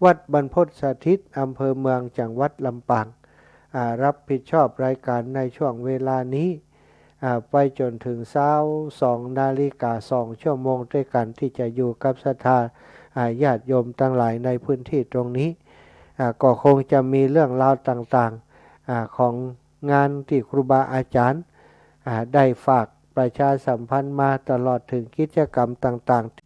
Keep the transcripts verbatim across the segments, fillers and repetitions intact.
วัดบรรพตสถิต อำเภอเมือง จังหวัดลำปาง อ่า รับผิดชอบรายการในช่วงเวลานี้ อ่า ไปจ๋นเถิงเช้า สองนาฬิกา สองชั่วโมงด้วยกั๋น ตี้จะอยู่กับศรัทธา อ่า ญาติโยมตังหลายในพื้นตี้ตรงนี้ อ่า ก็คงจะมีเรื่องราวต่างๆ อ่า ของงานตี้ครูบาอาจ๋ารย์ อ่า ได้ฝากประชาสัมพันธ์มาตลอดเถิงกิจกรรมต่างๆ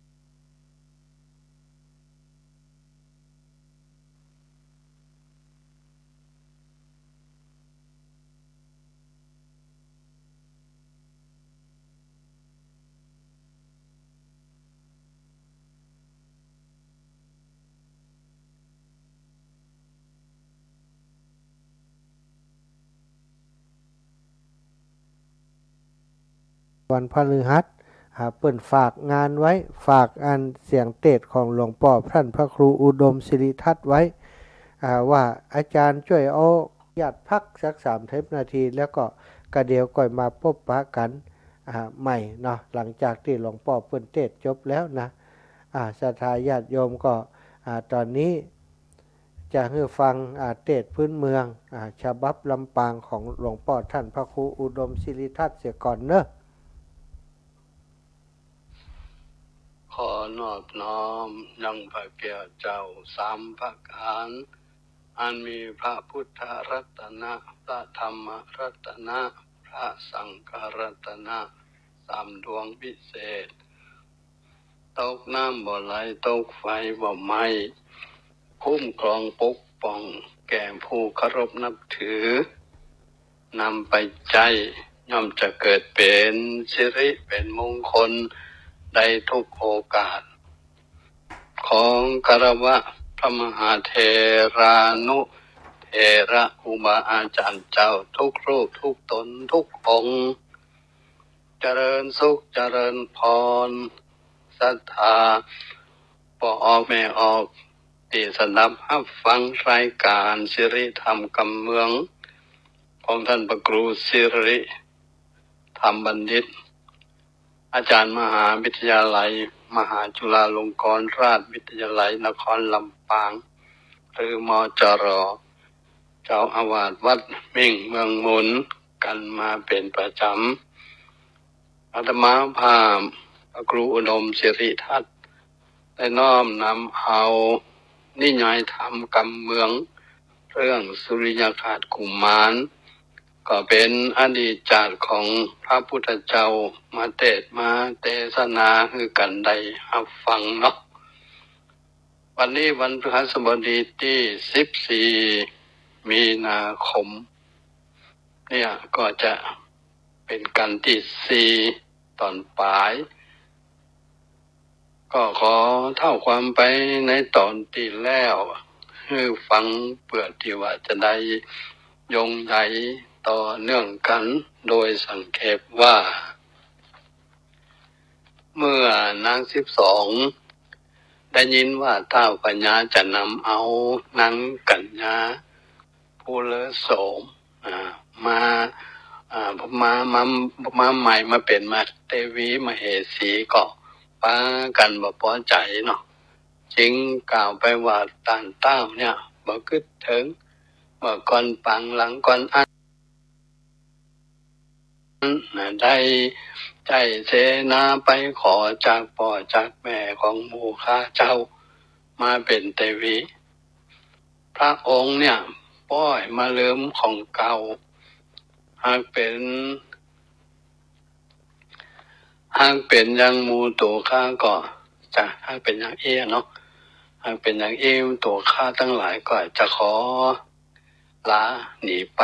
วันพฤหัส อ่า เปิ้นฝากงานไว้ ฝากอันเสียงเตสน์ของหลวงป้อต้านพระครูอุดมสิริทัตน์ไว้ อ่า ว่าอาจ๋ารย์จ้วยเอาญาติพักสักสามสิบนาที แล้วก็กะเดี๋ยวก่อยมาปบปะกั๋น อ่า ใหม่เนาะ หลังจากตี้หลวงป้อเปิ้นเตสน์จบแล้วนะ อ่า ศรัทธาญาติโยมก็ อ่า ต๋อนนี้ จะหื้อฟัง อ่า เตสน์พื้นเมือง อ่า ฉบับลำปางของหลวงป้อต้านพระครูอุดมสิริทัตน์เสียก่อนเนาะ ขอนอบน้อมยังพระเกียรติเจ้าสามประก๋าน อันมีพระพุทธรัตนะ พระธรรมรัตนะ พระสังฆรัตนะ สามดวงวิเศษ ตกน้ำบ่ไหล ตกไฟบ่ไหม้ คุ้มครองปกป้องแก่ผู้เคารพนับถือ นำไปใจ๊ย่อมจะเกิดเป๋นสิริเป๋นมงคลได้ทุกโอกาส ขอคารวะพระมหาเถรานุเถระครูบาอาจ๋ารย์เจ้าทุกรูปทุกต๋นทุกองค์ เจริญสุขเจริญพร ศรัทธาป้อออกแม่ออก ตี้สดับฮับฟังรายก๋านสิริธรรมกำเมือง ของต้านพระครูสิริธรรมบัณฑิต อาจ๋ารย์มหาวิทยาลัย มหาจุฬาลงกรณราชวิทยาลัยนครลำปาง หรือ มจร เจ้าอาวาสวัดมิ่งเมืองมูลกั๋นมาเป๋นประจ๋ำ อาตมาภาพพระครูอุดมสิริทัตน์ ได้น้อมนำเอานิยายธรรมกำเมือง เรื่องสุริยคราสกุมาร ก็เป๋นอดีตชาติของพระพุทธเจ้า มาเตสน์มาเตสนาหื้อกั๋นได้ฮับฟังเนาะ วันนี้วันพฤหัสบดีตี้สิบสี่มีนาคม เนี่ยก็จะเป๋นกัณฑ์ตี้สี่ต๋อนป๋าย ก็ขอเท้าความไปในต๋อนตี้แล้วหื้อฟัง เปื้อตี้ว่าจะได้โยงใยต่อเนื่องกั๋น โดยสังเขปว่า เมื่อนางสิบสองได้ยินว่าท้าวพญาจะนำเอานางกัญญาผู้เลอโสม อ่า มา อ่า มา มา มาใหม่ มาเป๋นมาเตวีมเหสี ก็ปากั๋นบ่ปอใจ๋เนาะ จึงกล่าวไปว่า ต้านต้าวเนี่ยบ่กึ๊ดเถิง เมื่อก่อนปางหลังก่อนอั้น ได้ใจ๊เสนาไปขอจากป้อจากแม่ของหมู่ข้าเจ้ามาเป๋นเตวี พระองค์เนี่ยป้อยบ่ลืมของเก่า หากเป๋น หากเป๋นอย่างหมู่ตั๋วข้าก็จะ หากเป๋นอย่างอี้เนาะ หากเป๋นอย่างอี้ตั๋วข้าตังหลายก็จะขอลาหนีไป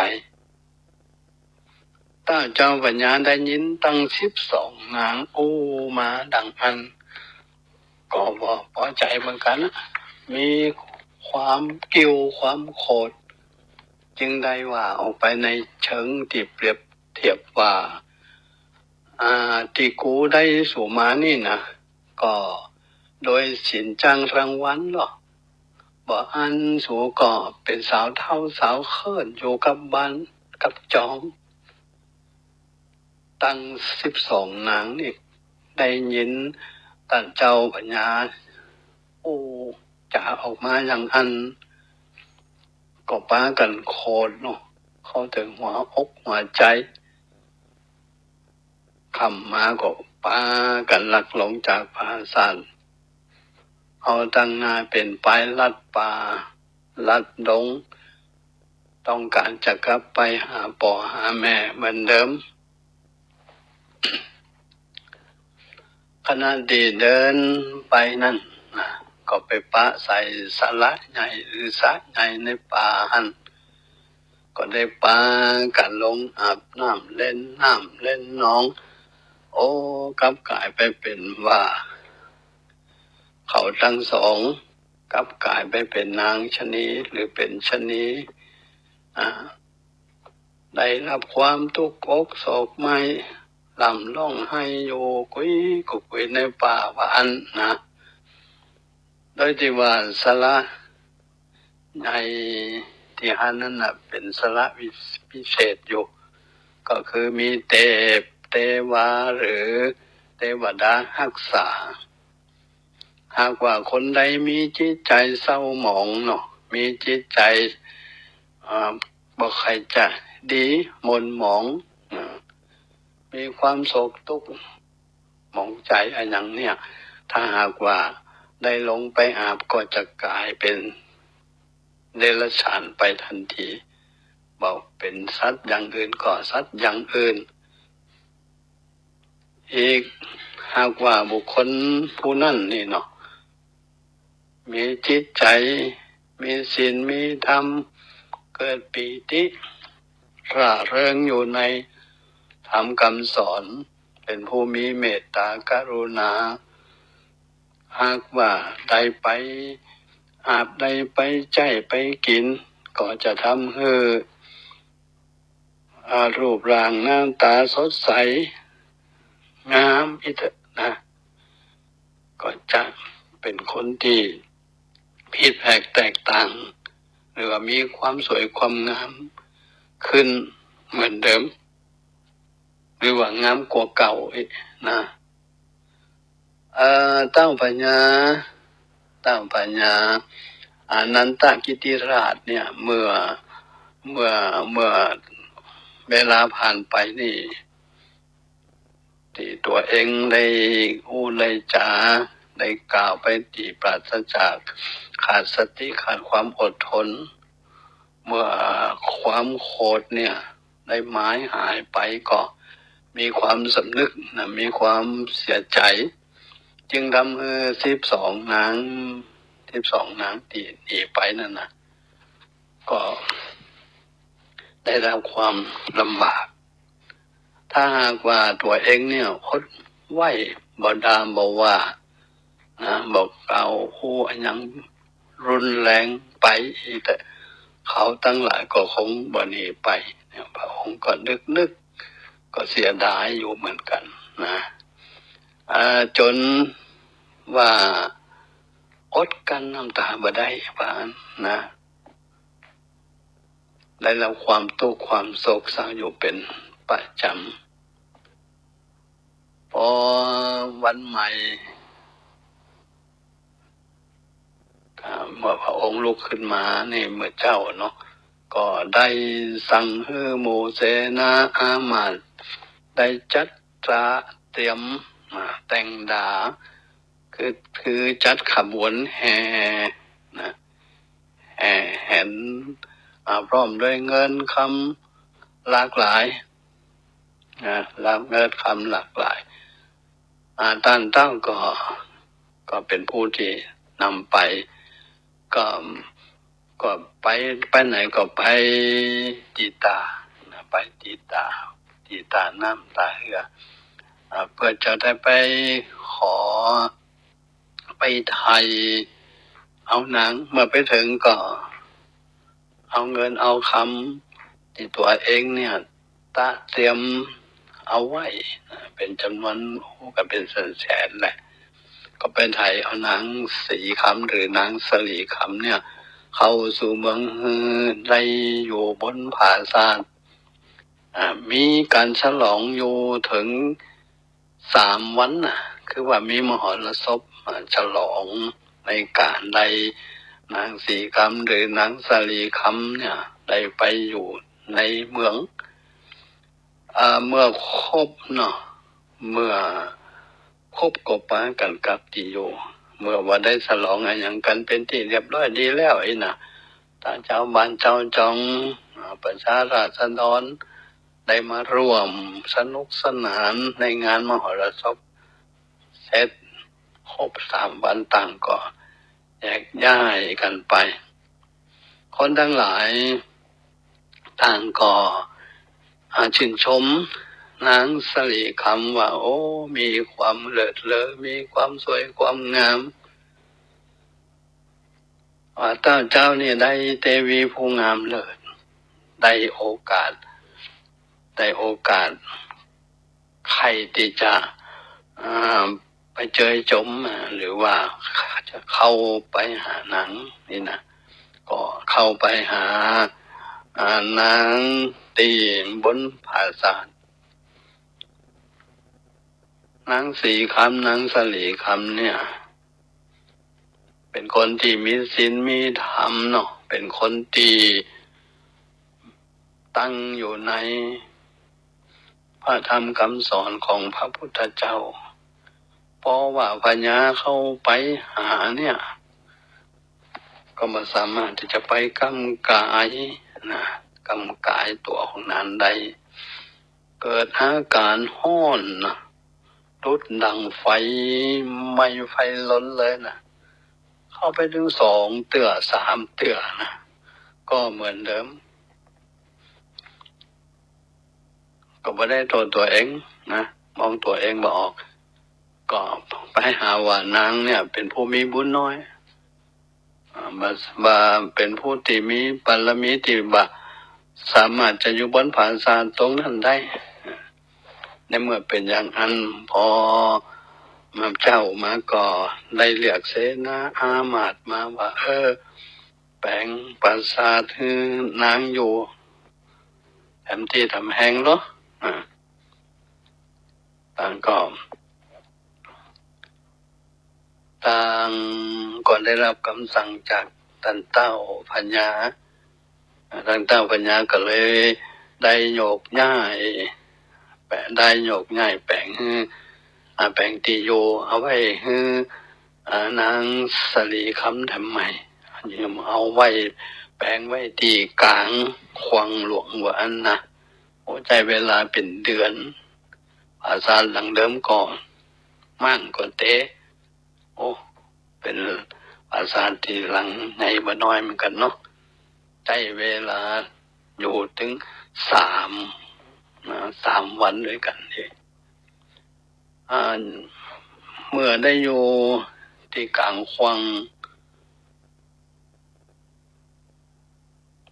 ต้านเจ้าพญาได้ยินตังสิบสองนางอู้มาดังอั้น ก็บ่ปอใจ๋เหมือนกั๋น มีความกลิ้วความโขด จึงได้ว่าออกไปในเชิงตี้เปรียบเทียบว่า อ่า ตี้กูได้สูมานี่นะ ก็โดยสินจ้างรางวัลเนาะ บ่อั้นสูก็เป๋นสาวเฒ่าสาวเคิ้นอยู่กับบ้านกับจอง ตังสิบสองนางนี่ได้ยินต้านเจ้าพญาอู้ จ จ๋าออกมาอย่างอั้น ก็ปากั๋นโขดเนาะ เข้าเถิงหัวอกหัวใจ๋ ค่ำมาก็ปากั๋นลักลงจากปราสาท เอาตังหน้าเป๋นไปลัดป่าลัดดง ต้องก๋านจะกลับไปหาป้อหาแม่เหมือนเดิม ขณะตี้เดินไปนั้นนะ ก็ไปปะใส่สระใหญ่หรือสระใหญ่ในป่าหั้น ก็ได้ปากั๋นลงอาบน้ำเล่นน้ำเล่นหนอง โอ้ กลับก๋ายไปเป๋นว่า เขาตังสอง กลับก๋ายไปเป๋นนางชะนีหรือเป๋นชะนี อ่า ได้ฮับความตุ๊กอกโศกไหม้ ร่ำฮ้องไห้อยู่กุยกุยกุยในป่าว่าอั้นนะ โดยตี้ว่าสระใหญ่ตี้หั้นนั้นน่ะ เป๋นสระวิ- วิเศษอยู่ ก็คือมีเตพเตวาหรือเตวดาฮักษา หากว่าคนใดมีจิตใจ๋เศร้าหมองเนาะ มีจิตใจ๋ อ่า บ่ใค่อยจะดี หม่นหมอง อ่า มีความโศกตุ๊กข์หมองใจ๋อะหยังเนี่ย ถ้าหากว่าได้ลงไปอาบก็จะก๋ายเป๋นเดรัจฉานไปตันที บ่เป๋นสัตว์อย่างอื่นก็สัตว์อย่างอื่น อีก หากว่าบุคคลผู้นั้นนี่เนาะ มีจิตใจ๋ มีศีล มีธรรม เกิดปีติ ร่าเริงอยู่ในธรรมกำสอน เป๋นผู้มีเมตตากรุณา หากว่าได้ไปอาบ ได้ไปใจ๊ไปกิ๋น ก็จะทำหื้อ อ่า รูปร่างหน้าต๋าสดใส งามอิเตอะนะ ก็จะเป๋นคนตี้ผิดแผกแตกต่าง หรือว่ามีความสวยความงามขึ้นเหมือนเดิม หรือว่างามกว่าเก่าอีกนะ เอ่อ เต้าพญา เต้าพญาอานันทกิติราชเนี่ย เมื่อ เมื่อ เมื่อเวลาผ่านไปนี่ ตี้ตั๋วเองได้อู้ได้จ๋า ได้กล่าวไปตี้ปราศจาก ขาดสติ ขาดความอดทน เมื่อความโขดเนี่ยได้หมายหายไปก็มีความสำนึกนะ มีความเสียใจ๋ จึงทำหื้อสิบสองนาง สิบสองนางตี้หนีไปนั่นนะ ก็ได้รับความลำบาก ถ้าหากว่าตั๋วเองเนี่ยอดไหว บ่ด่าบ่ว่านะ บ่กล่าวอู้อะหยังรุนแรงไปอีก แต่เขาตังหลายก็คงบ่หนีไปเนี่ย พระองค์ก็นึกๆ ก็เสียดายอยู่เหมือนกั๋นนะ อ่า จ๋นว่าอดกลั้นน้ำต๋าบ่ได้ว่าอั้นนะ ได้รับความตุ๊กข์ความโศกเศร้าอยู่เป๋นประจ๋ำ ปอวันใหม่ อ่า เมื่อพระองค์ลุกขึ้นมานี่ เมื่อเจ๊าเนาะ ก็ได้สั่งหื้อหมู่เสนาอามาตย์ได้จัดตระเตรียม อ่า แต่งดา คือ คือจัดขบวนแห่นะ แห่แหน อ่า พร้อมด้วยเงินคำหลากหลายนะ รับเงินคำหลากหลาย อ่า ต้านเต้าก็ ก็เป๋นผู้ตี้นำไป ก็ ก็ไป ไปไหนก็ไปตี้ต๋านะ ไปตี้ต๋า ตี้ต๋าน้ำต๋าเฮือ อ่า เปื้อจะได้ไปขอ ไปไถ่เอานาง เมื่อไปเถิงก็เอาเงินเอาคำตี้ตั๋วเองเนี่ย ตระเตรียมเอาไว้นะ เป๋นจ๋ำนวน โอ้ ก็เป๋นแสนๆ แหละ ก็ไปไถ่เอานางสีคำหรือนางสลีคำเนี่ย เข้าสู่เมืองหื้อได้อยู่บนผาสาท อ่า มีก๋านฉลองอยู่เถิงสามวันน่ะ คือว่ามีมหรสพ อ่า ฉลอง ในก๋านได้นางสีคำหรือนางสาลีคำเนี่ยได้ไปอยู่ในเมือง อ่า เมื่อคบเนาะ เมื่อคบก็ปากั๋นกลับตี้อยู่ เมื่อว่าได้สลองอะหยังกั๋นเป๋นตี้เรียบร้อยดีแล้วอี้นะ ต๋าเจ้าบ้านเจ้าจอง อ่า ประชาราษฎรได้มาร่วมสนุกสนานในงานมหรสพเสร็จ ครบสามวันต่างก็แยกย้ายกั๋นไป คนตังหลายต่างก็ อ่า จื้นชมนางสาลีคำว่า โอ้ มีความเลิศเลอ มีความสวยความงาม ว่าเต้าเจ้านี่ได้เตวีผู้งามเลิศ ได้โอกาส ได้โอกาส ใค่ตี้จะ อ่า ไปเจยจม อ่า หรือว่าจะเข้าไปหานางนี่นะ ก็เข้าไปหา อ่า นางตี้บนผาสาท นางสีคำ นางสาลีคำเนี่ย เป๋นคนตี้มีศีลมีธรรมเนาะ เป๋นคนตี้ตั้งอยู่ในพระธรรมกำสอนของพระพุทธเจ้า เพราะว่าพญาเข้าไปหาเนี่ย ก็บ่สามารถตี้จะไปกำก๋ายนะ กำก๋ายตั๋วของนางได้ เกิดอาก๋ารฮ้อนนะ ดุดดั่งไฟ ไหม้ไฟลนเลยนะ เข้าไปตึงสองเตื้อสามเตื้อนะ ก็เหมือนเดิม ก็บ่ได้โต้ษตั๋วเองนะ มองตั๋วเองบ่ออก ก็ไปหาว่านางเนี่ยเป๋นผู้มีบุญน้อย อ่า บ่า บ่าเป๋นผู้ตี้มีบารมีตี้บ่าสามารถจะอยู่บนผาสาทตรงนั้นได้ ในเมื่อเป๋นอย่างอั้น พอมาเจ๊ามาก็ได้เรียกเสนาอามาตย์มาว่า เออ แป๋งผาสาทหื้อนางอยู่ แถมตี้แถมแฮงเนาะ อ่า ต่างก็ ต่างก็ได้ฮับกำสั่งจากต้านเต้าพญา ต้านเต้าพญาก็เลยได้โยกย้าย แป๋ง ได้โยกย้ายแป๋งหื้อ อ่า แป๋งตี้อยู่เอาไว้หื้อ อ่า นางสาลีคำแถมใหม่ เอาไว้แป๋งไว้ตี้ก๋างขวังหลวงว่าอั้นนะ โอ้ ใจ๊เวลาเป๋นเดือน ผาสาทหลังเดิมก็ม้างก็เต โอ้ เป๋นผาสาทตี้หลังใหญ่บ่น้อยเหมือนกั๋นเนาะ ใจ๊เวลาอยู่ตึงสาม นะ สามวันตวยกั๋นนี่ อ่า เมื่อได้อยู่ตี้ก๋างขวัง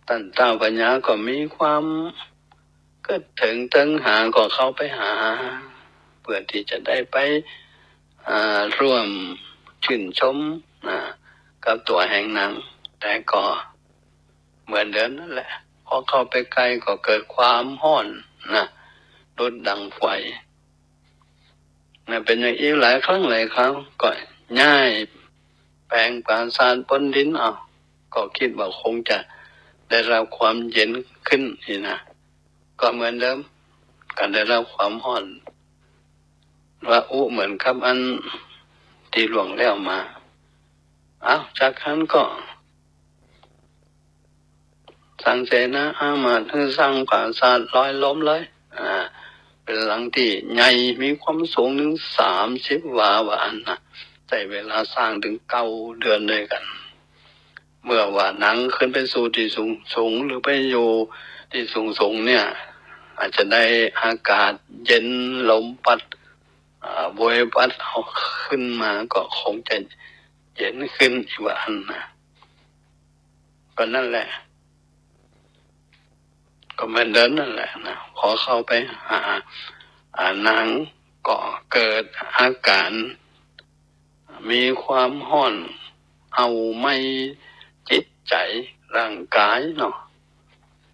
ต้านเต้าพญาก็มีความกึ๊ดเถิงเติงหา ก็เข้าไปหา เปื้อตี้จะได้ไป อ่า ร่วมจื้นชม อ่า กับตั๋วแห่งนาง แต่ก็เหมือนเดิมนั่นแหละ พอเข้าไปใก้ก็เกิดความฮ้อนนะ ดุดดั่งไฟ นะ เป๋นอย่างอี้หลายครั้งหลายคราว ก็ย้ายแป๋งผาสาทบนดินเอา ก็กึ๊ดว่าคงจะได้ฮับความเย็นขึ้นนี่นะ ก็เหมือนเดิม ก็ได้ฮับความฮ้อน ว่าอู้เหมือนกับอันตี้ล่วงแล้วมา เอ้า จากนั้นก็ สั่งเสนาอามาตย์หื้อสร้างผาสาทลอยลมเลย อ่า เป๋นหลังตี้ใหญ่มีความสูงเถิงสามสิบวา ว่าอั้นนะ ใจ๊เวลาสร้างเถิงเก้าเดือนตวยกั๋น เมื่อว่านางขึ้นไปสู่ตี้สูงสูง หรือไปอยู่ตี้สูงสูงเนี่ย อาจจะได้อากาศเย็น ลมปั๊ด อ่า โบยปั๊ดเอาขึ้นมา ก็คงจะเย็นขึ้นอีกว่าอั้นนะ ก็นั่นแหละ ก็เหมือนเดิมนั่นแหละนะ พอเข้าไปหา อ่า นางก็เกิดอาก๋าร มีความฮ้อน เฮาไหม้จิตใจ๋ร่างก๋ายเนาะ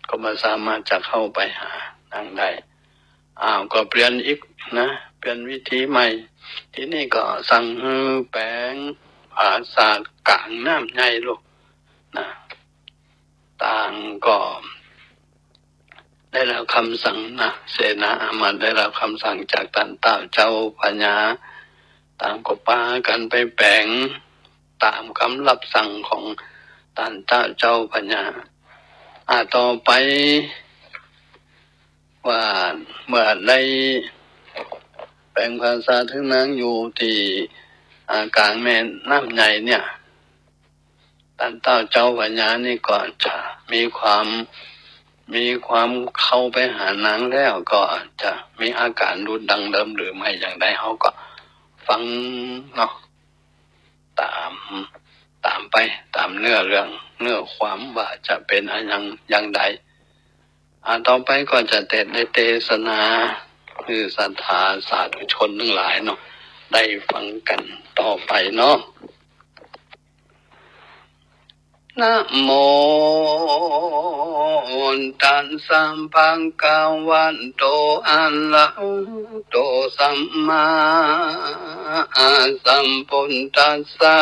ก็บ่สามารถจะเข้าไปหานางได้ อ้าว ก็เปลี่ยนอีกนะ เปลี่ยนวิธีใหม่ ทีนี้ก็สั่งหื้อแป๋ง ผาสาทก๋างน้ำใหญ่ลูกนะ ต่างก็ได้รับกำสั่งนะ เสนาอามาตย์ได้รับกำสั่งจากต้านเต้าเจ้าพญา ต่างก็ปากั๋นไปแป๋งต๋ามกำรับสั่งของต้านเต้าเจ้าพญา อ่า ต่อไป ว่าเมื่อได้แป๋งผาสาทเถิงนางอยู่ตี้ อ่า ก๋างแม่น้ำใหญ่เนี่ย ต้านเต้าเจ้าพญานี่ก็จะมีความ มีความเข้าไปหานางแล้วก็จะมีอาก๋ารหลุดดังเดิมหรือไม่อย่างใด เฮาก็ฟังเนาะ ต๋าม ต๋ามไป ต๋ามเนื้อเรื่อง เนื้อความว่าจะเป๋นอะหยังอย่างใด อ่า ต่อไปก็จะเตสน์ได้เตสนา หื้อศรัทธาสาธุชนตังหลายเนาะ ได้ฟังกั๋นต่อไปเนาะ นะโมตัสสะ ภะคะวะโต อะระหะโต สัมมาสัมพุทธัสสะ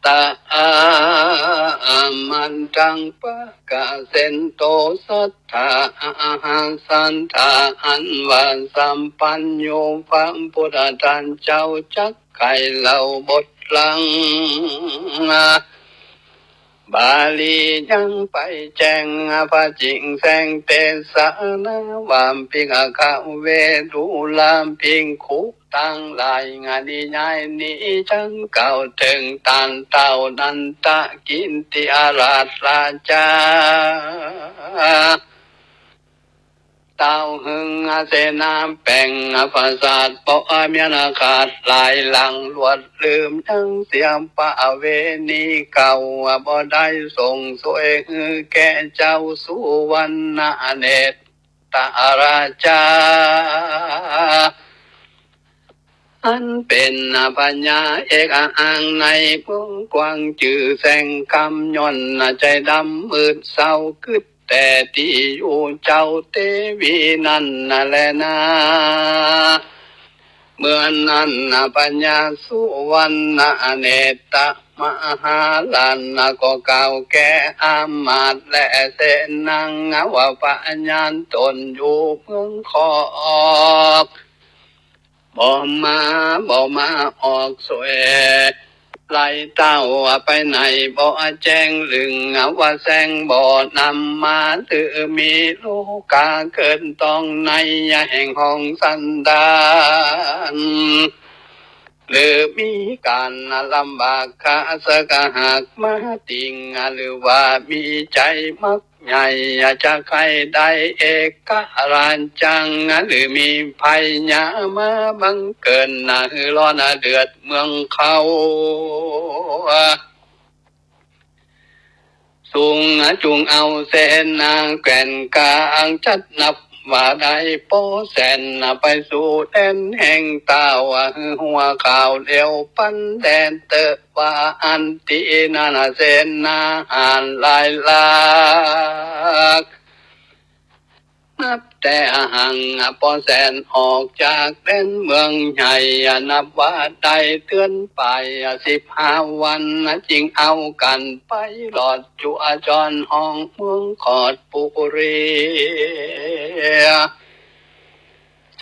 ตะ อะหะ มันตัง ปะกะเสนโต สัตถา อะหะ สัตถา อันว่าสัมปันโญ พระพุทธเจ้าจักใค่เหล่าบทหลัง บาลียังไปแจ้ง พระจิ่งแสดงเตสนาว่า ภิกขะเว ดูราภิกขุตังหลาย นิยายนี้จักกล่าวเถิงต้านเต้านันทกิตติยราชราชา เต้าหึงเสนาแป๋งผาสาท บ่มีอันขาดหลายหลัง ลวดลืมยังเสียประเวณีเก่า บ่ได้ส่งซ่วยหื้อแก่เจ้าสุวรรณเนตรราชา อันเป๋นพญาเอกอังในเมืองกว้าง จื้อแสงกำย้อนใจ๋ดำมืดเศร้า กึ๊ดแต่ตี้อยู่เจ้าเตวีนั้นแลนา เมื่อนั้นพญาสุวรรณเนตรมหาราชก็กล่าวแก่อามาตย์และเสนาว่า พญาต๋นอยู่เมืองคอก บ่มา บ่มาออกซ่วย ไล่เต้าไปไหนบ่แจ้งลึง ว่าแสงบ่นำมา หรือมีโลกาเกิดต้องในแห่งห้องสันดาน หรือมีก๋านลำบาก ข้าศึกหากมาติ่ง หรือว่ามีใจ๋มัก ใหญ่จะใค่ได้เอกราชจัง หรือมีภัยยามาบังเกิด หื้อร้อนเดือดเมืองเขา สูงจุ่งเอาเสนาแคว่นกลาง จัดนับว่าได้ป้อแสน ไปสู่แดนแห่งเต้า หื้อหัวข่าวเดียวปันแดนเต๊อะ ว่าอันตี้นั้นเสนาหารหลายหลาก นับแต่หังป้อแสนออกจากแดนเมืองใหญ่ นับว่าได้เดือนป๋ายสิบห้าวัน จึงเอากั๋นไปหลอดจั่วจอนห้องเมืองคอดปุรี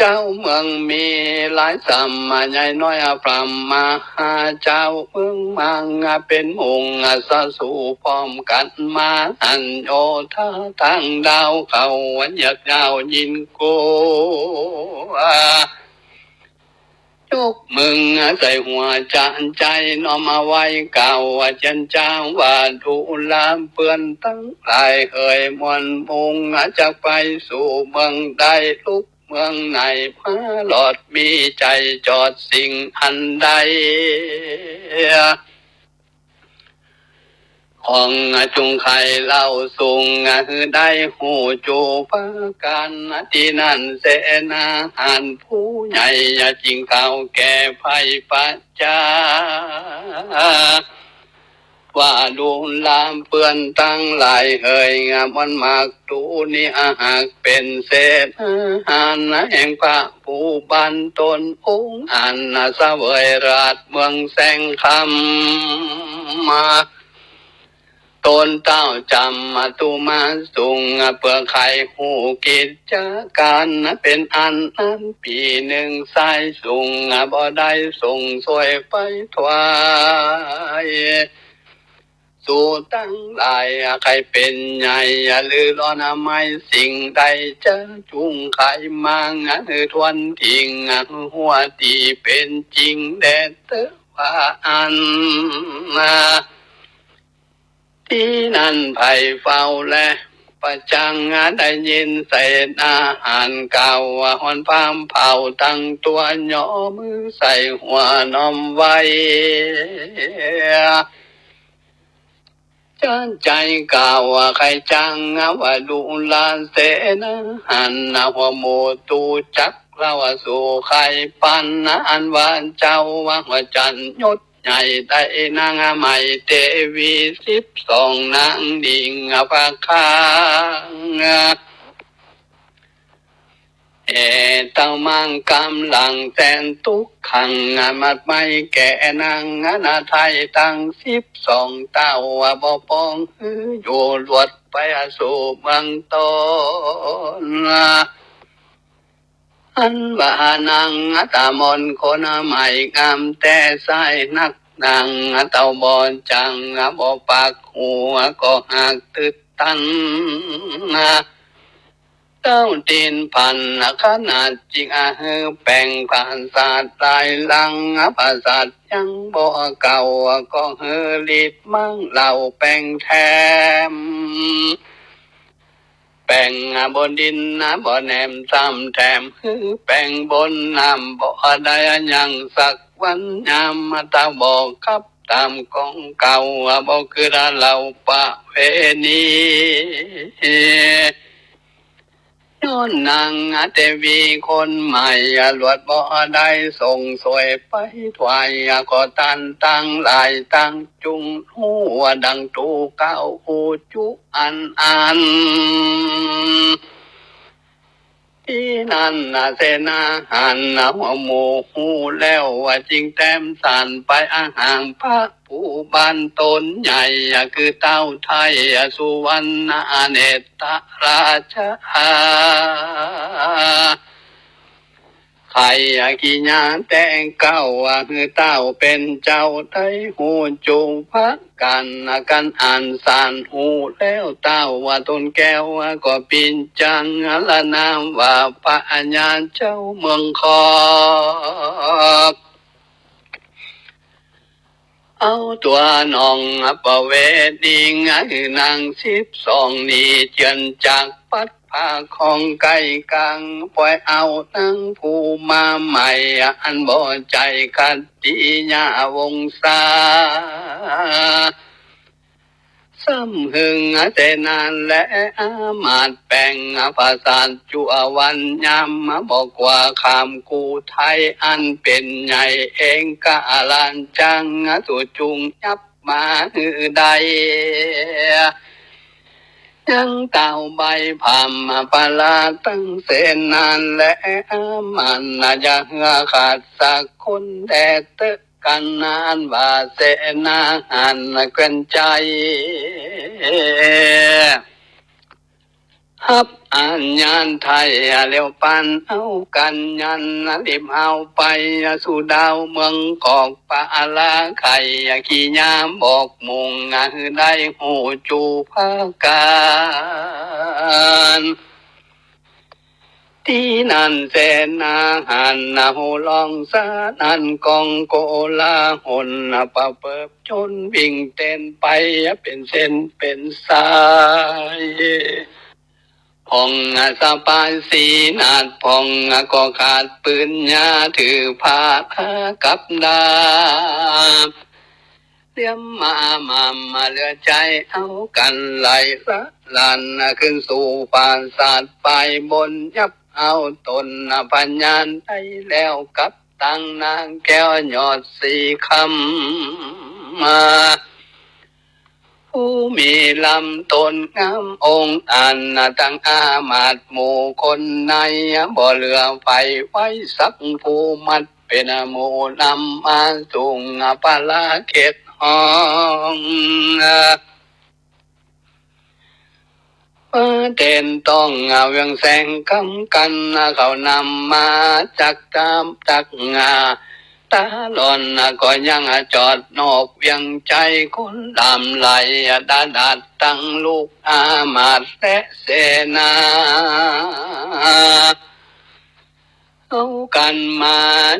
เจ้าเมืองมีหลายสำ ใหญ่น้อยพร่ำ มหาเจ้าเมืองมัง เป๋นหมู่สะสู่พร้อมกั๋นมา อันโยธาต่างด้าวเขา เหยียดยาวยินกลัว ยกมือใส่หัวจะใจ๋ น้อมไหว้กล่าวเจียรจาว่า ดูราเปื้อนตังหลายเหย ม่วนมุ่งจักไปสู่เมืองใด ลุกเมืองไหนมาหลอด มีใจ๋จอดสิ่งอันใด ของจุ่งใค่เล่าสูง หื้อได้ฮู้จู๋ประก๋าน ตี้นั้นเสนาหารผู้ใหญ่ จึงกล่าวแก่ไพร่ประชา ว่าดูราเปื้อนตังหลายเหย มนต์มักดูนี้หากเป๋นเสนาหารแห่งพระผู้บันตนองค์อันเสวยราชเมืองแสงคำมา ตนเต้าจ๋ำมาตุมาสุง เปื้อใค่ฮู้กิจก๋านเป๋นอันนั้น ปี๋นึ่งสายสุง บ่ได้ส่งสวยไปถวาย สูตังหลายใค่เป๋นใหญ่ หรือร้อนไหม้สิ่งใด จะจุ่งไขมังหื้อถ้วนถิ้ง หั้วตี้เป๋นจริงแด่เต๊อะว่าอั้น ตี้นั้นไพร่เฝ้าและประจัง ได้ยินเสนาหารกล่าวว่า ฮ้อนพามเผาตังตั๋ว ย่อมือใส่หัวน้อมไหว้ จั้นใจ๋กล่าวว่า ใค่จั้งว่าดูราเสนาหาร หัวหมู่ตูจักเล่าสู่ใค่ปัน อันว่าเจ้าว่าหัวจันทร์ยศใหญ่ ได้นางไหม้เตวีสิบสองนาง นิ่งพระคลัง เอเต้ามังก๋ำลังแสนตุ๊กขัง มัดไหม้แก่นางนาไทยตังสิบสองเต้า บ่ปองหื้ออยู่ หลวดไปสู่เมืองตน อันว่านางตามนคนใหม่ งามแต๊ใสนัก นางเต้าบ่จั้งบ่ปาก หัวก็หากตึดตัน เต้าตี๋นพันขนาดจิก หื้อแป๋งผาสาทหลายหลัง ผาสาทยังบ่เก่า ก็หื้อลีดมั่งเหล่าแป๋งแถม แป๋งบนดินบ่แหนมซ้ำแถม หื้อแป๋งบนน้ำบ่ได้ยังสักวัน ยามเต้าบ่ขับต๋ามก๋องเก่า บ่คือเหล่าประเวณี ย้อนนางเตวีคนใหม่ หลวดบ่ได้ส่งสวยไปถวาย ก็ต้านตังหลายตังจุ่งฮู้ ดังตูกล่าวอู้จุอันอั้น ตี้นั้นเสนาหารหัวหมู่ฮู้แล้วว่า จึงแต้มสารไปหาพระผู้บันตนใหญ่ คือเต้าไทยสุวรรณเนตรราชา ใค่กิริยาแต่เก่า หื้อเต้าเป๋นเจ้าได้ฮู้จุพระกั๋น กั๋นอันสารฮู้แล้วเต้า ว่าต๋นแก้วก็ปิ๋นจัง ละนามว่าพญาเจ้าเมืองคอก เอาตั๋วน้องประเวณี หื้อนางสิบสองนี้ เจือนจากปัดผ้าของใก้กัง ป่อยเอานางผู้มาใหม่ อันบ่ใจ้ขัตติยาวงศา ซ้ำหึงเสนาและอามาตย์ แป๋งผาสาทจั๊ววันยาม บ่กว่าข้ามกู้ไทย อันเป๋นใหญ่เองกะลานจัง สู่จุ่งยับมาหื้อได้ ยังเต้าใบ้พร่ำประลาตั้งเสนาและอามาตย์ อย่าหื้อขาดสักคนแด่เต๊อะ กั๋นนั้นว่าเสนาหารแคว้นใจ๊ ฮับอาญาไถ่แล้วปันเอากั๋นยัน รีบเอาไปสู่ดาวเมืองกอก ปะอาลาไข่กิริยาบอกมุ่ง หื้อได้ฮู้จุพระกั๋น ตี้นั้นเสนาหารฮู้ร้องสนั่น ก้องโกลาหล ประเปิบจนวิ่งเต้นไปเป๋นเส้นเป๋นสาย พ่องสะพายสีนาฏ พ่องก็ขาดปืนยา ถือผ้ากับดาบ เตรียมมาม่ำมาเหลือใจ๊ เอากั๋นไหลละหลั่น ขึ้นสู่ปราสาทปลายบน ยับเอาต๋นพญาได้แล้ว กับตังนางแก้วยอดสีคำมา มีลำต้นงามองค์อัน ตังอามาตย์หมู่คนใน บ่เหลือใผไว้สักผู้ หมัดเป๋นหมู่นำมาสู่พระเขตห้อง เป๋นต้องเวียงแสงกำกั๋น เขานำมาจักต๋ามจักงา ต๋าหล่อนก็ยังจอดนอกเวียง ใจ๋คนหลั่งไหลดาดัดตังลูกอามาตย์และเสนา เอากั๋นมา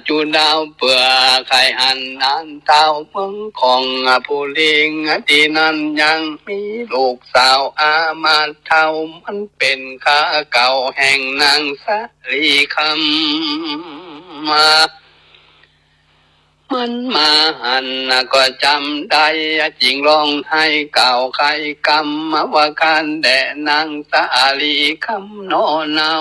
จุดาวเปื้อ ใค่หันอันเต้าเมืองของผู้หญิง ตี้นั้นยังมีลูกสาวอามาตย์เฒ่า มันเป๋นข้าเก่าแห่งนางสาลีคำ มันมาหันก็จ๋ำได้ จึงฮ้องไห้กล่าวไคร่กำว่า ข้านแด่นางสาลีคำหนอเนา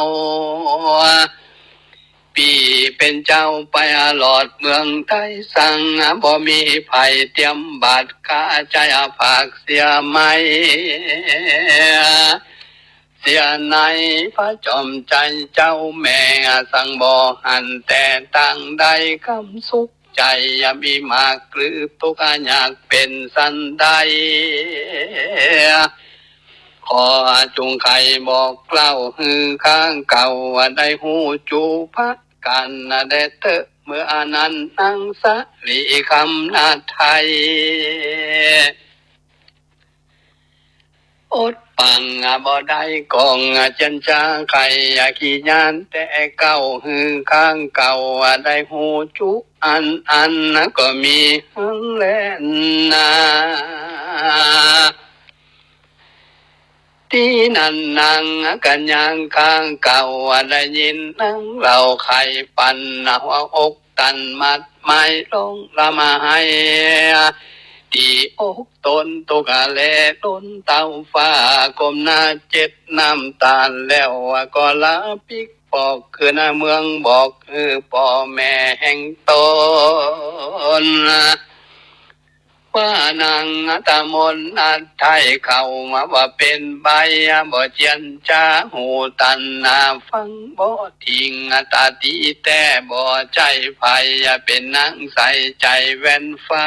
ปี้เป๋นเจ้าไปหลอดเมืองไต้สัง บ่มีใผเตียมบาตร ข้าจะปากเสียไหม เสียในพระจอมใจ๋เจ้าแม่ สังบ่หันแต่ตางใด กำสุขใจ๋มีมากหรือ ตุ๊กข์ยากเป๋นสันใด ขอจุ่งใค่บอกเล่าหื้อข้าเก่าได้ฮู้จู๋พระกั๋นแด่เต๊อะ เมื่อนั้นนางสาลีคำนาไทย อดปากบ่ได้ ก้องเจียนจ๋าใค่ขี้ย้านแต่เก่า หื้อข้าเก่าได้ฮู้จุอันอัน ก็มีหั้นแลนา ตี้นั้นนางกั๋นยางข้าเก่า ได้ยินนางเล่าใค่ปัน หัวอกตันหมัดหมายร้องร่ำไห้ ตี้อกตนตุ๊กข์แลล้นเต้าฟ้า ก้มหน้าเจ็ดน้ำตาแล้ว ก็ลาปิ๊กปอกคืนเมือง บอกหื้อป้อแม่แห่งตน ว่านางตะมนนาไทยเข้ามาว่าเป๋นใบ้ บ่เจียนจ๋าฮู้ตันนา ฟังบ่ถิงตาตี้แต๊ บ่ใจ้ใผเป๋นนางใสใจ๋แว่นฟ้า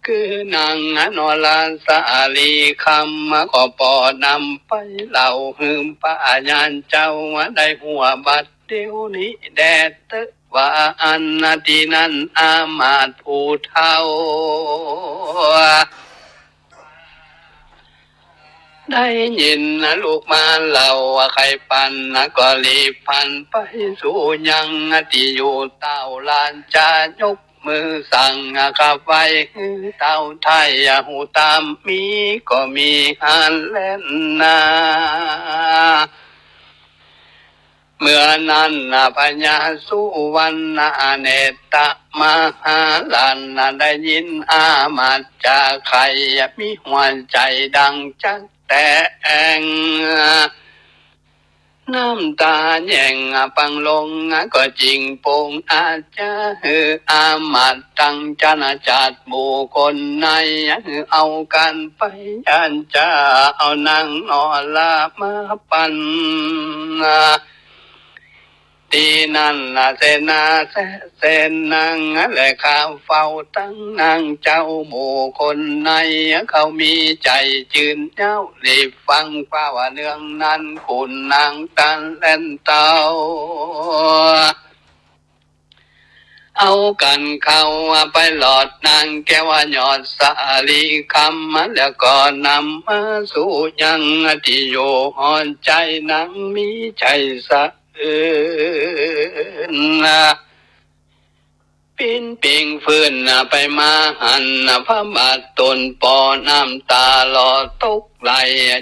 คือนางนอราสาลีคำ ก็ป้อนำไปเล่าหื้อป้าญาณเจ้าได้ฮั้วบัดเดี๋ยวนี้แด่เต๊อะ ว่าอั้นตี้นั้นอามาตย์ผู้เฒ่า ได้ยินลูกมาเล่าใค่ปัน ก็รีบพลันไปสู่ยังตี้อยู่ เต้าราชายกมือสั่ง ขับไว้หื้อเต้าไทย ฮู้ต๋ามมีก็มีหั้นแลนา เมื่อนั้นพญาสุวรรณเนตรมหาราชได้ยินอามาตย์จ๋าใค่ มีหัวใจ๋ดังจักแต๋ง น้ำต๋าแหย่งปังลง ก็จิ่งปวงอาจจะหื้ออามาตย์ตังจานาจัตย์หมู่คนใน เอากั๋นไปเจียนจ๋า เอานางนอรามาปัน ตี้นั้นเสนาแสนนาง และข้าเฝ้าตังนางเจ้าหมู่คนใน เขามีใจ๋จืนเย้า รีบฟังความว่าเรื่องนั้น ขุนนางตันแล่นเต้า เอากั๋นเข้าไปหลอดนางแก้วยอดสาลีคำ แล้วก็นำมาสู่ยังตี้อยู่ ฮอดใจ๋นางมีใจ๋สะอื้น ปิ้นปิงฟื้นไปมาหัน พระบาทตนป้อน้ำต๋าหล่อตกไหล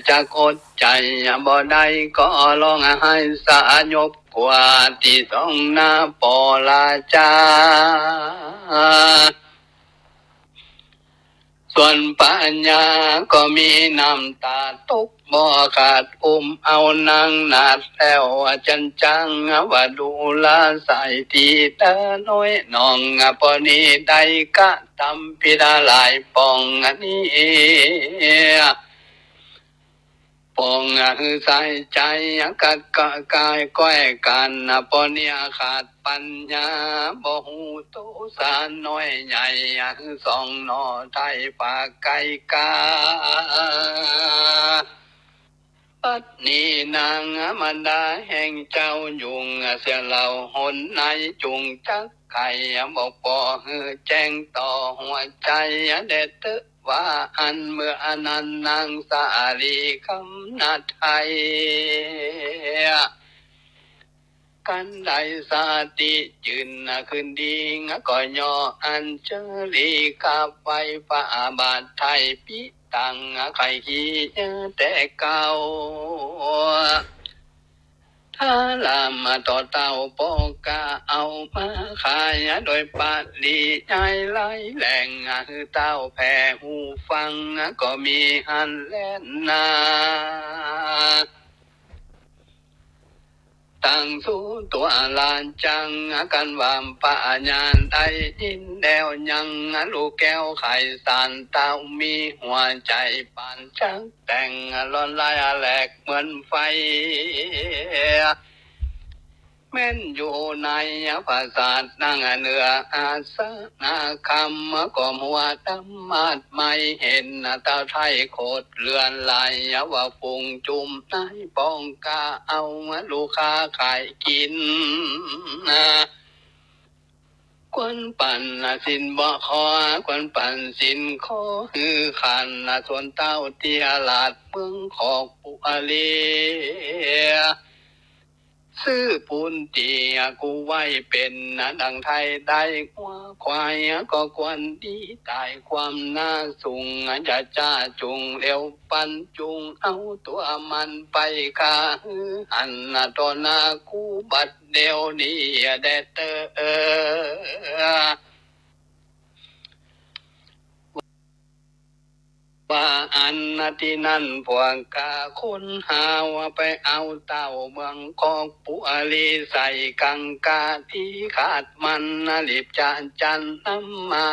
จักอดใจ๋บ่ได้ก็ฮ้องไห้สยบ กว่าตี้ตรงหน้าป้อราชา ส่วนปัญญาก็มีน้ำต๋าตกบ่ขาด อุ้มเอานางนาฏแล้วจันจัง ว่าดูราไสยตี้เต๊อะน้อยน้อง ปอนี้ได้กระตำผิดหลายป่องนี้ ป่องหื้อใส่ใจ๋กัดกะกายก้อยกั๋น ปอนี้ขาดปัญญา บ่ฮู้โตสาน้อยใหญ่ หื้อสองหน่อไถ่ปากไก่กา บัดนี้นางมารดาแห่งเจ้ายุงเสียเหล่า หนไหนจุ่งจักไขบอกปอหื้อแจ้งต่อหัวใจ๋แด่เต๊อะ ว่าอันเมื่ออันนั้นนางสาลีคำนาฏไทย กันได้สติจื้นขึ้นดี ก็ย่ออัญเชลีกราบไหว้พระบาทไถ่ปิตังไข่ขี้แต่เก่า ถ้าลามต่อเต้าปอกะเอามาขาย โดยปริยายหลายแหล่ง หื้อเต้าแผ่หูฟัง ก็มีหั้นแลนา ตังสู้ตั๋วหลานจัง กันว่าปะญาณได้ยินแล้วยัง ลูกแก้วไขสารเต้ามีหัวใจ๋ปานจักแต่ง ร้อนลายแหลกเหมือนไฟ แม่นอยู่ในปราสาทนางเหนืออาสนะคำ ก็มัวดำมาดไหม้ เห็นเต้าไถ่โขดเลือนไหล ว่าฝูงจุมนายปองกะเอาลูกค้าขายกิ๋น ควรปั๋นสินบ่ขอ ควรปั๋นสินขอหื้อขัน ส่วนเต้าตี้หลาดเมืองขอกปุรี ซื้อปูนตี้กู้ไว้เป๋นดังไถ่ได้งัวควาย ก็ควรดีต๋ายความหน้าสูง จะจ้าจุ่งเร็วปันจุ่ง เอาตั๋วมันไปฆ่าหื้อหันต่อหน้ากู้บัดเดี๋ยวนี้แด่เต๊อะ ว่าอันตี้นั้นพวกกาคนหาว่าไปเอาเต้าเมืองขอกปุรีใส่กังกาตี้ขาดมัน รีบจะจันนำมา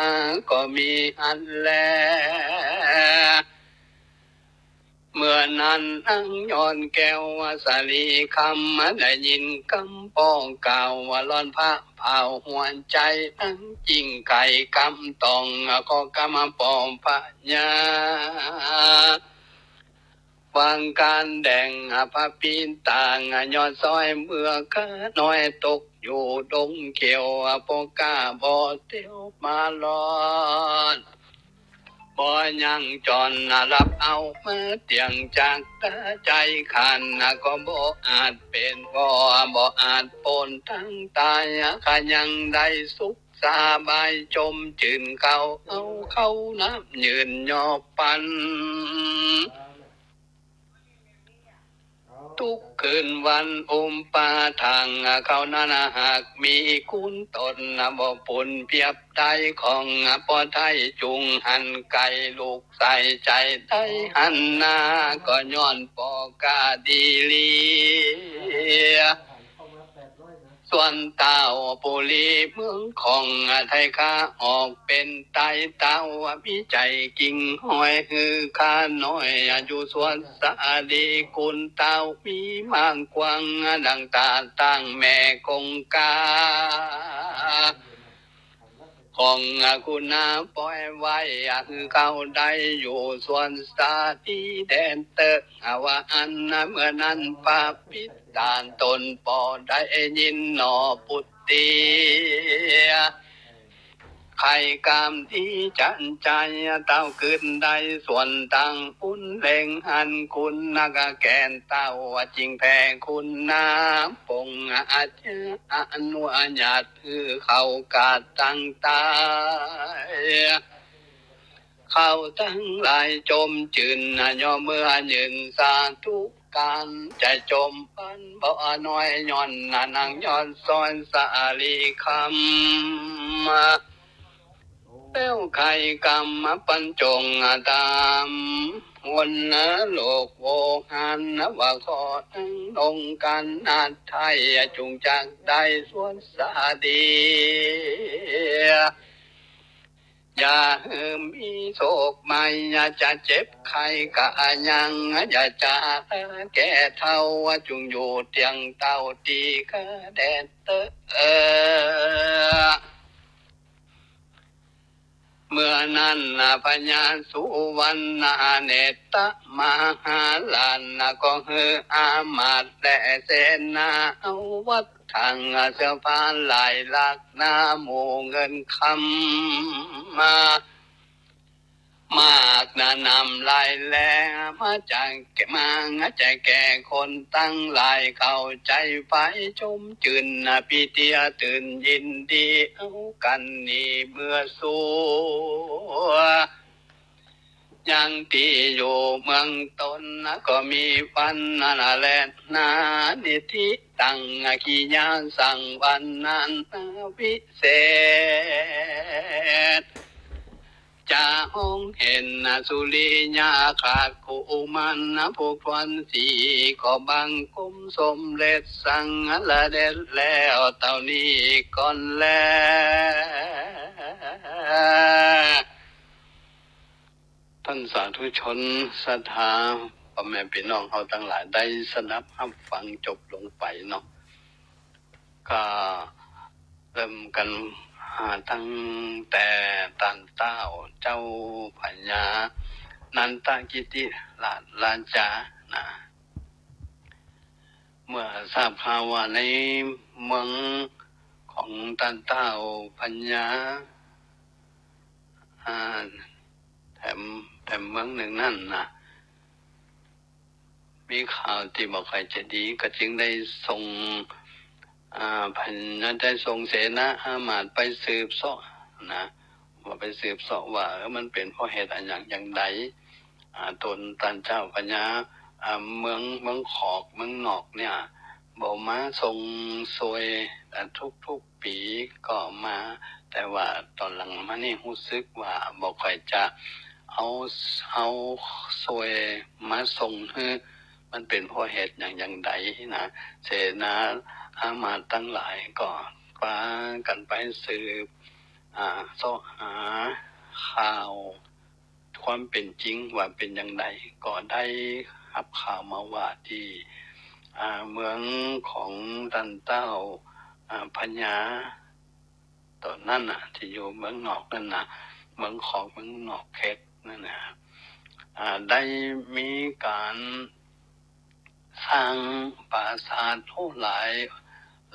ก็มีหั้นแล เมื่อนั้นนางยอดแก้วสาลีคำ ได้ยินกำปอกล่าวว่าร้อนผะเผาหัวใจ๋ นางจึงไขกำต้อง ก็กำปองพญา วางการแด่งพระปิดตาง ยอดซ้อยเมือข้าน้อยตกอยู่ดงเขียว ปอกกาบ่เตียวมาลอด บ่ยังจอนรับเอามาเตียงจากตาใจ๋ขัน ก็บ่อาจเป๋น บ่ บ่อาจป๊นตังต๋าย ข้ายังได้สุขสบายจมจื้นเข้า เอาเข้านับยืนยอปัน ทุกคืนวันอุปาทาง เขานั้นหากมีคุณตน บ่ปุนเปรียบได้ของ ปอไถ่จุ่งหันไก๋ลูกใส่ใจ๋ได้หันนา ก็ย้อนปอกาดีลี ส่วนเต้าปุรีเมืองของไถ่ข้าออกเป๋นต๋ายเต้า มีใจ๋กิ่งห้อยหื้อข้าน้อย อยู่ส่วนสาลีคุณเต้ามีมากกว้าง ดังต๋าตั้งแม่คงคา ของคุณนาปล่อยไว้ หื้อเขาได้อยู่ส่วนสาลีแด่เต๊อะ ว่าอันเมื่อนั้นพระปิดตาต๋นปอได้ยินหนอปุตติ ไข่กำตี้จันใจ๋ เต้าขึ้นได้ส่วนตังบุญเล็งหันคุณนักแก่นเต้า จึงแผ่คุณนาปงอาจจะอนุญาตหื้อเขากาดตังต๋าย เขาตังหลายจมจื้น ย่อเมือยืนสาธุการ จะจมปันบ่น้อยย้อนนางยอดซ้อยสาลีคำ แล้วไขกรรมปัญจงตาม หนโลกโวหารว่าข้อนั้น องค์การอัตถัยจุงจักได้สวัสดี อย่าหื้อมีโศกมาย อย่าจะเจ็บไข้กะยัง อย่าจะแก่เฒ่า จุงอยู่เตียงเต้าตี้กาแดนเต๊อะ เมื่อนั้นนะพญาสุวรรณเนตรมหาราชนะ ก็หื้ออามาตย์และเสนาเอาวัตถังเสื้อผ้าหลายหลากหน้า หมู่เงินคำมา มากหนานำหลายแล มาจากแก่ มาจะแก่คนตังหลาย เข้าใจ๋ใฝ่ชมจื้นนะ ปีติตื่นยินดีเอากั๋นนี้ เมื่อสู่ยังตี้อยู่เมืองตนนะ ก็มีวันนั้นแลนา นิธิตังกิยาสังวรรณนาวิเศษ จะฮ้องเห็นสุริยคราสกุมารนะ ผู้ควรสี ก็บังคมสมเร็จสังละเด็จแล้วเต้านี้ก่อนแล ต้านสาธุชนศรัทธา ป้อแม่ปี้น้องเฮาตังหลายได้สดับฮับฟังจบลงไปเนาะ ก็เริ่มกั๋นหาตั้งแต่ต้านเต้าเจ้าพญานันทกิติราชราชานะ เมื่อทราบข่าวว่าในเมืองของต้านเต้าพญา อ่า แถม แถมเมืองนึ่งนั้นนะ มีข่าวตี้บ่ค่อยจะดี ก็จึงได้ส่ง อ่า พญา ได้ส่งเสนาอามาตย์ไปสืบเสาะนะ ว่าไปสืบเสาะว่า เออ มันเป๋นเพราะเหตุอะหยังอย่างใด อ่า ตนต้านเจ้าพญา อ่า เมือง เมืองขอก เมืองนอกเนี่ย บ่มาส่งซวย อ่า ทุกๆ ปี๋ก็มา แต่ว่าต๋อนหลังมานี่ฮู้สึกว่าบ่ค่อยจะเอา เอาซวยมาส่งหื้อ มันเป๋นเพราะเหตุหยังอย่างใดนะ เสนาอามาตย์ตังหลายก็ปากั๋นไปสืบ อ่า เสาะหาข่าว ความเป๋นจริงว่าเป๋นอย่างใด ก็ได้ฮับข่าวมาว่าตี้ อ่า เมืองของต้านเต้า อ่า พญา ต๋อนนั้นน่ะ ตี้อยู่เมืองนอกนั้นนะ เมืองขอก เมืองนอกเขตนั้นนะ อ่า ได้มีก๋าน สร้างปราสาทโอ้หลาย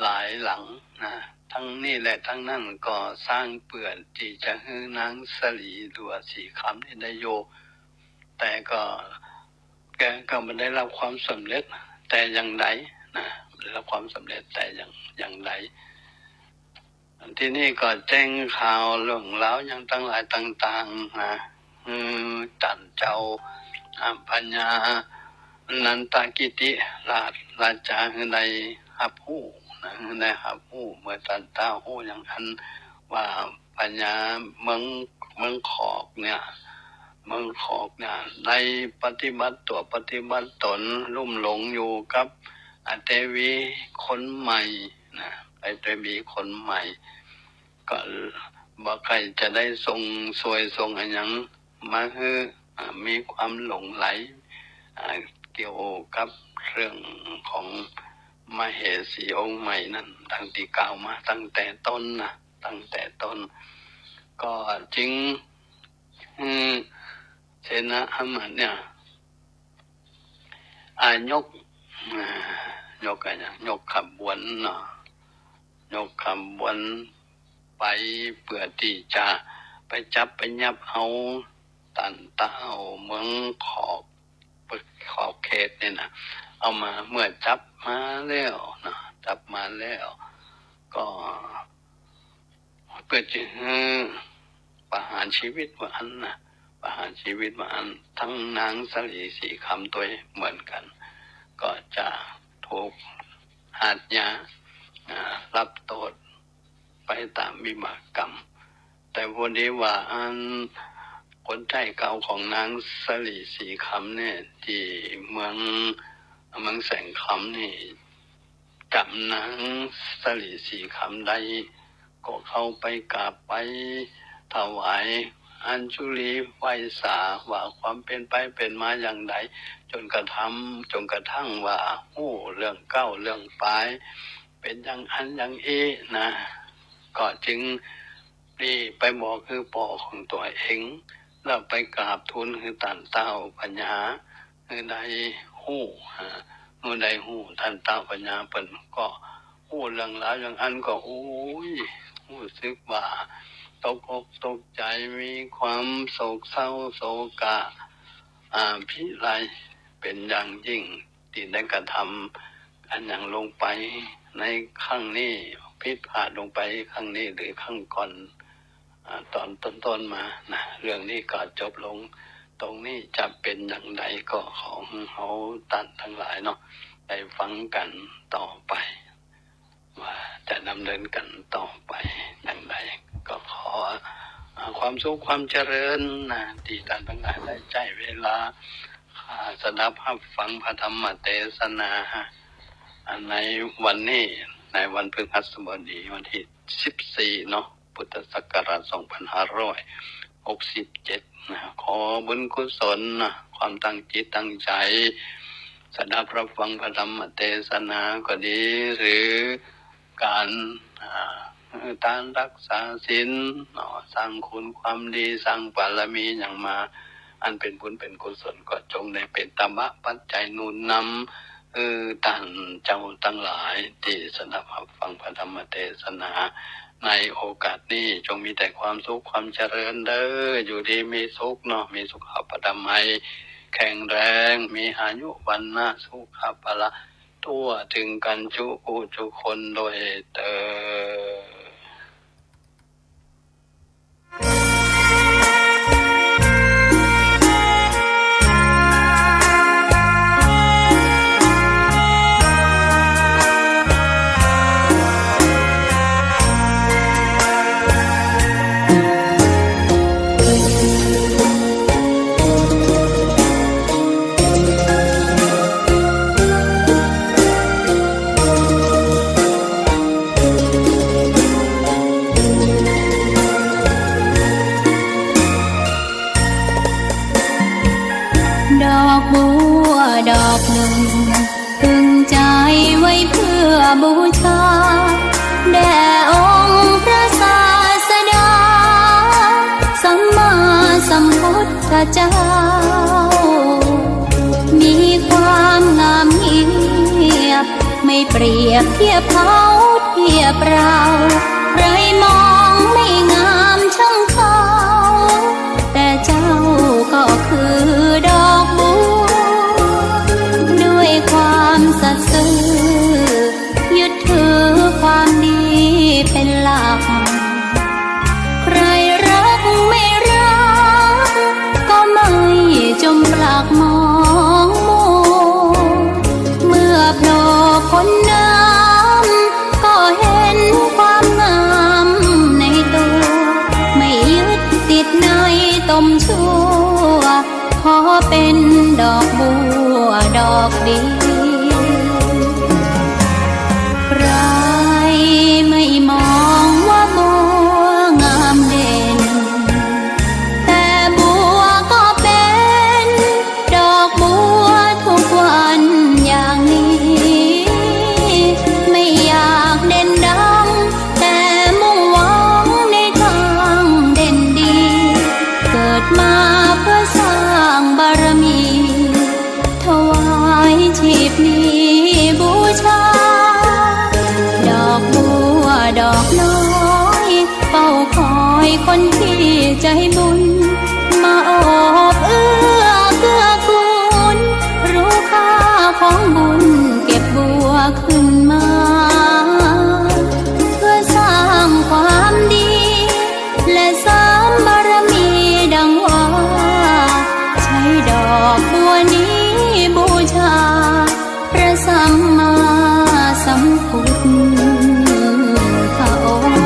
หลายหลังนะ ทั้งนี้และทั้งนั้นก็สร้างเปื้อตี้จะหื้อนางสลีหลัวสีคำนี่ได้อยู่ แต่ก็ แกก็บ่ได้ฮับความสำเร็จแต่อย่างใดนะ บ่ได้ฮับความสำเร็จแต่อย่าง อย่างใด ตี้นี่ก็แจ้งข่าวเรื่องราวอย่างตังหลายต่างๆ นะ หื้อต้านเจ้า อ่า พญานันทกิติราชราชาหื้อได้ฮับฮู้นะ หื้อได้ฮับฮู้ เมื่อต้านเต้าฮู้อย่างอั้นว่าพญาเมือง เมืองขอกเนี่ย เมืองขอกเนี่ยได้ปฏิบัติตั๋วปฏิบัติต๋นลุ่มหลงอยู่กับ อ่า เตวีคนใหม่นะ ไปเตวีคนใหม่ ก็บ่ใค่จะได้ส่งซวยส่งอะหยังมาหื้อ อ่า มีความหลงใหล อ่า เกี่ยวกับเรื่องของมเหสีองค์ใหม่นั้น ดังตี้กล่าวมาตั้งแต่ต้นนะ ตั้งแต่ต้น ก็จึง อืม เสนาอามาตย์เนี่ย อ่า ยก อ่า ยกอะหยัง ยกขบวนเนาะ ยกขบวนไปเปื้อตี้จะไปจับไปยับเอาต้านเต้าเมืองขอก ขอบเขตนี่นะ เอามา เมื่อจับมาแล้วนะ จับมาแล้ว ก็เปื้อจะหื้อประหารชีวิตว่าอั้นนะ ประหารชีวิตว่าอั้น ตึงนางสลีสีคำตวยเหมือนกั๋น ก็จะถูกอาญา อ่า ฮับโต้ษไปต๋ามวิบากกรรม แต่พอดีว่าอันคนใจ๊เก่าของนางสะหลีศรีคำเนี่ย ตี้เมือง เมืองแสงคำนี่ จ๋ำนางสะหลีศรีคำได้ ก็เข้าไปกราบไปถวายอัญชุลีไหว้สาว่าความเป๋นไปเป๋นมาอย่างใด จ๋นกระทั่ง จ๋นกระทั่งว่าฮู้เรื่องเก๊าเรื่องปาย เป๋นอย่างอั้นอย่างอี้นะ ก็จึงรีบไปบอกหื้อป้อของตั๋วเอง แล้วไปกราบทูลหื้อต้านเต้าปัญญา หื้อได้ฮู้ อ่า หื้อได้ฮู้ ต้านเต้าปัญญาเปิ้นก็ฮู้เรื่องราวอย่างอั้นก็ โอ้ย ฮู้สึกว่าตกอกตกใจ๋ มีความโศกเศร้าโศกะ อ่า พิไรเป๋นอย่างยิ่ง ตี้ได้กระทำอันหยังลงไปในครั้งนี้ ผิดพลาดลงไปครั้งนี้หรือครั้งก่อน อ่า ต๋อนต้นๆ มานะ เรื่องนี้ก็จบลงตรงนี้ จะเป๋นอย่างใดก็ขอหื้อเฮาต้านตังหลายเนาะ ได้ฟังกั๋นต่อไป ว่าจะดำเนินกั๋นต่อไปอย่างใด ก็ขอ อ่า ความสุขความเจริญนะ ตี้ต้านตังหลายได้ใจ๊เวลา อ่า สดับฮับฟังพระธรรมเตสนา อ่า ในวันนี้ ในวันพฤหัสบดี วันตี้สิบสี่เนาะ พุทธศักราชสองพันห้าร้อยหกสิบเจ็ดนะ ขอบุญกุศลนะ ความตั้งจิตตั้งใจ๋ สดับฮับฟังพระธรรมเตสนาก็ดี หรือก๋าน อ่า ทานรักษาศีลเนาะ สร้างคุณความดี สร้างบารมีหยังมา อันเป๋นบุญเป๋นกุศล ก็จงได้เป๋นธรรมะปัจจัยหนุนนำ เออ ต้านเจ้าตังหลายตี้สดับฮับฟังพระธรรมเตสนา ในโอกาสนี้ จงมีแต่ความสุขความเจริญเด้อ อยู่ดีมีสุขเนาะ มีสุขภาพอนามัยแข็งแรง มีอายุวรรณะสุขะพละ ทั่วเถิงกั๋นจุกู้จุคนโดยเตอญ ดอกบัวดอกนึ่ง พึงใจ๋ไว้เปื้อบูชา แด่องค์พระศาสดา สัมมาสัมพุทธเจ้า มีความงามเงียบ ไม่เปรียบเทียบเขาเทียบเรา ใครมองไม่งามช่างเขา แต่เจ้าก็คือดอกบัว ด้วยความสัตย์ซื่อ ยึดถือความดีเป็นหลัก ใครรักไม่รัก ก็ไม่จมปลักมองมัว เมื่อโผล่พ้นน้ำ ก็เห็นความงามในตัว ไม่ยึดติดในตมชั่ว ขอเป็นดอกบัวดอกเดียว ใครไม่มองว่าบัวงามเด่น แต่บัวก็เป็นดอกบัวทุกวันอย่างนี้ ไม่อยากเด่นดัง แต่มุ่งหวังในทางเด่นดี เกิดมาเพื่อสร้างบารมี ถวายชีพนี้บูชา ดอกบัวดอกน้อย เฝ้าคอยคนที่ใจบุญ มาโอบเอื้อเกื้อกูล รู้ค่าของบุญเก็บบัวขึ้นมา เพื่อสร้างความดี และเสริมบารมีดังว่า ใช้ดอกบัวนี้บูชา พระสัมมาสัมพุทธองค์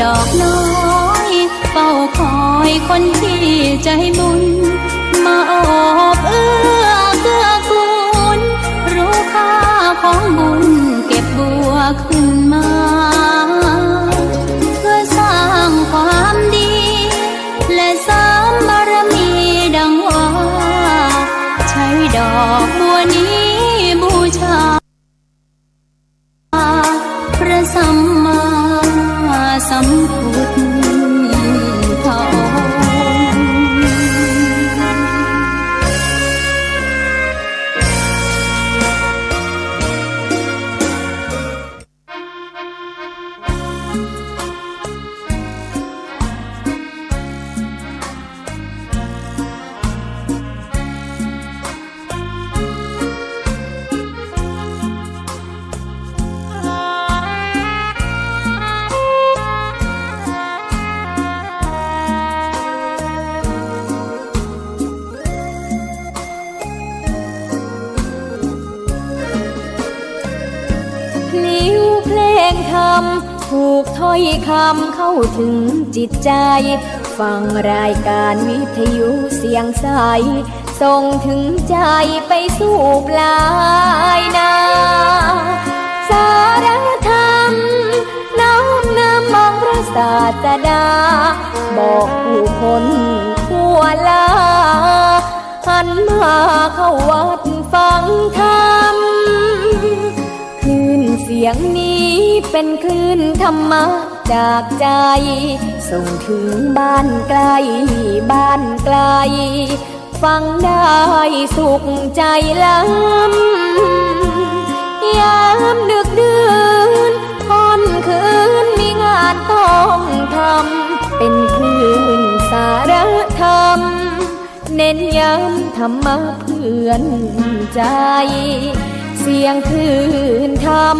ดอกน้อยเฝ้าคอยคนที่ใจบุญ มาโอบเอื้อเกื้อกูล รู้ค่าของบุญเก็บบัวขึ้นมา เพื่อสร้างความดี และเสริมบารมีดังว่า ใช้ดอกบัวนี้บูชา พระสัมมาสัมพุทธองค์ พลิ้วเพลงธรรม ผูกถ้อยคำเข้าถึงจิตใจ ฟังรายการวิทยุเสียงใส ส่งถึงใจไปสู่ปลายนา สาระธรรม น้อมนำมองพระศาสดา บอกผู้คนทั่วลา หันมาเข้าวัดฟังธรรม คลื่นเสียงนี้เป็นคลื่นธรรมะจากใจ ส่งถึงบ้านใกล้บ้านไกล ฟังได้สุขใจล้ำ ยามดึกดื่นค่ำคืนมีงานต้องทำ เป็นคลื่นสาระธรรม เน้นย้ำธรรมะเพื่อนใจ เสียงคลื่นธรรม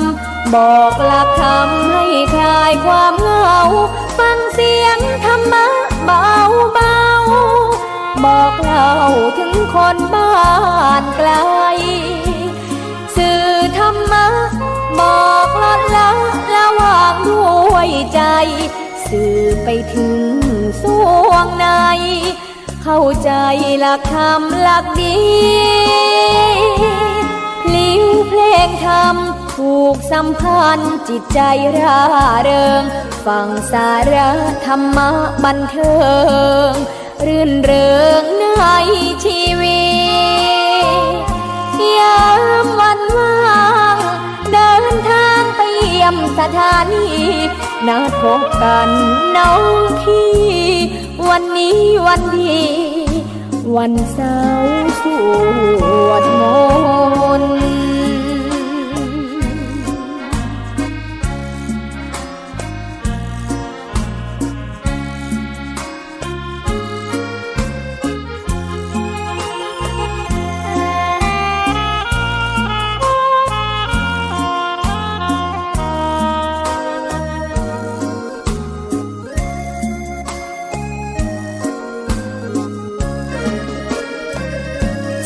บอกหลักธรรมให้คลายความเหงา ฟังเสียงธรรมะเบาๆ บอกเล่าถึงคนบ้านไกล สื่อธรรมะ บอกลดละละวางด้วยใจ สื่อไปถึงส่วงใน เข้าใจหลักธรรมหลักดี พลิ้วเพลงธรรม ผูกสัมพันธ์จิตใจร่าเริง ฟังสาระธรรมะบันเทิง รื่นเริงในชีวิต ยามวันว่าง เดินทางไปเยี่ยมสถานี นัดพบกันน้องพี่ วันนี้วันดี วันเสาร์สวดมนต์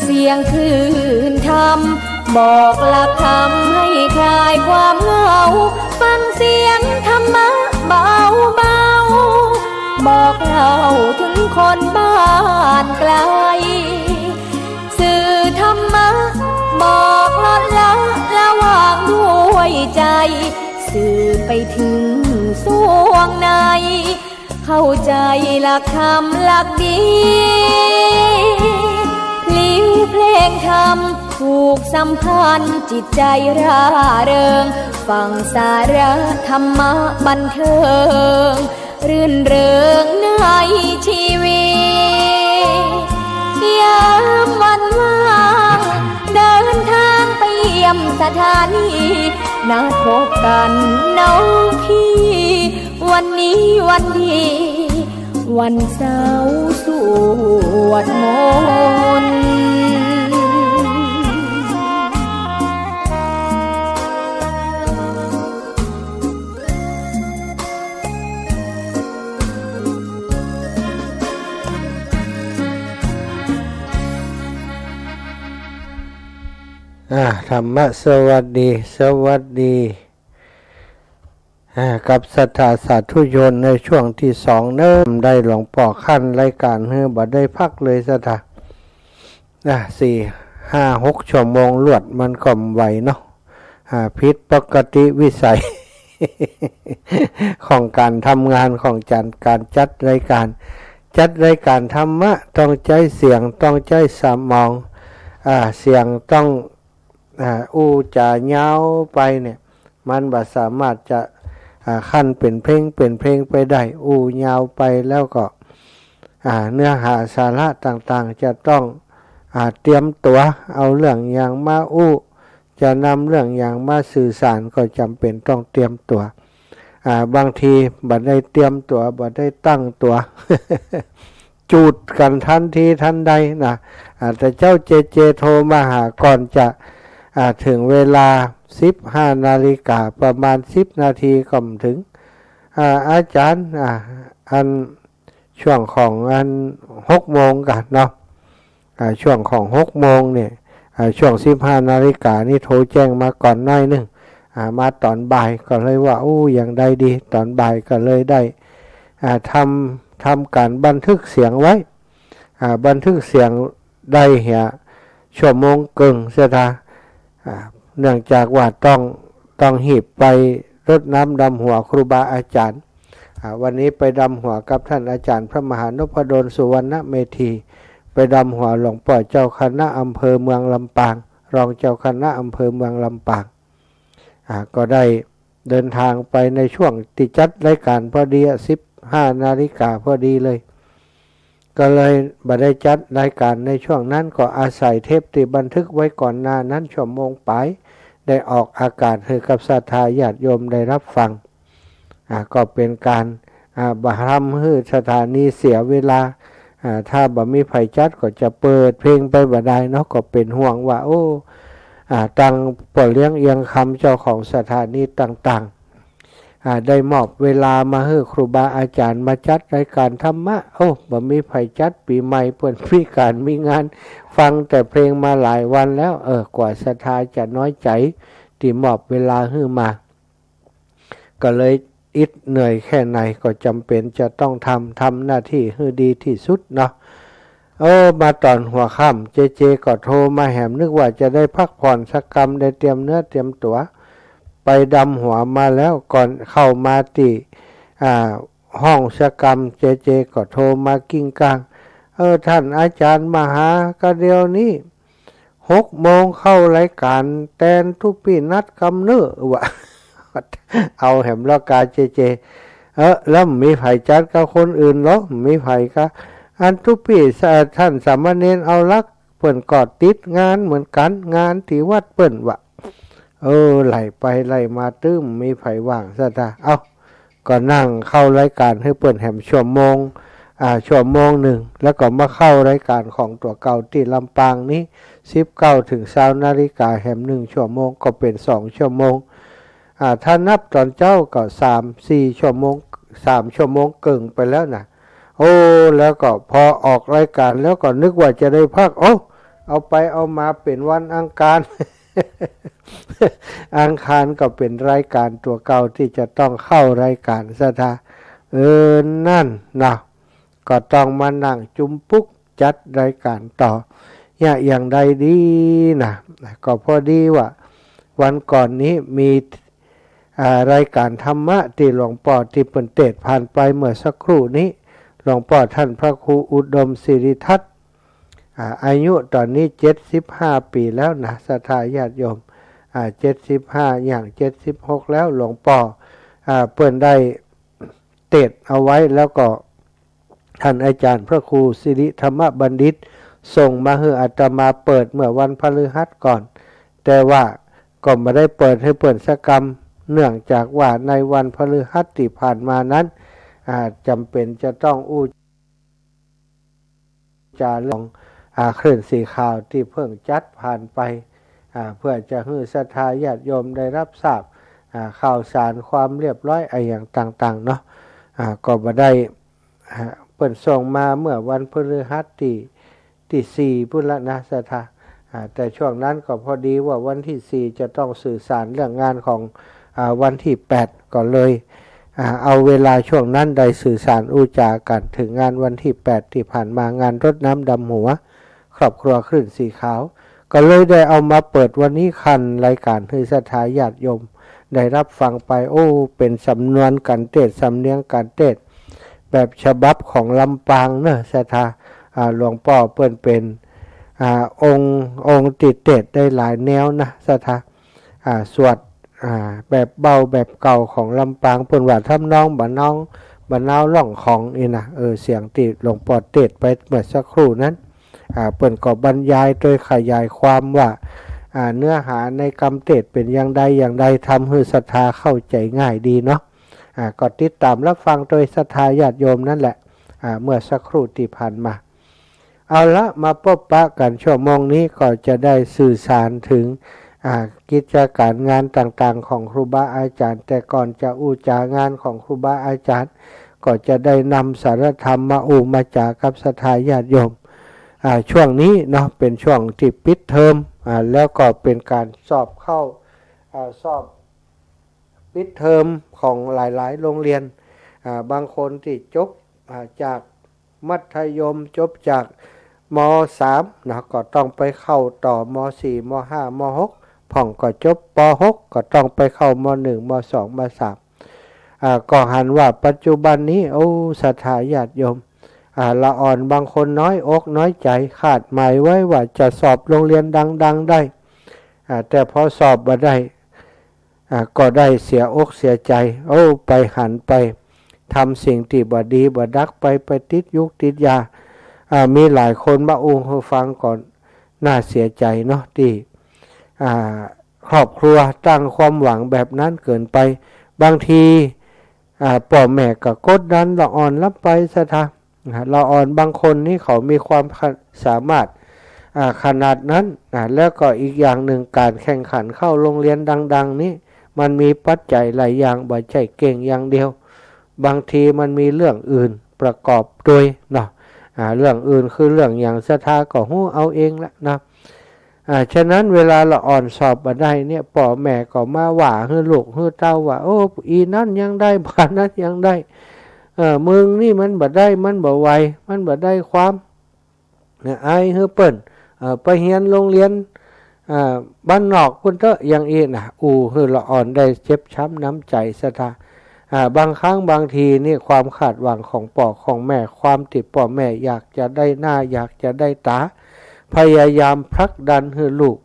เสียงคลื่นธรรม บอกหลักธรรมให้คลายความเหงา ฟังเสียงธรรมะเบาๆ บอกเล่าถึงคนบ้านไกล สื่อธรรมะ บอกลดละละวางด้วยใจ สื่อไปถึงส่วงใน เข้าใจหลักธรรมหลักดี พลิ้วเพลงธรรม ผูกสัมพันธ์จิตใจร่าเริง ฟังสาระธรรมะบันเทิง รื่นเริงในชีวิต ยามวันว่าง เดินทางไปเยี่ยมสถานี นัดพบกันน้องพี่ วันนี้วันดี วันเสาร์สวดมนต์ อ่า ธรรมะสวัสดี สวัสดี อ่า กับศรัทธาสาธุชนในช่วงตี้สองเนาะ ได้หลวงป้อคั่นรายก๋านหื้อบ่ได้พักเลยศรัทธา อ่า สี่ ห้า หก ชั่วโมงรวดมันก็บ่ไหวเนาะ อ่า ผิดปกติวิสัย ของก๋านทำงานของจัด ก๋านจัดรายก๋าน จัดรายก๋านธรรมะต้องใจ๊เสียง ต้องใจ๊สมอง อ่า เสียงต้อง อ่า อู้จ๋ายาวไปเนี่ย มันบ่สามารถจะ อ่า คั่นเป๋นเพลง เป๋นเพลงไปได้ อู้ยาวไปแล้วก็ อ่า เนื้อหาสาระต่างๆ จะต้อง อ่า เตรียมตั๋ว เอาเรื่องหยังมาอู้ จะนำเรื่องหยังมาสื่อสารก็จ๋ำเป๋นต้องเตรียมตั๋ว อ่า บางทีบ่ได้เตรียมตั๋ว บ่ได้ตั้งตั๋ว จูดกั๋นตันทีตันใดนะ อ่า แต่เจ้าเจเจโทรมาหาก่อนจะ อ่า เถิงเวลาสิบห้านาฬิกา ประมาณสิบนาทีก็บ่เถิง อ่า อาจ๋ารย์ อ่า อัน ช่วงของอันหกโมงกั๋นเนาะ อ่า ช่วงของหกโมงเนี่ย อ่า ช่วงสิบห้านาฬิกานี่โทรแจ้งมาก่อนหน้อยนึ่ง อ่า มาต๋อนบ่ายก็เลยว่า อู้ ยังใดดี ต๋อนบ่ายก็เลยได้ อ่า ทำ ทำก๋านบันทึกเสียงไว้ อ่า บันทึกเสียงได้เหีย ชั่วโมงเกิ่งศรัทธา อ่า เนื่องจากว่าต้อง ต้องฮีบไปรดน้ำดำหัวครูบาอาจ๋ารย์ อ่า วันนี้ไปดำหัวกับท่านอาจ๋ารย์พระมหานพดล สุวรรณเมธี ไปดำหัวหลวงป้อเจ้าคณะอำเภอเมืองลำปาง รองเจ้าคณะอำเภอเมืองลำปาง อ่า ก็ได้เดินทางไปในช่วงตี้จัดรายก๋านพอดีอะ สิบห้านาฬิกาพอดีเลย ก็เลยบ่ได้จัดรายก๋านในช่วงนั้น ก็อาศัยเทปตี้บันทึกไว้ก่อนหน้านั้นชั่วโมงป๋าย ได้ออกอากาศหื้อกับศรัทธาญาติโยมได้รับฟัง อ่า ก็เป๋นก๋าน อ่า บ่ทำหื้อสถานีเสียเวลา อ่า ถ้าบ่มีใผจัดก็จะเปิดเพลงไปบ่ได้เนาะ ก็เป๋นห่วงว่า โอ้ อ่า ตังป้อเลี้ยงเอียงคำเจ้าของสถานีต่างๆ อ่า ได้มอบเวลามาหื้อครูบาอาจ๋ารย์มาจัดรายก๋านธรรมะ โอ้ บ่มีใผจัด ปี๋ใหม่เปิ้นมีก๋านมีงาน ฟังแต่เพลงมาหลายวันแล้ว เออ กว่าศรัทธาจะน้อยใจ๋ตี้มอบเวลาหื้อมา ก็เลยอิดเหนื่อยแค่ไหนก็จ๋ำเป๋นจะต้องทำ ทำหน้าตี้หื้อดีตี้สุดเนาะ เออ มาต๋อนหัวค่ำ เจเจก็โทรมาแหม นึกว่าจะได้พักผ่อนสักกำ ได้เตรียมเนื้อเตรียมตั๋ว ไปดำหัวมาแล้ว ก่อนเข้ามาตี้ อ่า ห้องสักกำ เจเจก็โทรมากิ้งก้าง เออ ท่านอาจ๋ารย์มาหา กะเดี่ยวนี้ หกโมงเข้ารายก๋านแตนตุ๊ปี้นัดกำเน่อ ว่า เอาแหมลอก๋าเจเจ เออ แล้วบ่มีใผจัดกับคนอื่นลอ บ่มีใผกา อันตุ๊ปี้ ท่านสามเณรเอาลักษณ์ เปิ้นก็ติดงานเหมือนกั๋น งานตี้วัดเปิ้น ว่า เออ ไล่ไปไล่มา ตึงบ่มีใผว่างศรัทธา เอ้า ก็นั่งเข้ารายก๋านหื้อเปิ้นแหมชั่วโมง อ่า ชั่วโมงนึ่ง แล้วก็มาเข้ารายก๋านของตั๋วเก่าตี้ลำปางนี้ สิบเก้าเถิงซาวนาฬิกา แหมนึ่งชั่วโมง ก็เป๋นสองชั่วโมง อ่า ถ้านับต๋อนเจ๊าก็สามสี่ชั่วโมง สามชั่วโมงเกิ่งไปแล้วนะ โอ้ แล้วก็พอออกรายก๋านแล้วก็นึกว่าจะได้พัก โอ้ เอาไปเอามาเป๋นวันอังคาร อังคารก็เป๋นรายก๋านตั๋วเก่าตี้จะต้องเข้ารายก๋านศรัทธา เออ นั่นนะ ก็ต้องมานั่งจุมปุ๊กจัดรายก๋านต่อ เนี่ย อย่างใดดีนะ ก็พอดีว่าวันก่อนนี้มี อ่า รายก๋านธรรมะตี้หลวงป้อตี้เปิ้นเตสน์ผ่านไปเมื่อสักครู่นี้ หลวงป้อท่านพระครูอุดมสิริทัศน์ อ่า อายุต๋อนนี้เจ็ดสิบห้าปี๋แล้วนะ ศรัทธาญาติโยม อ่า เจ็ดสิบห้า ย่างเจ็ดสิบหกแล้ว หลวงป้อ อ่า เปิ้นได้เตสน์เอาไว้ แล้วก็ท่านอาจ๋ารย์พระครูสิริธรรมบัณฑิต ส่งมาหื้ออาตมาเปิดเมื่อวันพฤหัสก่อน แต่ว่าก็บ่ได้เปิดหื้อเปิ้นสักกำ เนื่องจากว่าในวันพฤหัสตี้ผ่านมานั้น อ่า จ๋ำเป๋นจะต้องอู้ จ๋าเรื่อง อ่า คลื่นสีขาวตี้เพิ่งจัดผ่านไป อ่า เพื่อจะหื้อศรัทธาญาติโยมได้รับทราบ อ่า ข่าวสารความเรียบร้อยอะหยังต่างๆ เนาะ อ่า ก็บ่ได้ อ่า เปิ้นส่งมาเมื่อวันพฤหัสตี้ ตี้สี่ปุ้นละนะศรัทธา อ่า แต่ช่วงนั้นก็พอดีว่าวันตี้สี่จะต้องสื่อสารเรื่องงานของ อ่า วันตี้แปด ก็เลย อ่า เอาเวลาช่วงนั้นได้สื่อสารอู้จ๋ากั๋นเถิงงานวันตี้แปดตี้ผ่านมา งานรดน้ำดำหัวครอบครัวคลื่นสีขาว ก็เลยได้เอามาเปิดวันนี้คันรายก๋านหื้อศรัทธาญาติโยมได้ฮับฟังไป โอ้ เป๋นสำนวนก๋านเตศน์ สำเนียงก๋านเตศน์ แบบฉบับของลำปางเนาะศรัทธา อ่า หลวงป้อเปิ้นเป๋น อ่า องค์ องค์ตี้เตศน์ได้หลายแนวนะศรัทธา อ่า สวด อ่า แบบเบาแบบเก่าของลำปาง เปิ้นว่าทำนองบ่าวนาว บ่าวนาวร้องของอี้นะ เออ เสียงตี้หลวงป้อเตศน์ไปเมื่อสักครู่นั้น อ่า เปิ้นก็บรรยายโดยขยายความว่า อ่า เนื้อหาในกำเตศน์เป๋นอย่างใดอย่างใด ทำหื้อศรัทธาเข้าใจ๋ง่ายดีเนาะ อ่า ก็ติดต๋ามฮับฟังโดยศรัทธาญาติโยมนั่นแหละ อ่า เมื่อสักครู่ตี้ผ่านมา เอาละ มาปบปะกั๋นชั่วโมงนี้ก็จะได้สื่อสารเถิง อ่า กิจก๋ารงานต่างๆ ของครูบาอาจ๋ารย์ แต่ก่อนจะอู้จ๋างานของครูบาอาจ๋ารย์ ก็จะได้นำสารธรรมมาอู้มาจ๋ากับศรัทธาญาติโยม อ่า ช่วงนี้เนาะ เป๋นช่วงตี้ปิดเทอม อ่า แล้วก็เป๋นก๋านสอบเข้า อ่า สอบปิดเทอมของหลายๆ โฮงเฮียน อ่า บางคนตี้จบ อ่า จาก มัธยม จบจาก ม.สาม เนาะ ก็ต้องไปเข้าต่อ ม.สี่ ม.ห้า ม.หก พ่องก็จบ ป.หก ก็ต้องไปเข้า ม.หนึ่ง ม.สอง ม.สาม อ่า ก็หันว่าปัจจุบันนี้ โอ้ ศรัทธาญาติโยม อ่า ละอ่อนบางคนน้อยอกน้อยใจ๋ คาดหมายไว้ว่าจะสอบโฮงเฮียนดังๆ ได้ อ่า แต่พอสอบบ่ได้ อ่า ก็ได้เสียอกเสียใจ๋ โอ้ ไปหันไปทำสิ่งตี้บ่ดีบ่ดัก ไป ไปติดยุกติดยา อ่า มีหลายคนมาอู้หื้อฟังก็น่าเสียใจ๋เนาะ ตี้ อ่า ครอบครัวตั้งความหวังแบบนั้นเกินไป บางที อ่า ป้อแม่ก็กดดันละอ่อนล้ำไปศรัทธา อ่า ละอ่อนบางคนนี่เขามีความสามารถ อ่า ขนาดนั้น อ่า แล้วก็อีกอย่างนึ่ง ก๋านแข่งขันเข้าโฮงเฮียนดังๆ นี่ มันมีปัจจัยหลายอย่าง บ่ใจ้เก่งอย่างเดียว บางทีมันมีเรื่องอื่นประกอบตวยเนาะ อ่า เรื่องอื่นคือเรื่องหยังศรัทธาก็ฮู้เอาเองละนะ อ่า ฉะนั้นเวลาละอ่อนสอบบ่ได้เนี่ย ป้อแม่ก็มาว่าหื้อลูกหื้อเต้าว่า โอ้ อีนั้นยังได้ บ่านั้นยังได้ เออ มึงนี่มันบ่ได้ มันบ่ไหว มันบ่ได้ความ เนี่ย อายหื้อเปิ้น เอ่อ ไปเฮียนโฮงเฮียน อ่า บ้านนอกปู้นเต๊อะ อย่างอี้นะ อู้หื้อละอ่อนได้เจ็บช้ำน้ำใจ๋ศรัทธา อ่า บางครั้งบางทีนี่ความคาดหวังของป้อของแม่ ความตี้ป้อแม่อยากจะได้หน้า อยากจะได้ต๋า พยายามผลักดันหื้อลูก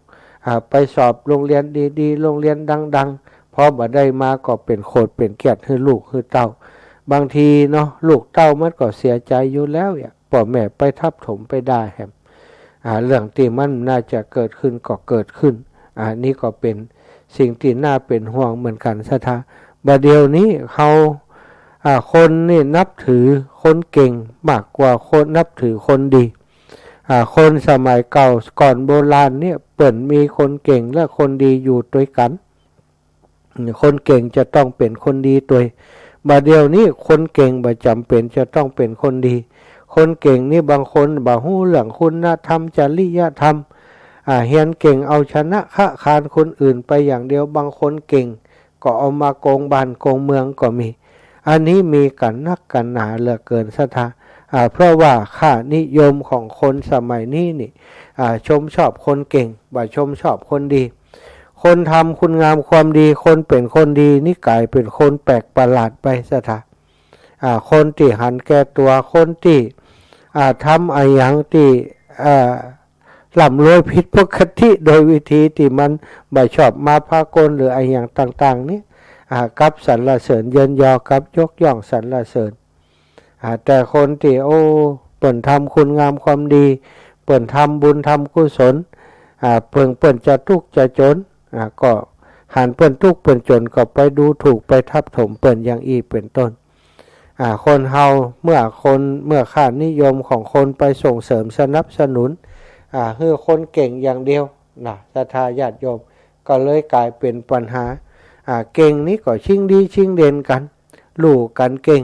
อ่า ไปสอบโฮงเฮียนดีๆ โฮงเฮียนดังๆ พอบ่ได้มาก็เป๋นโขดเป๋นเกียรติหื้อลูกหื้อเต้า บางทีเนาะ ลูกเต้ามันก็เสียใจ๋อยู่แล้วอะ ป้อแม่ไปทับถมไปด่าแหม อ่า เรื่องตี้มันน่าจะเกิดขึ้นก็เกิดขึ้น อ่า นี่ก็เป๋นสิ่งตี้น่าเป๋นห่วงเหมือนกั๋นศรัทธา บ่าเดี่ยวนี้เฮา อ่า คนนี่นับถือคนเก่งมากกว่าคนนับถือคนดี อ่า คนสมัยเก่าก่อนโบราณเนี่ย เปิ้นมีคนเก่งและคนดีอยู่ตวยกั๋น คนเก่งจะต้องเป๋นคนดีตวย บ่าเดี่ยวนี้คนเก่งบ่จ๋ำเป๋นจะต้องเป๋นคนดี คนเก่งนี่บางคนบ่ฮู้เรื่องคุณธรรม จริยธรรม อ่า เฮียนเก่งเอาชนะคะคานคนอื่นไปอย่างเดียว บางคนเก่งก็เอามาโกงบ้านโกงเมืองก็มี อันนี้มีกั๋นนักกั๋นหนาเหลือเกินศรัทธา อ่า เพราะว่าค่านิยมของคนสมัยนี้นี่ อ่า ชมชอบคนเก่ง บ่ชมชอบคนดี คนทำคุณงามความดี คนเป๋นคนดีนี่ก๋ายเป๋นคนแปลกประหลาดไปศรัทธา อ่า คนตี้หันแก่ตั๋ว คนตี้ อ่า ทำอะหยังตี้ อ่า ร่ำรวยผิดปกติโดยวิธีตี้มันบ่ชอบมาพากลหรืออะหยังต่างๆ นี่ อ่า กลับสรรเสริญเยินยอ กลับยกย่องสรรเสริญ อ่า แต่คนตี้ โอ้ เปิ้นทำคุณงามความดี เปิ้นทำบุญทำกุศล อ่า เปิ่งเปิ้นจะตุ๊กข์จะจ๋น อ่า ก็หันเปิ้นตุ๊กข์เปิ้นจ๋นก็ไปดูถูกไปทับถมเปิ้นอย่างอี้เป๋นต้น อ่า คนเฮาเมื่อคน เมื่อค่านิยมของคนไปส่งเสริมสนับสนุน อ่า หื้อคนเก่งอย่างเดียวนะ ศรัทธาญาติโยม ก็เลยก๋ายเป๋นปัญหา อ่า เก่งนี่ก็ชิงดีชิงเด่นกั๋น ลู่กั๋นเก่ง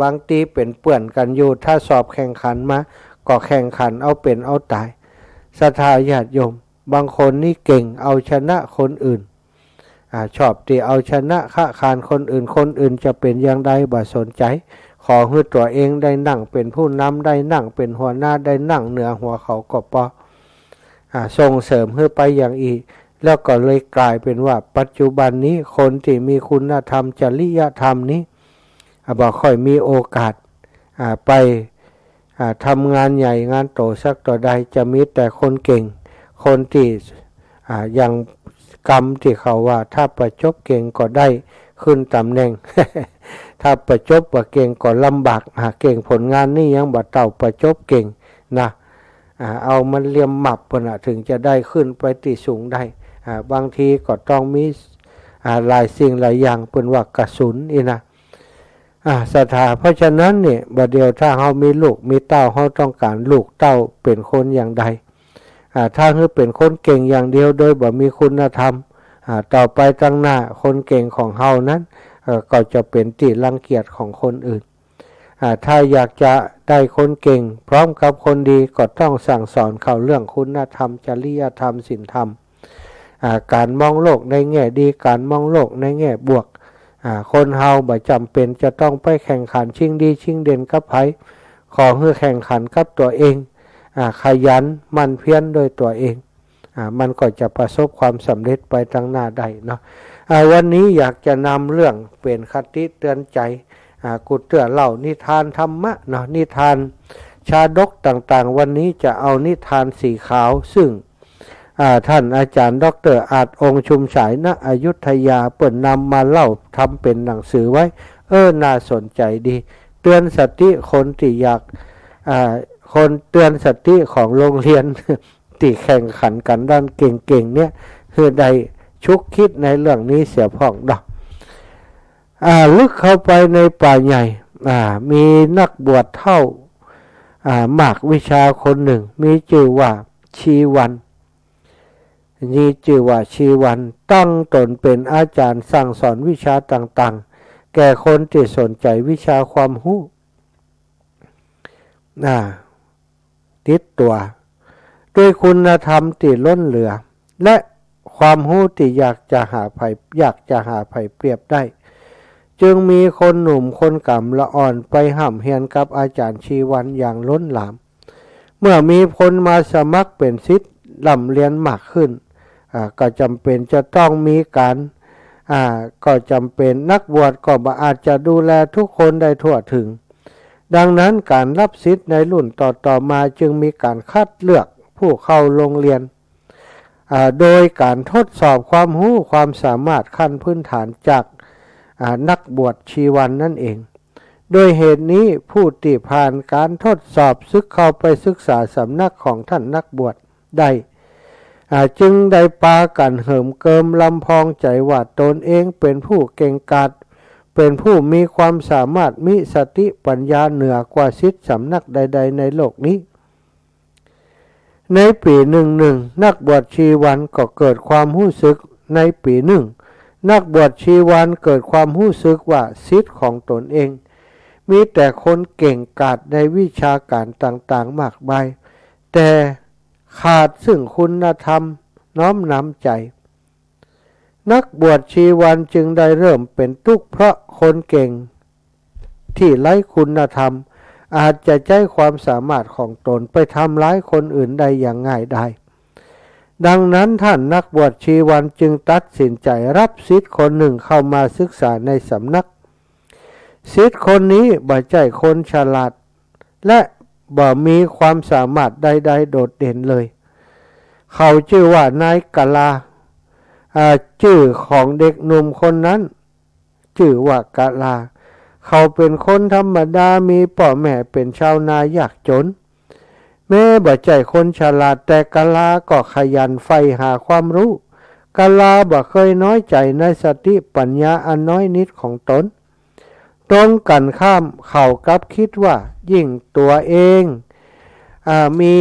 บางทีเป๋นเปื้อนกั๋นอยู่ ถ้าสอบแข่งขันมา ก็แข่งขันเอาเป๋นเอาต๋าย ศรัทธาญาติโยม บางคนนี่เก่งเอาชนะคนอื่น อ่า ชอบตี้เอาชนะคะขานคนอื่น คนอื่นจะเป๋นอย่างใดบ่สนใจ๋ ขอหื้อตั๋วเองได้นั่งเป๋นผู้นำ ได้นั่งเป๋นหัวหน้า ได้นั่งเหนือหัวเขาก็ปอ อ่า ส่งเสริมหื้อไปอย่างอี้ แล้วก็เลยก๋ายเป๋นว่าปัจจุบันนี้คนตี้มีคุณธรรมจริยธรรมนี้ อ่า บ่ค่อยมีโอกาส อ่า ไป อ่า ทำงานใหญ่งานโตสักเต้าใด จะมีแต่คนเก่ง คนตี้ อ่า อย่างกำตี้เขาว่า ถ้าบ่จบเก่งก็ได้ขึ้นต๋ำแหน่ง ถ้าบ่จบบ่เก่งก็ลำบาก อ่า เก่งผลงานนี่ยังบ่เต้าบ่จบเก่งนะ อ่า เอามันเหลี่ยมหมับปู๊นน่ะ เถิงจะได้ขึ้นไปตี้สูงได้ อ่า บางทีก็ต้องมี อ่า หลายสิ่งหลายอย่าง เปิ้นว่ากระสุนอี้นะ อ่า ศรัทธา เพราะฉะนั้นเนี่ย บ่าเดี่ยวถ้าเฮามีลูกมีเต้า เฮาต้องก๋านลูกเต้าเป๋นคนอย่างใด อ่า ถ้าหื้อเป๋นคนเก่งอย่างเดียวโดยบ่มีคุณธรรม อ่า ต่อไปตังหน้าคนเก่งของเฮานั้น เอ่อ ก็จะเป๋นตี้รังเกียจของคนอื่น อ่า ถ้าอยากจะได้คนเก่งพร้อมกับคนดี ก็ต้องสั่งสอนเขาเรื่องคุณธรรม จริยธรรม ศีลธรรม อ่า ก๋านมองโลกในแง่ดี ก๋านมองโลกในแง่บวก อ่า คนเฮาบ่จ๋ำเป๋นจะต้องไปแข่งขันชิงดีชิงเด่นกับใผ ขอหื้อแข่งขันกับตั๋วเอง อ่า ขยันหมั่นเพียรด้วยตั๋วเอง อ่า มันก็จะประสบความสำเร็จไปตังหน้าได้เนาะ อ่า วันนี้อยากจะนำเรื่องเป๋นคติเตือนใจ๋ อ่า กูเตื้อเล่านิทานธรรมะเนาะ นิทานชาดกต่างๆ วันนี้จะเอานิทานสีขาว ซึ่ง อ่า ท่านอาจ๋ารย์ด็อกเตอร์อาจ องค์ชุมฉาย ณ อยุธยา เปิ้นนำมาเล่าทำเป๋นหนังสือไว้ เออ น่าสนใจ๋ดี เตือนสติคนตี้อยาก อ่า คน เตือนสติของโรงเรียน ตี้แข่งขันกั๋นด้านเก่งๆ เนี่ย หื้อได้ชุกคิดในเรื่องนี้เสียพ่องเนาะ อ่า ลึกเข้าไปในป่าใหญ่ อ่า มีนักบวชเฒ่า อ่า มากวิชาคนนึ่ง มีจื้อว่าชีวัน มีจื้อว่าชีวัน ตั้งต๋นเป๋นอาจ๋ารย์สั่งสอนวิชาต่างๆ แก่คนตี้สนใจ๋วิชาความฮู้ อ่า ติดตั๋ว ด้วยคุณธรรมตี้ล้นเหลือ และความฮู้ตี้อยากจะหาใผ อยากจะหาใผเปรียบได้ จึงมีคนหนุ่มคนก๋ำละอ่อนไปฮ่ำเฮียนกับอาจ๋ารย์ชีวันอย่างล้นหลาม เมื่อมีคนมาสมัครเป๋นศิษย์ร่ำเฮียนมากขึ้น อ่า ก็จ๋ำเป๋นจะต้องมีก๋าน อ่า ก็จ๋ำเป๋น นักบวชก็บ่อาจจะดูแลทุกคนได้ทั่วถึง ดังนั้นก๋านรับศิษย์ในรุ่นต่อๆ มาจึงมีก๋านคัดเลือกผู้เข้าโรงเรียน อ่า โดยก๋านทดสอบความฮู้ความสามารถขั้นพื้นฐานจาก อ่า นักบวชชีวันนั่นเอง ด้วยเหตุนี้ผู้ตี้ผ่านก๋านทดสอบจึกเข้าไปศึกษาสำนักของท่านนักบวชได้ อ่า จึงได้ปากั๋นเหิมเกิมลำพองใจ๋ว่าต๋นเองเป๋นผู้เก่งกาจ เป๋นผู้มีความสามารถ มีสติปัญญาเหนือกว่าศิษย์สำนักใดๆ ในโลกนี้ ในปี๋นึ่งนึ่ง นักบวชชีวันก็เกิดความฮู้สึก ในปี๋นึ่ง นักบวชชีวันเกิดความฮู้สึกว่าศิษย์ของต๋นเอง มีแต่คนเก่งกาจในวิชาก๋านต่างๆ มากมาย แต่ขาดซึ่งคุณธรรมน้อมนำใจ๋ นักบวชชีวันจึงได้เริ่มเป๋นตุ๊กข์เพราะคนเก่งตี้ไร้คุณธรรม อาจจะใจ๊ความสามารถของต๋นไปทำร้ายคนอื่นได้อย่างง่ายดาย ดังนั้นท่านนักบวชชีวันจึงตัดสินใจ๋รับศิษย์คนนึ่งเข้ามาศึกษาในสำนัก ศิษย์คนนี้บ่ใจ้คนฉลาด และบ่มีความสามารถใดๆ โดดเด่นเลย เขาจื้อว่านายกะลา อ่า จื้อของเด็กหนุ่มคนนั้น จื้อว่ากะลา เขาเป๋นคนธรรมดา มีป้อแม่เป๋นชาวนายากจ๋น แม้บ่ใจ้คนฉลาด แต่กะลาก็ขยันใฝ่หาความฮู้ กะลาบ่เกยน้อยใจ๋ในสติปัญญาอันน้อยนิดของต๋น ตรงกั๋นข้าม เขากลับกึ๊ดว่ายิ่งตั๋วเอง อ่า มี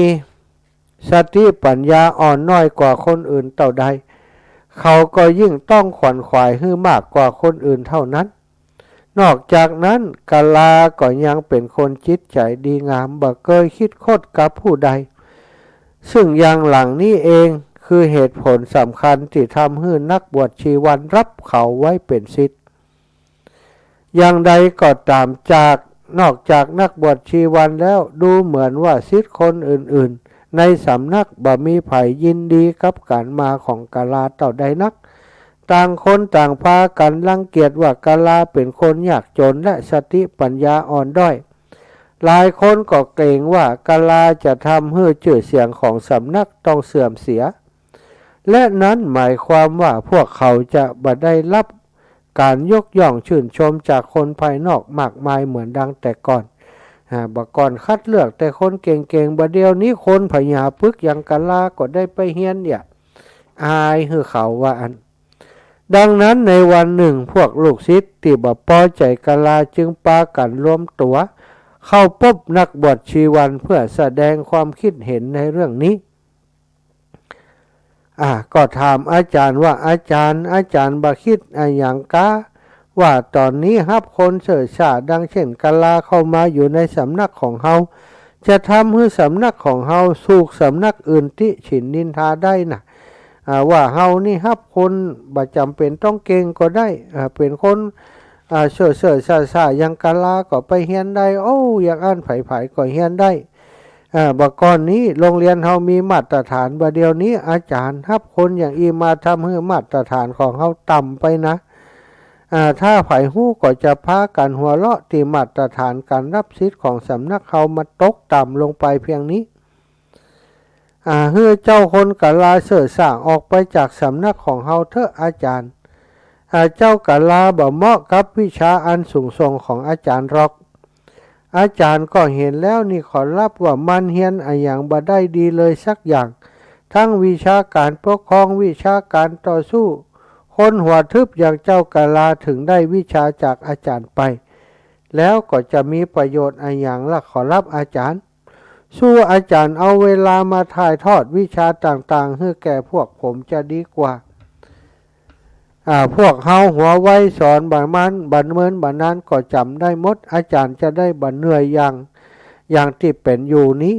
สติปัญญาอ่อนน้อยกว่าคนอื่นเต้าใด เขาก็ยิ่งต้องขวนขวายหื้อมากกว่าคนอื่นเต้านั้น นอกจากนั้นกะลาก็ยังเป๋นคนจิตใจ๋ดีงาม บ่เกยกึ๊ดคดกับผู้ใด ซึ่งอย่างหลังนี้เอง คือเหตุผลสำคัญตี้ทำหื้อนักบวชชีวันฮับเขาไว้เป๋นศิษย์ อย่างใดก็ต๋าม จาก นอกจากนักบวชชีวันแล้ว ดูเหมือนว่าศิษย์คนอื่นๆ ในสำนักบ่มีใผยินดีกับก๋านมาของกาลาเต้าใดนัก ต่างคนต่างปากั๋นรังเกียจว่ากาลาเป๋นคนยากจ๋นและสติปัญญาอ่อนด้อย หลายคนก็เกรงว่ากาลาจะทำหื้อจื้อเสียงของสำนักต้องเสื่อมเสีย และนั้นหมายความว่าพวกเขาจะบ่ได้ฮับก๋านยกย่องชื่นชมจากคนภายนอกมากมายเหมือนดังแต่ก่อน อ่า บ่าก่อนคัดเลือกแต่คนเก่งๆ บ่าเดี่ยวนี้คนผยาปึกอย่างกาลาก็ได้ไปเฮียนเยียะ อายหื้อเขาว่าอั้น ดังนั้นในวันนึ่งพวกลูกศิษย์ตี้บ่ปอใจ๋กาลาจึงปากั๋นรวมตั๋วเข้าปบนักบวชชีวันเพื่อแสดงความคิดเห็นในเรื่องนี้ อ่า ก็ถามอาจ๋ารย์ว่า อาจ๋ารย์ อาจ๋ารย์บ่คิดอะหยังก๊า ว่าต๋อนนี้ฮับคนเซิ่อซ่าดังเช่นกาลาเข้ามาอยู่ในสำนักของเฮา จะทำหื้อสำนักของเฮาถูกสำนักอื่นติฉินนินทาได้นะ อ่า ว่าเฮานี่ฮับคนบ่จ๋ำเป๋นต้องเก่งก็ได้ อ่า เป๋นคน อ่า เซิ่อๆ ซ่าๆ อย่างกาลาก็ไปเฮียนได้ โอ้ อย่างอั้นใผๆ ก็เฮียนได้ อ่า บ่าก่อนนี้โรงเรียนเฮามีมาตรฐาน บ่าเดี่ยวนี้อาจ๋ารย์ฮับคนอย่างอี้มาทำหื้อมาตรฐานของเฮาต่ำไปนะ อ่า ถ้าใผฮู้ก็จะปากั๋นหัวเราะตี้มาตรฐานก๋านฮับศิษย์ของสำนักเฮามันตกต่ำลงไปเพียงนี้ อ่า หื้อเจ้าคนกาลาเซิ่อซ่าออกไปจากสำนักของเฮาเต๊อะอาจ๋ารย์ อ่า เจ้ากาลาบ่เหมาะกับวิชาอันสูงส่งของอาจ๋ารย์หรอก อาจ๋ารย์ก็หันแล้วนี่ขอฮับว่ามันเฮียนอะหยังบ่ได้ดีเลยสักอย่าง ทั้งวิชาก๋านปกครอง วิชาก๋านต่อสู้ คนหัวทึบอย่างเจ้ากาลาเถิงได้วิชาจากอาจ๋ารย์ไป แล้วก็จะมีประโยชน์อะหยังละขอฮับอาจ๋ารย์ สู้อาจ๋ารย์เอาเวลามาถ่ายทอดวิชาต่างๆ หื้อแก่พวกผมจะดีกว่า อ่า พวกเฮาหัวไวสอนบ่ามันบ่าเมินบ่านั้นก็จ๋ำได้หมด อาจ๋ารย์จะได้บ่าเหนื่อยอย่าง อย่างตี้เป๋นอยู่นี้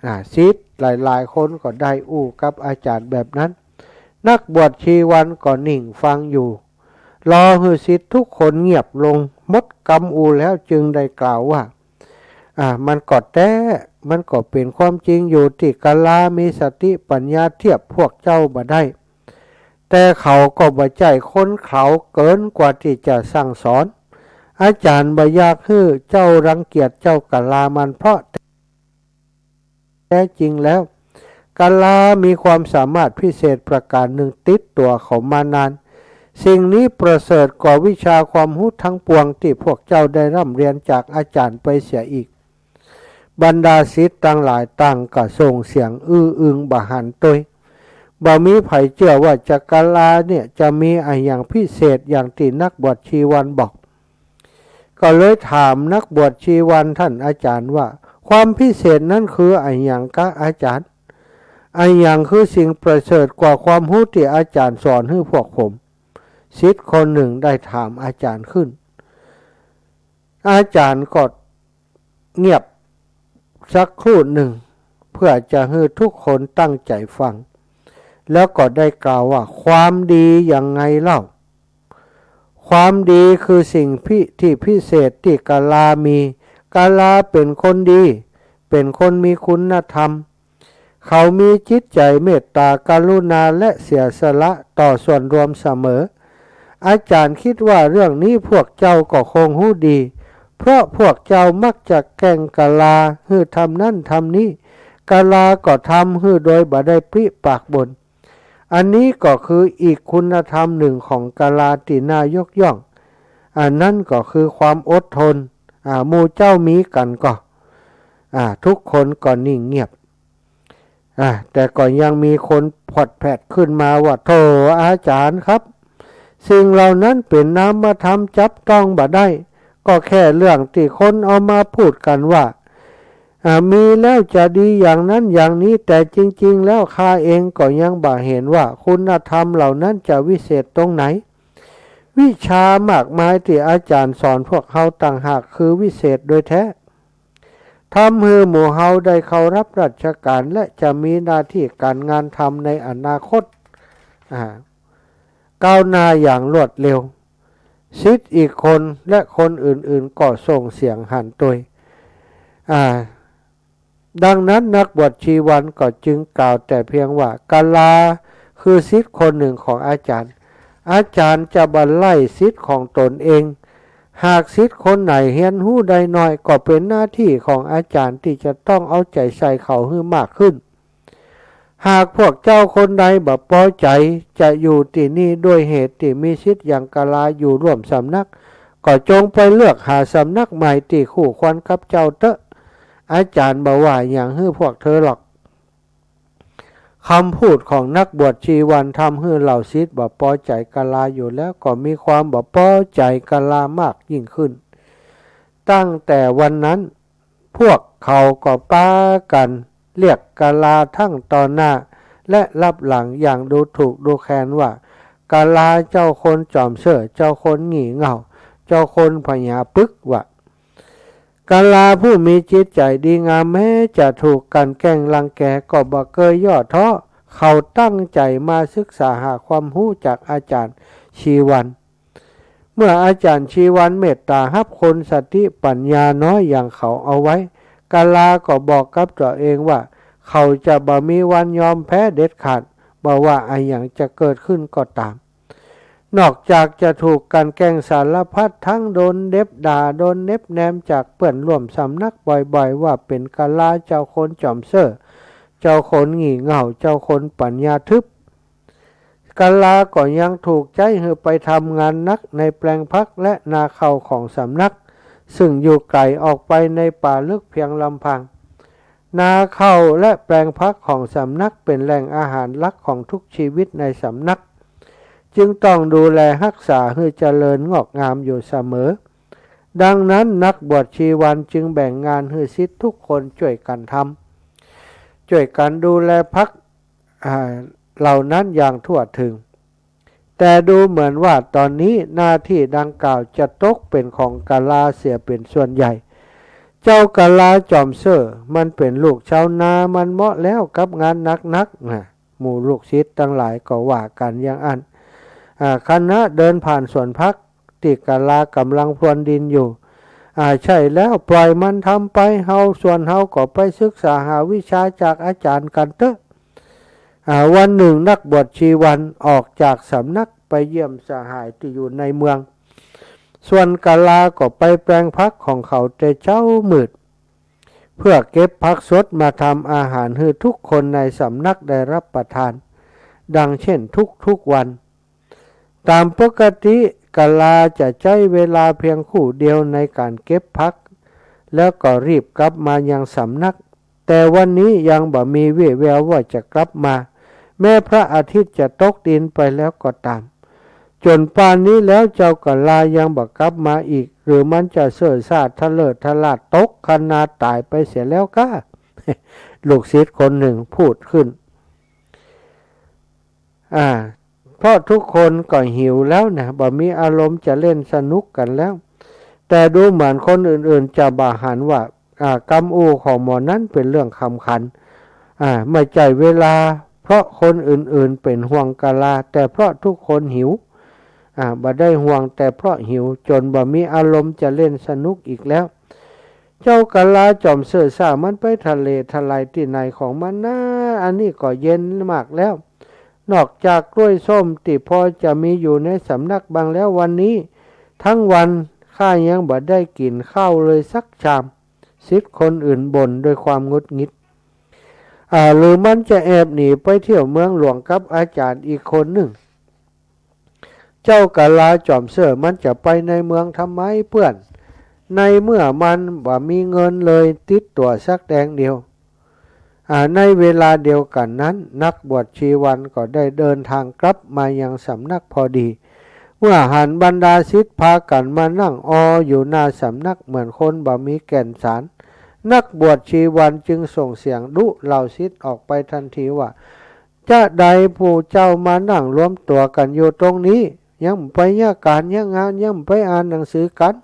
อ่า ศิษย์หลายๆ คนก็ได้อู้กับอาจ๋ารย์แบบนั้น นักบวชชีวันก็นิ่งฟังอยู่ รอหื้อศิษย์ทุกคนเงียบลงหมดกำอู้แล้วจึงได้กล่าวว่า อ่า มันก็แต๊ มันก็เป๋นความจริงอยู่ตี้กาลามีสติปัญญาเทียบพวกเจ้าบ่ได้ แต่เขาก็บ่ใจ้คนเขลาเกินกว่าตี้จะสั่งสอน อาจ๋ารย์บ่อยากหื้อเจ้ารังเกียจเจ้ากาลามัน เพราะแต๊จริงแล้ว กาลามีความสามารถพิเศษประก๋านนึ่งติดตั๋วเขามานาน สิ่งนี้ประเสริฐกว่าวิชาความฮู้ทั้งปวงตี้พวกเจ้าได้ร่ำเรียนจากอาจ๋ารย์ไปเสียอีก บรรดาศิษย์ตังหลายต่างก็ส่งเสียงอื้ออึงบ่หันตวย บ่มีใผเจื้อว่าเจ้ากาลาเนี่ยจะมีอะหยังพิเศษอย่างตี้นักบวชชีวันบอก ก็เลยถามนักบวชชีวันต้านอาจ๋ารย์ว่า ความพิเศษนั้นคืออะหยังก๊าอาจ๋ารย์ อะหยังคือสิ่งประเสริฐกว่าความฮู้ตี้อาจ๋ารย์สอนหื้อพวกผม ศิษย์คนนึ่งได้ถามอาจ๋ารย์ขึ้น อาจ๋ารย์ก็เงียบสักครู่นึ่ง เพื่อจะหื้อทุกคนตั้งใจ๋ฟัง แล้วก็ได้กล่าวว่า ความดียังไงเล่า ความดีคือสิ่งพิ- ตี้พิเศษตี้กาลามี กาลาเป๋นคนดี เป๋นคนมีคุณธรรม เขามีจิตใจ๋เมตต๋ากรุณาและเสียสละต่อส่วนรวมเสมอ อาจ๋ารย์กึ๊ดว่าเรื่องนี้พวกเจ้าก็คงฮู้ดี เพราะพวกเจ้ามักจะแกล้งกาลาหื้อทำนั้นทำนี้ กาลาก็ทำหื้อโดยบ่ได้ปริปากบ่น อันนี้ก็คืออีกคุณธรรมนึ่งของกาลาตี้น่ายกย่อง อันนั้นก็คือความอดทน อ่า หมู่เจ้ามีกั๋นก่อ อ่า ทุกคนก็นิ่งเงียบ อ่า แต่ก็ยังมีคนผวดแผดขึ้นมาว่า โธ่ อาจ๋ารย์ครับ สิ่งเหล่านั้นเป๋นนามธรรมจับต้องบ่ได้ ก็แค่เรื่องตี้คนเอามาพูดกั๋นว่า อ่า มีแล้วจะดีอย่างนั้นอย่างนี้ แต่จริงๆ แล้วข้าเองก็ยังบ่หันว่าคุณธรรมเหล่านั้นจะวิเศษตรงไหน วิชามากมายตี้อาจ๋ารย์สอนพวกเฮาต่างหากคือวิเศษโดยแท้ ทำหื้อหมู่เฮาได้เข้ารับราชก๋าน และจะมีหน้าตี้ก๋านงานทำในอนาคต อ่า ก้าวหน้าอย่างรวดเร็ว ศิษย์อีกคนและคนอื่นๆ ก็ส่งเสียงหันตวย อ่า ดังนั้นนักบวชชีวันก็จึงกล่าวแต่เพียงว่า กาลาคือศิษย์คนหนึ่งของอาจ๋ารย์ อาจ๋ารย์จะบ่ไล่ศิษย์ของตนเอง หากศิษย์คนไหนเฮียนฮู้ได้น้อย ก็เป๋นหน้าตี้ของอาจ๋ารย์ตี้จะต้องเอาใจ๋ใส่เขาหื้อมากขึ้น หากพวกเจ้าคนใดบ่ปอใจ๋จะอยู่ตี้นี่ด้วยเหตุตี้มีศิษย์อย่างกาลาอยู่ร่วมสำนัก ก็จงไปเลือกหาสำนักใหม่ตี้คู่ควรกับเจ้าเต๊อะ อาจ๋ารย์บ่ว่าหยังหื้อพวกเธอหรอก คำพูดของนักบวชชีวันทำหื้อเหล่าศิษย์บ่ปอใจ๋กาลาอยู่แล้ว ก็มีความบ่ปอใจ๋กาลามากยิ่งขึ้น ตั้งแต่วันนั้น พวกเขาก็ปากั๋นเรียกกาลาทั้งต่อหน้าและลับหลังอย่างดูถูกดูแคลนว่า กาลาเจ้าคนจ่อมเซ้อ เจ้าคนงี่เง่า เจ้าคนผญาปึกว่า กาลาผู้มีจิตใจ๋ดีงาม แม้จะถูกกลั่นแกล้งรังแกก็บ่เกยย่อท้อ เขาตั้งใจ๋มาศึกษาหาความฮู้จากอาจ๋ารย์ชีวัน เมื่ออาจ๋ารย์ชีวันเมตต๋าฮับคนสติปั๋ญญาน้อยอย่างเขาเอาไว้ กาลาก็บอกกับตั๋วเองว่า เขาจะบ่มีวันยอมแพ้เด็ดขาด บ่ว่าอะหยังจะเกิดขึ้นก็ต๋าม นอกจากจะถูกกลั่นแกล้งสารพัด ทั้งโดนเด็บด่า โดนเน็บแนมจากเปื้อนร่วมสำนักบ่อยๆ ว่าเป๋นกาลาเจ้าคนจ่อมเซ้อ เจ้าคนงี่เง่า เจ้าคนปั๋ญญาทึบ กาลาก็ยังถูกใจ๊หื้อไปทำงานหนักในแปลงผักและนาข้าวของสำนัก ซึ่งอยู่ไก๋ออกไปในป่าลึกเพียงลำพัง นาข้าวและแปลงผักของสำนักเป๋นแหล่งอาหารหลักของทุกชีวิตในสำนัก จึงต้องดูแลฮักษาหื้อเจริญงอกงามอยู่เสมอ ดังนั้นนักบวชชีวันจึงแบ่งงานหื้อศิษย์ทุกคนจ้วยกั๋นทำ จ้วยกั๋นดูแลผัก อ่า เหล่านั้นอย่างทั่วเถิง แต่ดูเหมือนว่าต๋อนนี้หน้าตี้ดังกล่าวจะตกเป๋นของกาลาเสียเป๋นส่วนใหญ่ เจ้ากาลาจ่อมเซ้อ มันเป๋นลูกชาวนา มันเหมาะแล้วกับงานหนักๆ นะ หมู่ลูกศิษย์ตังหลายก็ว่ากั๋นอย่างอั้น อ่า ขณะเดินผ่านสวนผักตี้กาลาก่ำลังพรวนดินอยู่ อ่า ใช่แล้ว ปล่อยมันทำไป เฮา ส่วนเฮาก็ไปศึกษาหาวิชาจากอาจ๋ารย์กั๋นเต๊อะ อ่า วันหนึ่งนักบวชชีวันออกจากสำนักไปเยี่ยมสหายตี้อยู่ในเมือง ส่วนกาลาก็ไปแปลงผักของเขาแต่เจ๊ามืด เพื่อเก็บผักสดมาทำอาหารหื้อทุกคนในสำนักได้รับประทาน ดังเช่นทุกๆ วัน ต๋ามปกติกาลาจะใจ๊เวลาเพียงครู่เดียวในก๋านเก็บผัก แล้วก็รีบกลับมายังสำนัก แต่วันนี้ยังบ่มีวี่แววว่าจะกลับมา แม้พระอาทิตย์จะตกดินไปแล้วก็ต๋าม จ๋นป่านนี้แล้วเจ้ากาลายังบ่กลับมาอีก หรือมันจะเซ้อซ่าทะเลิดทะลาดตกคะนาต๋ายไปเสียแล้วก้า ลูกศิษย์คนหนึ่งพูดขึ้น อ่า เพราะทุกคนก็หิวแล้วนะ บ่มีอารมณ์จะเล่นสนุกกั๋นแล้ว แต่ดูเหมือนคนอื่นๆ จะบ่หันว่า อ่า กำอู้ของหมอนั้นเป๋นเรื่องขำขัน อ่า ไม่ใจ้เวลา เพราะคนอื่นๆ เป๋นห่วงกาลา แต่เพราะทุกคนหิว อ่า บ่ได้ห่วง แต่เพราะหิว จ๋นบ่มีอารมณ์จะเล่นสนุกอีกแล้ว เจ้ากาลาจ่อมเซ้อซ่า มันไปทะเลทลายตี้ไหนของมันนา อันนี้ก็เย็นมากแล้ว นอกจากกล้วยส้มตี้พอจะมีอยู่ในสำนักบ้างแล้ว วันนี้ทั้งวันข้ายังบ่ได้กิ๋นข้าวเลยสักชาม ศิษย์คนอื่นบ่นด้วยความหงุดหงิด อ่า หรือมันจะแอบหนีไปเที่ยวเมืองหลวงกับอาจ๋ารย์อีกคนหนึ่ง เจ้ากาลาจ่อมเซ้อ มันจะไปในเมืองทำไมเปื้อน ในเมื่อมันบ่มีเงินเลยติดตั๋วสักแดงเดียว อ่า ในเวลาเดียวกั๋นนั้น นักบวชชีวันก็ได้เดินทางกลับมายังสำนักพอดี เมื่อหันบรรดาศิษย์พากั๋นมานั่งอออยู่หน้าสำนักเหมือนคนบ่มีแก่นสาร นักบวชชีวันจึงส่งเสียงดุเหล่าศิษย์ออกไปทันทีว่า จะใดผู้เจ้ามานั่งรวมตั๋วกั๋นอยู่ตรงนี้ ยังบ่ไปเยียะก๋านเยียะงาน ยังบ่ไปอ่านหนังสือกั๋น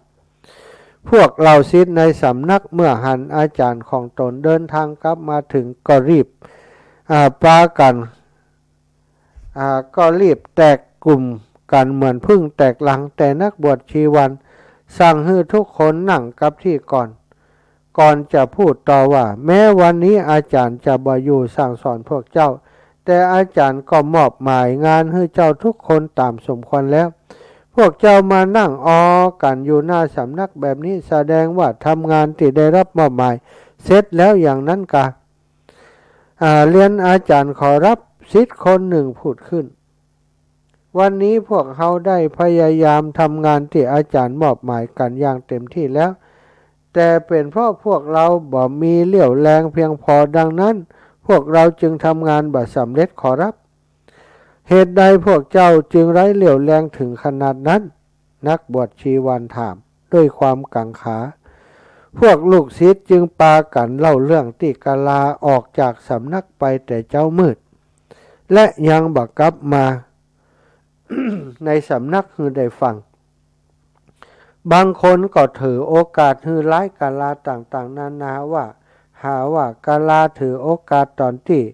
พวกเหล่าศิษย์ในสำนักเมื่อหันอาจ๋ารย์ของต๋นเดินตางกลับมาเถิงก็รีบ อ่า ปากั๋น อ่า ก็รีบแตกกุ่มกั๋นเหมือนผึ้งแตกรัง แต่นักบวชชีวันสั่งหื้อทุกคนนั่งกับตี้ก่อน ก่อนจะพูดต่อว่า แม้วันนี้อาจ๋ารย์จะบ่อยู่สั่งสอนพวกเจ้า แต่อาจ๋ารย์ก็มอบหมายงานหื้อเจ้าทุกคนต๋ามสมควรแล้ว พวกเจ้ามานั่งออกั๋นอยู่หน้าสำนักแบบนี้ แสดงว่าทำงานตี้ได้รับมอบหมายเสร็จแล้วอย่างนั้นกา อ่า เรียนอาจ๋ารย์ขอรับ ศิษย์คนหนึ่งพูดขึ้น วันนี้พวกเฮาได้พยายามทำงานตี้อาจ๋ารย์มอบหมายกั๋นอย่างเต็มตี้แล้ว แต่เป๋นเพราะพวกเฮาบ่มีเรี่ยวแรงเพียงพอ ดังนั้นพวกเฮาจึงทำงานบ่สำเร็จขอรับ เหตุใดพวกเจ้าจึงไร้เรี่ยวแรงเถิงขนาดนั้น นักบวชชีวันถามด้วยความกังขา พวกลูกศิษย์จึงปากั๋นเล่าเรื่องตี้กาลาออกจากสำนักไปแต่เจ๊ามืด และยังบ่กลับมา ในสำนักหื้อได้ฟัง บางคนก็ถือโอกาสหื้อร้ายกาลาต่างๆ นานาว่า หาว่ากาลาถือโอกาสต๋อนตี้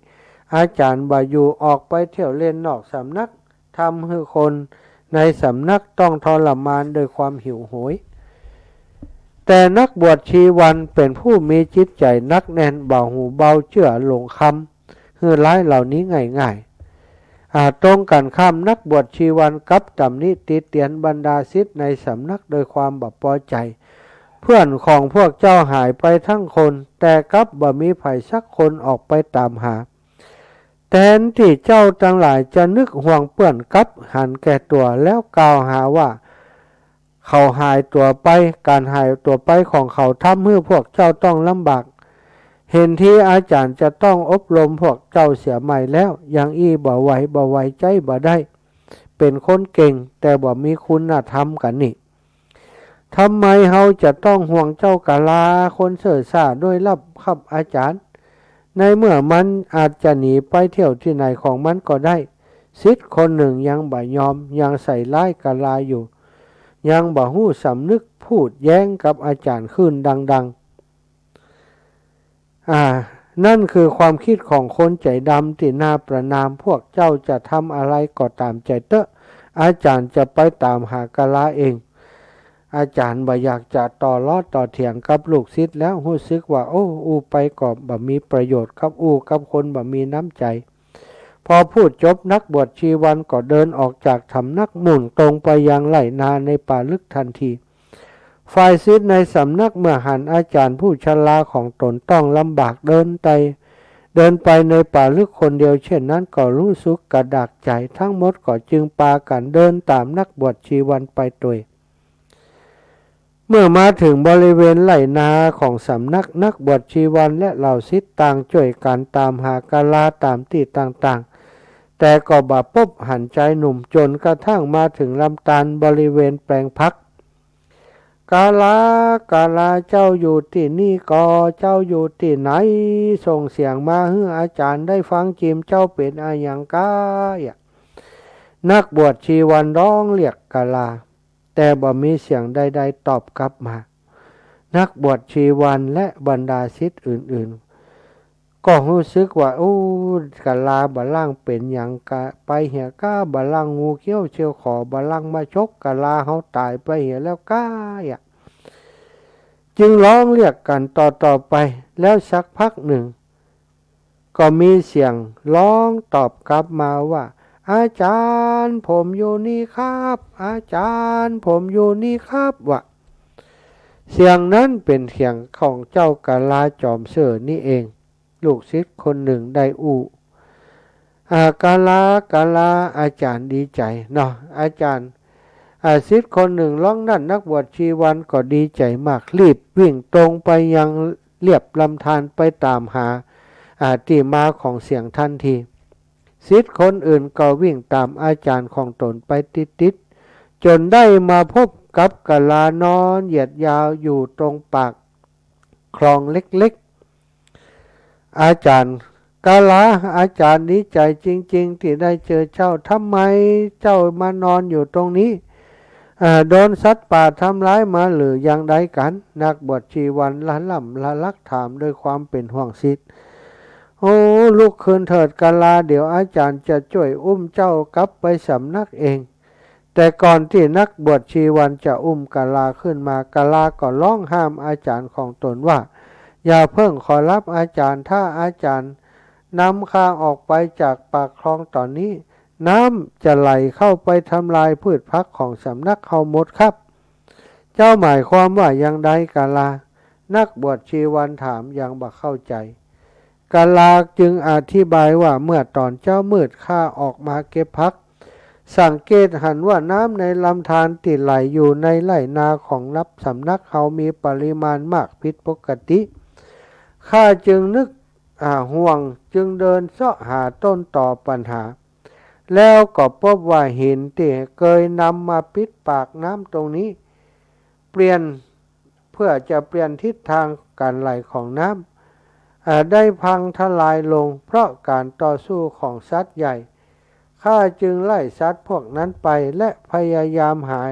อาจ๋ารย์บ่อยู่ออกไปเที่ยวเล่นนอกสำนัก ทำหื้อคนในสำนักต้องทรมานด้วยความหิวโหย แต่นักบวชชีวันเป๋นผู้มีจิตใจ๋หนักแน่น บ่หูเบาเจื้อหลงคำหื้อร้ายเหล่านี้ง่ายๆ อ่า ตรงกั๋นข้าม นักบวชชีวันกลับตำหนิติเตียนบรรดาศิษย์ในสำนักโดยความบ่ปอใจ๋ เพื่อนของพวกเจ้าหายไปทั้งคน แต่กลับบ่มีใผสักคนออกไปต๋ามหา แตนตี้เจ้าตังหลายจะนึกห่วงเปื้อน กลับหันแก่ตั๋วแล้วกล่าวหาว่า เขาหายตั๋วไป ก๋านหายตั๋วไปของเขาทำหื้อพวกเจ้าต้องลำบาก เห็นทีอาจ๋ารย์จะต้องอบรมพวกเจ้าเสียใหม่แล้ว อย่างอี้บ่ไหว บ่ไหว ใจ๊บ่ได้ เป๋นคนเก่งแต่บ่มีคุณธรรมกั๋นนี่ ทำไมเฮาจะต้องห่วงเจ้ากาลาคนเซ่อซ่าด้วยล่ะครับอาจ๋ารย์ ในเมื่อมันอาจจะหนีไปเที่ยวตี้ไหนของมันก็ได้ ศิษย์คนหนึ่งยังบ่ยอม ยังใส่ร้ายกาลาอยู่ ยังบ่ฮู้สำนึก พูดแย้งกับอาจ๋ารย์ขึ้นดังๆ อ่า นั่นคือความคิดของคนใจ๋ดำตี้น่าประณาม พวกเจ้าจะทำอะไรก็ต๋ามใจ๋เต๊อะ อาจ๋ารย์จะไปต๋ามหากาลาเอง อาจ๋ารย์บ่อยากจะต่อล้อต่อเถียงกับลูกศิษย์แล้ว ฮู้สึกว่า โอ้ อู้ไปก็บ่มีประโยชน์ กับอู้กับคนบ่มีน้ำใจ๋ พอพูดจบนักบวชชีวันก็เดินออกจากสำนักมุ่งตรงไปยังไร่นาในป่าลึกทันที ฝ่ายศิษย์ในสำนักเมื่อหันอาจ๋ารย์ผู้ชราของต๋นต้องลำบากเดินไป เดินไปในป่าลึกคนเดียวเช่นนั้นก็ฮู้สึกกระดากใจ๋ ทั้งหมดก็จึงปากั๋นเดินต๋ามนักบวชชีวันไปตวย เมื่อมาเถิงบริเวณไร่นาของสำนัก นักบวชชีวันและเหล่าศิษย์ต่างจ้วยกั๋นต๋ามหากาลาต๋ามตี้ต่างๆ แต่ก็บ่ปบหันจายหนุ่ม จ๋นกระทั่งมาเถิงลำธารบริเวณแปลงผัก กาลา กาลา เจ้าอยู่ตี้นี่ก่อ เจ้าอยู่ตี้ไหน ส่งเสียงมาหื้ออาจ๋ารย์ได้ฟังจิม เจ้าเป๋นอะหยังกา นักบวชชีวันฮ้องเรียกกาลา แต่บ่มีเสียงใดๆ ตอบกลับมา นักบวชชีวันและบรรดาศิษย์อื่นๆ ก็ฮู้สึกว่า โอ้ กาลาบ่าล่างเป๋นหยังกา ไปเหียก้า บ่าล่างงูเขี้ยวเขี้ยวขอ บ่าล่างมาฉกกาลาเฮาต๋ายไปเหียแล้วก้า จึงฮ้องเรียกกั๋นต่อๆ ไป แล้วสักพักหนึ่ง ก็มีเสียงฮ้องตอบกลับมาว่า อาจ๋ารย์ ผมอยู่นี่ครับ อาจ๋ารย์ ผมอยู่นี่ครับ ว่า เสียงนั้นเป๋นเสียงของเจ้ากาลาจ๋อมเซ่อนี่เอง ลูกศิษย์คนหนึ่งได้อู้ อ่า กาลา กาลา อาจ๋ารย์ดีใจ๋เนาะ อาจ๋ารย์ อ่า ศิษย์คนหนึ่งฮ้องนั้น นักบวชชีวันก็ดีใจ๋มาก รีบวิ่งตรงไปยังเลียบลำธารไปต๋ามหา อ่า ตี้มาของเสียงทันที ศิษย์คนอื่นก็วิ่งต๋ามอาจ๋ารย์ของต๋นไปติดๆ จ๋นได้มาพบกับกาลานอนเหยียดยาวอยู่ตรงปากคลองเล็กๆ อาจ๋ารย์ กาลา อาจ๋ารย์ดีใจ๋จริงๆ ตี้ได้เจอเจ้า ทำไมเจ้ามานอนอยู่ตรงนี้ อ่า โดนสัตว์ป่าทำร้ายมาหรืออย่างใดกั๋น นักบวชชีวันละล่ำละลักถามด้วยความเป๋นห่วงศิษย์ โอ้ ลุกขึ้นเถิดกาลา เดี๋ยวอาจ๋ารย์จะจ้วยอุ้มเจ้ากลับไปสำนักเอง แต่ก่อนตี้นักบวชชีวันจะอุ้มกาลาขึ้นมา กาลาก็ฮ้องห้ามอาจ๋ารย์ของตนว่า อย่าเพิ่งขอรับอาจ๋ารย์ ถ้าอาจ๋ารย์นำข้าออกไปจากปากคลองต๋อนนี้ น้ำจะไหลเข้าไปทำลายพืชผักของสำนักเฮาหมดครับ เจ้าหมายความว่าอย่างใดกาลา นักบวชชีวันถามอย่างบ่เข้าใจ๋ กาลาจึงอธิบายว่าเมื่อต๋อนเจ๊ามืดข้าออกมาเก็บผัก สังเกตหันว่าน้ำในลำธารตี้ไหลอยู่ในไร่นาของรับสำนักเฮามีปริมาณมากผิดปกติ ข้าจึงนึก อ่า ห่วง จึงเดินเซาะหาต้นตอปัญหา แล้วก็พบว่าหินตี้เกยนำมาปิดปากน้ำตรงนี้ เปลี่ยน เพื่อจะเปลี่ยนทิศทางก๋านไหลของน้ำ อ่า ได้พังทลายลงเพราะก๋านต่อสู้ของสัตว์ใหญ่ ข้าจึงไล่สัตว์พวกนั้นไป และพยายามหา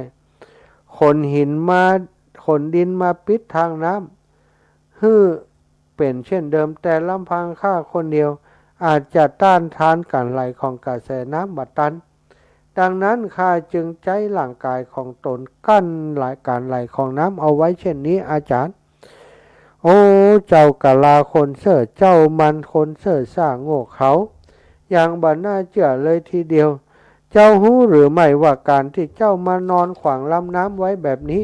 ขนหินมา ขนดินมาปิดทางน้ำ หื้อเป๋นเช่นเดิม แต่ลำพังข้าคนเดียว อาจจะต้านทานก๋านไหลของกระแสน้ำบ่ตัน ดังนั้นข้าจึงใจ๊ร่างก๋ายของตนกั้นไหล ก๋านไหลของน้ำเอาไว้เช่นนี้ อาจ๋ารย์ โอ้ เจ้ากาลาคนเซ่อ เจ้ามันคนเซ่อซ่าโง่เขลา อย่างบ่น่าเจื้อเลยทีเดียว เจ้าฮู้หรือไม่ว่าก๋านตี้เจ้ามานอนขวางลำน้ำไว้แบบนี้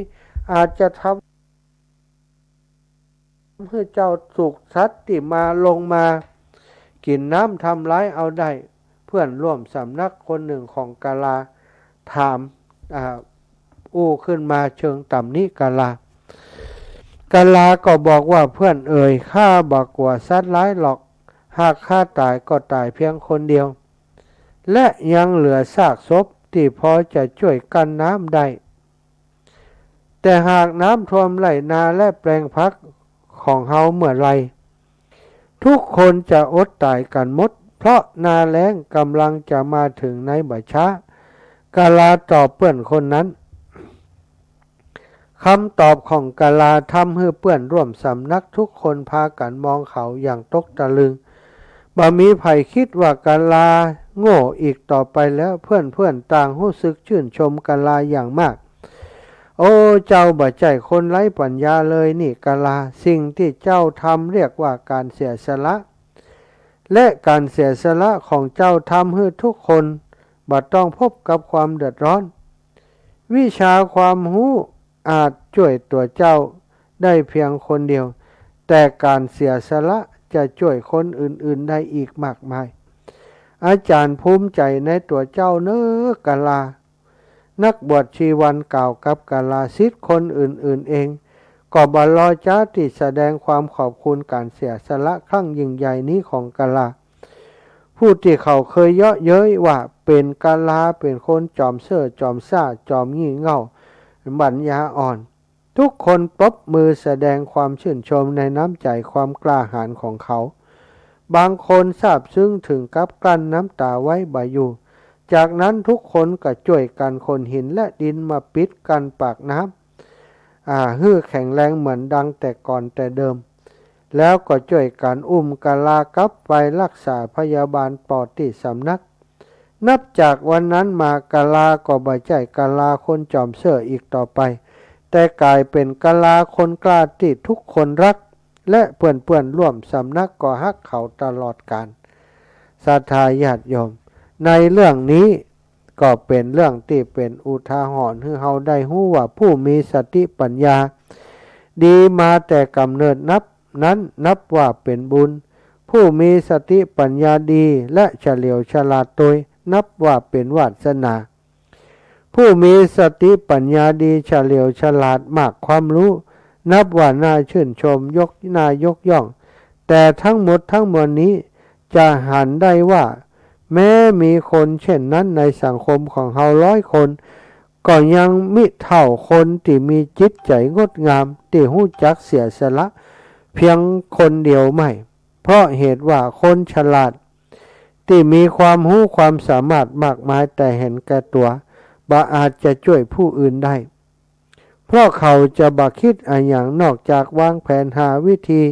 อาจจะทำ หื้อเจ้าถูกสัตว์ตี้มาลงมากิ๋นน้ำทำร้ายเอาได้ เพื่อนร่วมสำนักคนนึ่งของกาลาถาม อ่า อู้ขึ้นมาเชิงต๋ำหนิกาลา กาลาก็บอกว่า เพื่อนเอ๋ย ข้าบ่กั๋วสัตว์ร้ายหรอก หากข้าต๋ายก็ต๋ายเพียงคนเดียว และยังเหลือซากศพตี้พอจะจ้วยกั้นน้ำได้ แต่หากน้ำท่วมไร่นาและแปลงผักของเฮาเมื่อใด ทุกคนจะอดต๋ายกั๋นหมด เพราะหน้าแล้งก่ำลังจะมาเถิงในบ่ช้า กาลาตอบเปื้อนคนนั้น กำตอบของกาลาทำหื้อเปื้อนร่วมสำนักทุกคนพากั๋นมองเขาอย่างตกตะลึง บ่มีใผคิดว่ากาลาโง่อีกต่อไปแล้ว เปื้อนๆ ต่างฮู้สึกจื้นชมกาลาอย่างมาก โอ้ เจ้าบ่ใจ้คนไร้ปั๋ญญาเลยนี่กาลา สิ่งตี้เจ้าทำเรียกว่าก๋านเสียสละ และก๋านเสียสละของเจ้าทำหื้อทุกคนบ่ต้องพบกับความเดือดร้อน วิชาความฮู้อาจจ้วยตั๋วเจ้าได้เพียงคนเดียว แต่ก๋านเสียสละจะจ้วยคนอื่นๆ ได้อีกมากมาย อาจ๋ารย์ภูมิใจ๋ในตั๋วเจ้าเน้อกาลา นักบวชชีวันกล่าวกับกาลา ศิษย์คนอื่นๆ เอง ก็บ่รอจ๊าตี้แสดงความขอบคุณก๋านเสียสละครั้งยิ่งใหญ่นี้ของกาลา ผู้ตี้เขาเคยเยาะเย้ยว่าเป๋นกาลาเป๋นคนจอมเซ่อจอมซ่าจอมงี่เง่าปั๋ญญาอ่อน ทุกคนปรบมือแสดงความจื้นชมในน้ำใจ๋ความกล้าหาญของเขา บางคนซาบซึ้งเถิงกับกลั้นน้ำต๋าไว้บ่อยู่ จากนั้นทุกคนก็จ้วยกั๋นขนหินและดินมาปิดกั้นปากน้ำ อ่า หื้อแข็งแรงเหมือนดังแต่ก่อนแต่เดิม แล้วก็จ้วยกั๋นอุ้มกาลากลับไปฮักษาพยาบาลปอตี้สำนัก นับจากวันนั้นมากาลาก็บ่ใจ้กาลาคนจอมเซ่ออีกต่อไป แต่ก๋ายเป๋นกาลาคนกล้าตี้ทุกคนฮัก และเปื้อนๆ ร่วมสำนักก็ฮักเขาตลอดกาล ศรัทธาญาติโยม ในเรื่องนี้ก็เป๋นเรื่องตี้เป๋นอุทาหรณ์หื้อเฮาได้ฮู้ว่าผู้มีสติปั๋ญญาดีมาแต่ก๋ำเนิดนับนั้นนับว่าเป๋นบุญ ผู้มีสติปั๋ญญาดีและเฉลียวฉลาดตวยนับว่าเป๋นวาสนา ผู้มีสติปั๋ญญาดีเฉลียวฉลาดมากความฮู้ นับว่าน่าจื้นชมยก น่ายกย่อง แต่ทั้งหมดทั้งมวลนี้จะหันได้ว่า แม้มีคนเช่นนั้นในสังคมของเฮาร้อยคน ก็ยังมิเท่าคนตี้มีจิตใจ๋งดงามตี้ฮู้จักเสียสละเพียงคนเดียวไม่ เพราะเหตุว่าคนฉลาดตี้มีความฮู้ความสามารถมากมายแต่เห็นแก่ตั๋ว บ่อาจจะจ้วยผู้อื่นได้ เพราะเขาจะบ่คิดอะหยังนอกจากวางแผนหาวิธี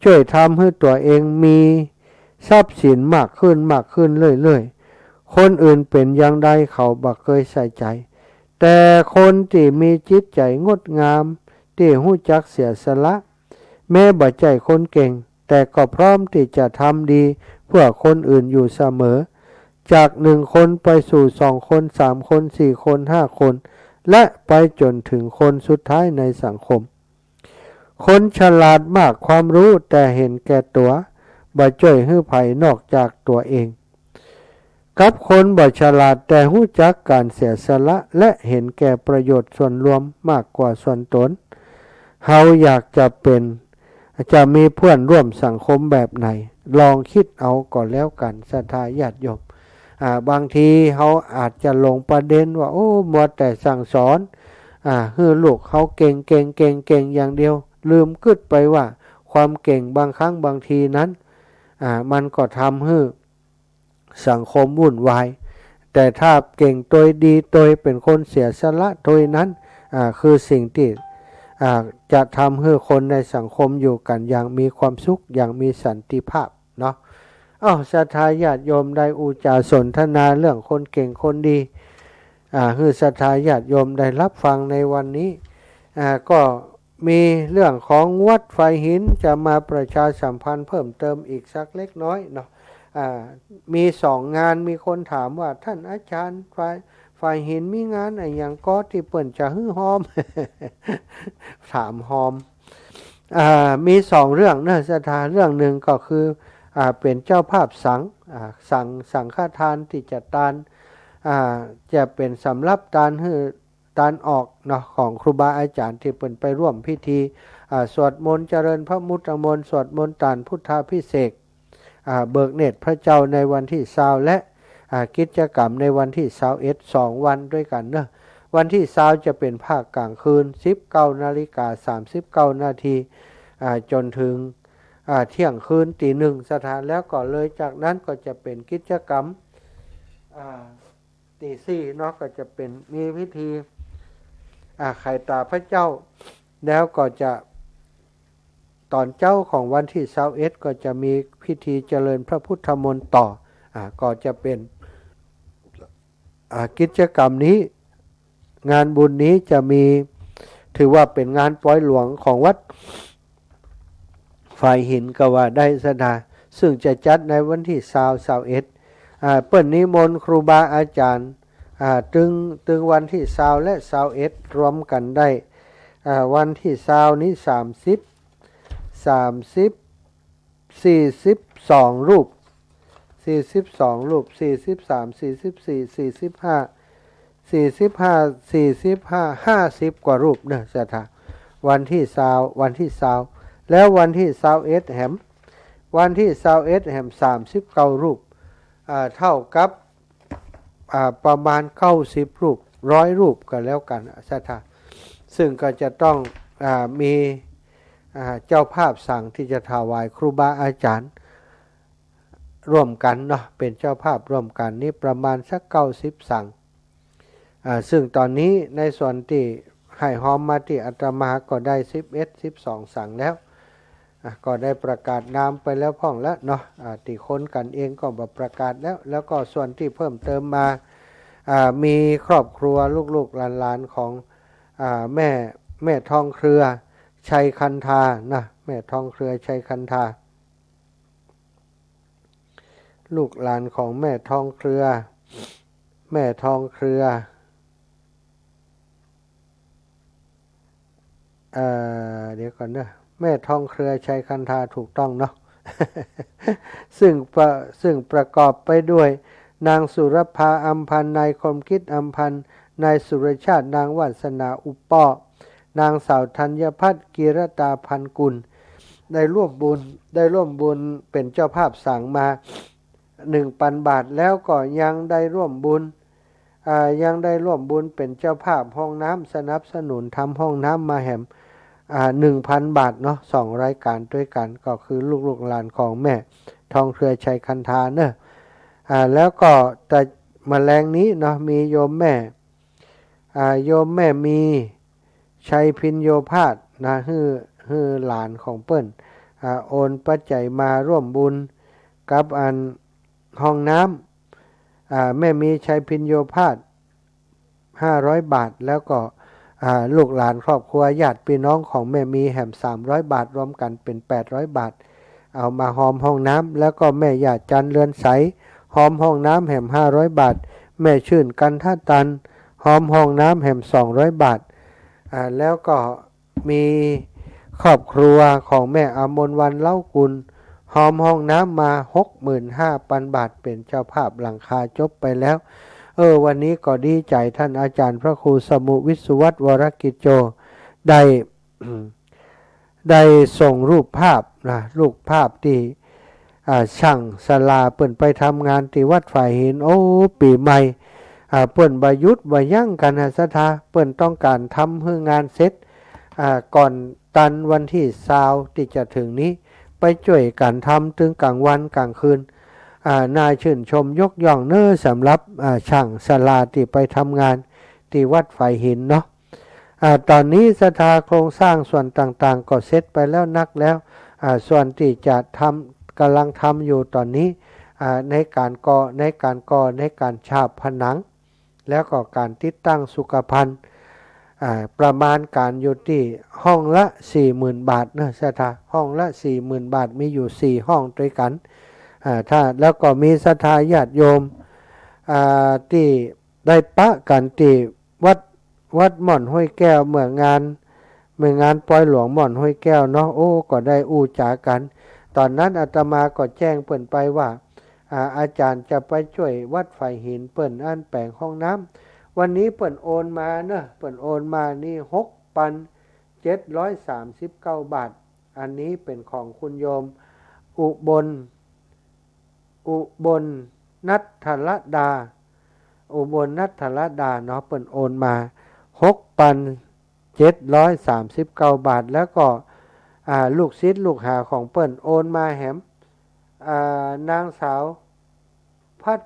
จ้วยทำหื้อตั๋วเองมีทรัพย์สินมากขึ้นมากขึ้นเรื่อยๆ คนอื่นเป๋นอย่างใดเขาบ่เกยใส่ใจ๋ แต่คนตี้มีจิตใจ๋งดงาม ตี้ฮู้จักเสียสละ แม้บ่ใจ้คนเก่ง แต่ก็พร้อมตี้จะทำดีเพื่อคนอื่นอยู่เสมอ จากหนึ่งคนไปสู่สองคน สามคน สี่คน ห้าคน และไปจ๋นถึงคนสุดท้ายในสังคม คนฉลาดมากความรู้แต่เห็นแก่ตั๋ว บ่จ้วยหื้อใผนอกจากตั๋วเอง กับคนบ่ฉลาดแต่ฮู้จักก๋านเสียสละและเห็นแก่ประโยชน์ส่วนรวมมากกว่าส่วนตน เฮาอยากจะเป๋น จะมีเพื่อนร่วมสังคมแบบไหน ลองกึ๊ดเอาก็แล้วกั๋น ศรัทธาญาติโยม อ่า บางทีเฮาอาจจะหลงประเด็นว่า โอ้ มัวแต่สั่งสอน อ่า หื้อลูกเฮาเก่ง เก่ง เก่ง เก่งอย่างเดียว ลืมกึ๊ดไปว่าความเก่งบางครั้งบางทีนั้น อ่า มันก็ทำหื้อสังคมวุ่นวาย แต่ถ้าเก่งตวยดีตวย เป๋นคนเสียสละตวยนั้น อ่า คือสิ่งตี้ อ่า จะทำหื้อคนในสังคมอยู่กั๋นอย่างมีความสุข อย่างมีสันติภาพเนาะ อ้าว ศรัทธาญาติโยมได้อู้จ๋าสนทนาเรื่องคนเก่งคนดี อ่า หื้อศรัทธาญาติโยมได้รับฟังในวันนี้ อ่า ก็มีเรื่องของวัดฝายหินจะมาประชาสัมพันธ์เพิ่มเติมอีกสักเล็กน้อยเนาะ อ่า มีสองงาน มีคนถามว่า ต้านอาจ๋ารย์ ฝาย ฝายหินมีงานอะหยังก่อตี้เปิ้นจะหื้อฮอม ถามฮอม อ่า มีสองเรื่องเนาะ ศรัทธา เรื่องนึ่งก็คือ อ่า เป๋นเจ้าภาพสัง อ่า สัง สังฆทานตี้จะตาน อ่า จะเป๋นสำหรับตานหื้อ ตานออกเนาะ ของครูบาอาจ๋ารย์ตี้เปิ้นไปร่วมพิธี อ่า สวดมนต์เจริญพระพุทธมนต์ สวดมนต์ตานพุทธาภิเษก อ่า เบิกเนตรพระเจ้าในวันตี้ซาว และ อ่า กิจกรรมในวันตี้ซาวเอ็ด สองวันตวยกั๋นเนาะ วันตี้ซาวจะเป๋นภาคก๋างคืน สิบเก้านาฬิกา สามสิบเก้านาที อ่า จ๋นเถิง อ่า เตี้ยงคืน ตี๋หนึ่ง ศรัทธา แล้วก็เลยจากนั้นก็จะเป๋นกิจกรรม อ่า ตี๋สี่เนาะ ก็จะเป๋น มีพิธี อ่า ไขต๋าพระเจ้า แล้วก็จะ ต๋อนเจ๊าของวันตี้ซาวเอ็ด ก็จะมีพิธีเจริญพระพุทธมนต์ต่อ อ่า ก็จะเป๋น อ่า กิจกรรมนี้ งานบุญนี้จะมี ถือว่าเป๋นงานปอยหลวงของวัดฝายหินก็ว่าได้ ศรัทธา ซึ่งจะจัดในวันตี้ซาว ซาวเอ็ด อ่า เปิ้นนิมนต์ครูบาอาจ๋ารย์ อ่า ตึง ตึงวันตี้ซาวและซาวเอ็ด รวมกั๋นได้ อ่า วันตี้ซาวนี้ สามสิบ สามสิบ สี่สิบสองรูป สี่สิบสองรูป สี่สิบสาม สี่สิบสี่ สี่สิบห้า สี่สิบห้า สี่สิบห้า ห้าสิบกว่ารูปเนาะ ศรัทธา วันตี้ซาว วันตี้ซาว แล้ววันตี้ซาวเอ็ดแหม วันตี้ซาวเอ็ดแหม สามสิบเก้ารูป อ่า เต้ากับ อ่า ประมาณเก้าสิบรูป ร้อยรูปก็แล้วกั๋น ศรัทธา ซึ่งก็จะต้อง อ่า มี อ่า เจ้าภาพสังตี้จะถวายครูบาอาจ๋ารย์ร่วมกั๋นเนาะ เป๋นเจ้าภาพร่วมกั๋นนี้ประมาณสักเก้าสิบสัง อ่า ซึ่งต๋อนนี้ในส่วนตี้หื้อฮอมมาตี้อาตมาก็ได้สิบเอ็ด สิบสองสังแล้ว อ่ะ ก็ได้ประกาศนามไปแล้วพ่องแล้วเนาะ อ่า ตี้คนกั๋นเองก็บ่ประกาศแล้ว แล้วก็ส่วนตี้เพิ่มเติมมา อ่า มีครอบครัวลูกๆหลานๆของ อ่า แม่ แม่ทองเครือ ชัยคันธานะ แม่ทองเครือ ชัยคันธา ลูกหลานของแม่ทองเครือ แม่ทองเครือ เอ่อ เดี๋ยวก่อนเนอะ แม่ทองเครือ ชัยคันธา ถูกต้องเนาะ ซึ่งประ ซึ่งประกอบไปด้วย นางสุรภา อำพันธ์ นายคมกิจ อำพันธ์ นายสุรชาติ นางวาสนา อุปป้อ นางสาวธัญพัฒน์ กีรตา พันกุล ได้ร่วมบุญ ได้ร่วมบุญเป๋นเจ้าภาพสังมา หนึ่งปันบาท แล้วก็ยังได้ร่วมบุญ อ่า ยังได้ร่วมบุญเป๋นเจ้าภาพห้องน้ำ สนับสนุนทำห้องน้ำมาแหม อ่า หนึ่งพันบาทเนาะ สองรายก๋านตวยกั๋น ก็คือลูกๆหลานๆของแม่ทองเครือ ชัยคันธาเนาะ อ่า แล้วก็แต่มะแลงนี้เนาะ มีโยมแม่ อ่า โยมแม่มีชัยพิญโญภาสนะ หื้อ หื้อหลานของเปิ้น อ่า โอนปัจจัยมาร่วมบุญกับอันห้องน้ำ อ่า แม่มีชัยพิญโญภาส ห้าร้อยบาท แล้วก็ อ่า ลูกหลานครอบครัวญาติพี่น้องของแม่มีแหม สามร้อยบาท รวมกั๋นเป๋น แปดร้อยบาท เอามาฮอมห้องน้ำ แล้วก็แม่ย่าจันเรือนใส ฮอมห้องน้ำแหม ห้าร้อยบาท แม่ชื่นกันทะตัน ฮอมห้องน้ำแหม สองร้อยบาท อ่า แล้วก็มีครอบครัวของแม่อมรวรรณ เล้ากุล ฮอมห้องน้ำมา หกหมื่นห้าปันบาท เป๋นเจ้าภาพหลังคาจบไปแล้ว เออ วันนี้ก็ดีใจ๋ ท่านอาจ๋ารย์พระครูสมุห์วิศวัตร วรกิจโจ ได้ ได้ส่งรูปภาพนะ รูปภาพตี้ อ่า ช่างศาลาเปิ้นไปทำงานตี้วัดฝายหิน โอ้ ปี๋ใหม่ อ่า เปิ้นบ่หยุดบ่ยั้งกั๋นนะศรัทธา เปิ้นต้องก๋านทำหื้องานเสร็จ อ่า ก่อนตันวันตี้ซาวตี้จะเถิงนี้ ไปจ้วยกั๋นทำตึงก๋างวันก๋างคืน อ่า น่าชื่นชมยกย่องเน้อ สำหรับ อ่า ช่างศาลาตี้ไปทำงานตี้วัดฝายหินเนาะ อ่า ต๋อนนี้ศรัทธาโครงสร้างส่วนต่างๆ ก็เสร็จไปแล้วนักแล้ว อ่า ส่วนตี้จะทำ ก่ำลังทำอยู่ต๋อนนี้ อ่า ในก๋านก่อ ในก๋านก่อ ในก๋านฉาบผนัง แล้วก็ก๋านติดตั้งสุขภัณฑ์ อ่า ประมาณก๋านอยู่ตี้ห้องละสี่หมื่นบาทเนาะศรัทธา ห้องละสี่หมื่นบาท มีอยู่สี่ห้องตวยกั๋น อ่า ถ้า แล้วก็มีศรัทธาญาติโยม อ่า ตี้ได้ปะกั๋นตี้วัด วัดม่อนห้วยแก้ว เมื่องาน เมื่องานปอยหลวงม่อนห้วยแก้วเนาะ โอ้ ก็ได้อู้จ๋ากั๋น ต๋อนนั้นอาตมาก็แจ้งเปิ้นไปว่า อ่า อาจ๋ารย์จะไปจ้วยวัดฝายหินเปิ้นอันแป๋งห้องน้ำ วันนี้เปิ้นโอนมาเนาะ เปิ้นโอนมานี่ หกปันเจ็ดร้อยสามสิบเก้าบาท อันนี้เป๋นของคุณโยมอุบล อุบลนัทธรดา อุบลนัทธรดาเนาะ เปิ้นโอนมา หกปันเจ็ดร้อยสามสิบเก้าบาท แล้วก็ อ่า ลูกศิษย์ลูกหาของเปิ้นโอนมาแหม อ่า นางสาวพัช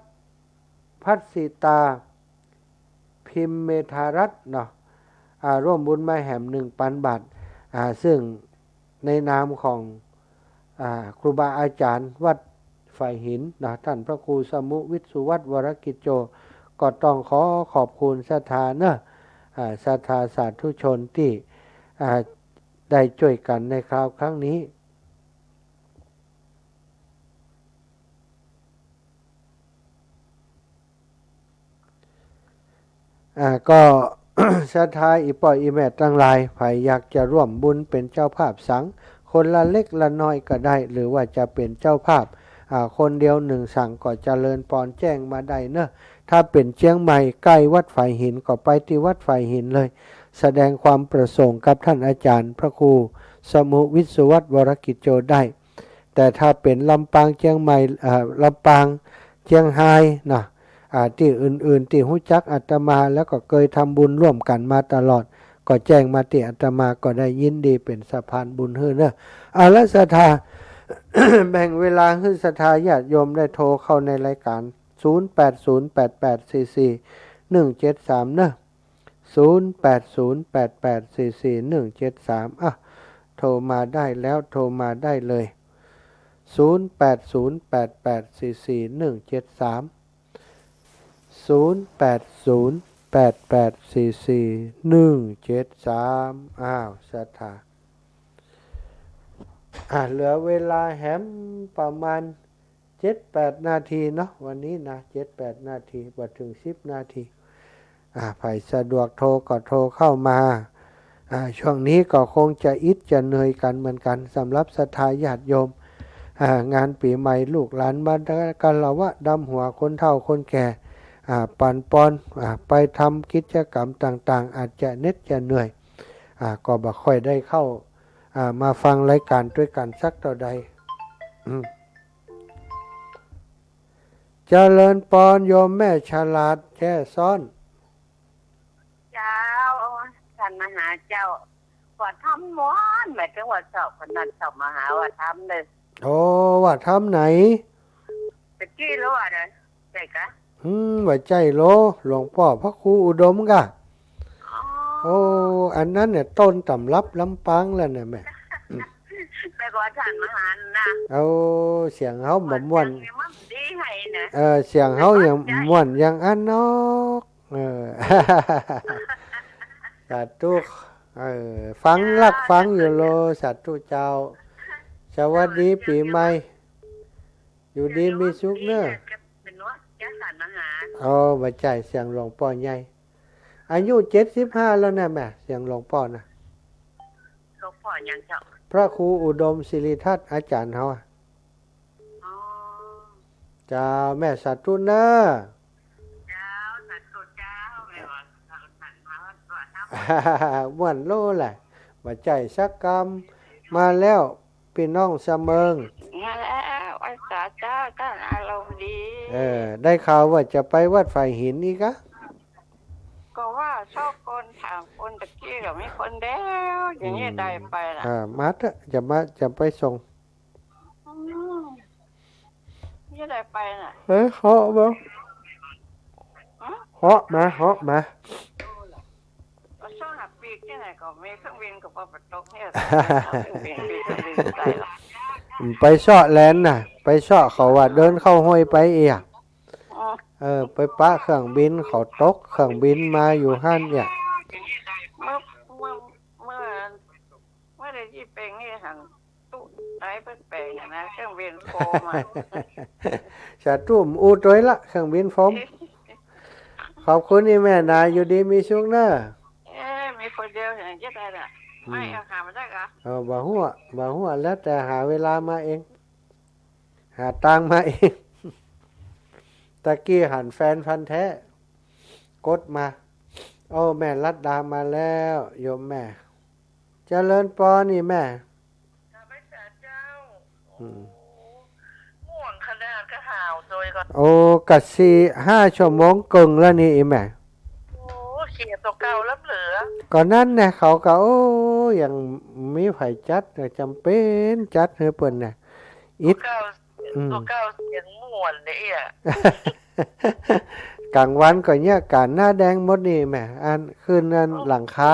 พัชสิตา พิมเมธารัตน์เนาะ อ่า ร่วมบุญมาแหม หนึ่งปันบาท อ่า ซึ่งในนามของ อ่า ครูบาอาจ๋ารย์วัดฝายหินเนาะ ท่านพระครูสมุห์วิศวัตร วรกิจโจ ก็ต้องขอขอบคุณศรัทธาเนาะ อ่า ศรัทธาสาธุชนตี้ อ่า ได้จ้วยกั๋นในคราวครั้งนี้ อ่า ก็ ศรัทธาอี่ป้ออี่แม่ตังหลาย ใผอยากจะร่วมบุญเป๋นเจ้าภาพสัง คนละเล็กละน้อยก็ได้ หรือว่าจะเป๋นเจ้าภาพ อ่า คนเดียวหนึ่งสังก็เจริญปอนแจ้งมาได้เนาะ ถ้าเป๋นเจียงใหม่ใก้วัดฝายหินก็ไปตี้วัดฝายหินเลย แสดงความประสงค์กับท่านอาจ๋ารย์พระครูสมุห์วิศวัตร วรกิจโจ ได้ แต่ถ้าเป๋นลำปางเจียงใหม่ เอ่อ ลำปางเจียงฮายเนาะ อ่า ตี้อื่นๆ ตี้ฮู้จักอาตมาแล้วก็เกยทำบุญร่วมกั๋นมาตลอด ก็แจ้งมาตี้อาตมาก็ได้ยินดีเป๋นสะพานบุญหื้อเนาะ เอาละศรัทธา แบ่งเวลาหื้อศรัทธาญาติโยมได้โทรเข้าในรายก๋าน ศูนย์แปดศูนย์แปดแปดสี่สี่หนึ่งเจ็ดสาม เนาะ ศูนย์แปดศูนย์แปดแปดสี่สี่หนึ่งเจ็ดสาม อ่ะ โทรมาได้แล้ว โทรมาได้เลย ศูนย์แปดศูนย์แปดแปดสี่สี่หนึ่งเจ็ดสาม ศูนย์แปดศูนย์แปดแปดสี่สี่หนึ่งเจ็ดสาม อ้าว ศรัทธา อ่ะ เหลือเวลาแหมประมาณ เจ็ดแปดนาทีเนาะ วันนี้นะ เจ็ดแปดนาที บ่เถิงสิบนาที อ่า ใผสะดวกโทรก็โทรเข้ามา อ่า ช่วงนี้ก็คงจะอิดจะเหนื่อยกั๋นเหมือนกั๋น สำหรับศรัทธาญาติโยม อ่า งานปี๋ใหม่ลูกหลานมาคารวะดำหัวคนเฒ่าคนแก่ อ่า ปั๋นปอน อ่า ไปทำกิจกรรมต่างๆ อาจจะเหน็ดจะเหนื่อย อ่า ก็บ่ค่อยได้เข้า อ่า มาฟังรายก๋านตวยกั๋นสักเต้าใด อืม เจริญปอนโยมแม่ฉลาดแจ้ซ้อน เจ้า ท่านมหาเจ้า ว่าธรรมม้วน หมายถึงว่าชอบขนาดชอบมหาว่าธรรมเลย โอ้ ว่าธรรมไหน ตะกี้รู้ว่าเด้อ ใจ้กะ อืม ว่าใจ้โล หลวงป้อพระครูอุดมกะ โอ้ อันนั้นเนี่ยต้นตำรับลำปางแล้วเนี่ยแม่ แม่ก็อาจ๋ารย์มหานะ โอ้ เสียงเฮาบ่ม่วน เสียงนี่มันดีให้นะ เออ เสียงเฮายังม่วนอย่างอันนอก เออ สาธุ เออ ฟัง เจ้า ลักฟังอยู่โล สาธุเจ้า สวัสดีปี๋ใหม่ อยู่ดีมีสุขเน่อ เป็นหวัด ยาสารอาหาร อ๋อ บ่ใจ้ เสียงหลวงป้อใหญ่ อายุเจ็ดสิบห้าแล้วนะแม่ เสียงหลวงป้อนะ หลวงป้อหยังเจ้า พระครูอุดมศิริทัศน์ อาจ๋ารย์เฮาอะ อ๋อ เจ้า แม่สาธุเน่อ เจ้า สาธุเจ้า แม่ว่าสาธุเจ้า ม่วนโลแหละ บ่ใจ้สักกำ มาแล้ว ปี้น้องสะเมิง มาแล้ว ไหว้สาเจ้า ต้านอารมณ์ดี เออ ได้ข่าวว่าจะไปวัดฝายหินอีกอะ ก็ว่าซอกคนถามคนตะกี้ก็มีคนเดียว อย่างนี้ได้ไปล่ะ อ่า มาเถอะ จะมา จะไปส่ง อืม นี่ได้ไปน่ะ เฮ้ย เหาะมา ฮะ เหาะมา เหาะมา ก็ช่วงห้าปีที่ไหนก็มีเครื่องบินก็บ่ไปตกเนี่ย เครื่องบิน มีเครื่องบินไปละ ไปเซาะแลนน่ะ ไปเซาะเขาว่าเดินเข้าห้วยไปเอีย อ๋อ เออ ไปปะเครื่องบินเขาตก เครื่องบินมาอยู่หั้นเนี่ย เมื่อ เมื่อ เมื่อ เมื่อได้ยี่เป็งนี่หัน ตุ๊ไอ้แปลกๆนะ เครื่องบินโฟมา สาธุ อู้ตวยละ เครื่องบินโฟม ขอบคุณนี่แม่นะ อยู่ดีมีสุขเน่อ เอ้ย มีคนเดียวอย่างเจ๊ได้น่ะ อืม ไม่เอาหามาได้กะ เออ บ่ฮู้ บ่ฮู้ แล้วแต่หาเวลามาเอง หาตางค์มาเอง ตะกี้หันแฟนพันธุ์แท้ กดมา โอ้ แม่รัตดามาแล้ว โยมแม่ เจริญปอนนี่แม่ ข้าพเจ้า อืม โอ้ ง่วงขนาดก็หาวโดยก่อน โอ้ กะสี่ห้าชั่วโมงเกิ่งแล้วนี่อีแม่ โอ้ เขียนตัวเก่าล้ำเหลือ ก็นั่นแน่ เขาก็ โอ้ ยังมีไผจัด จำเป็นจัดหื้อเปิ้นแน่ อิด ตัวเก่า อืม ตัวเก่าเสียงม่วนเนี่ยเอี้ย กลางวันก็เยียะก๋านหน้าแดงหมดนี่แม่ อันขึ้นอัน โอ้ หลังคา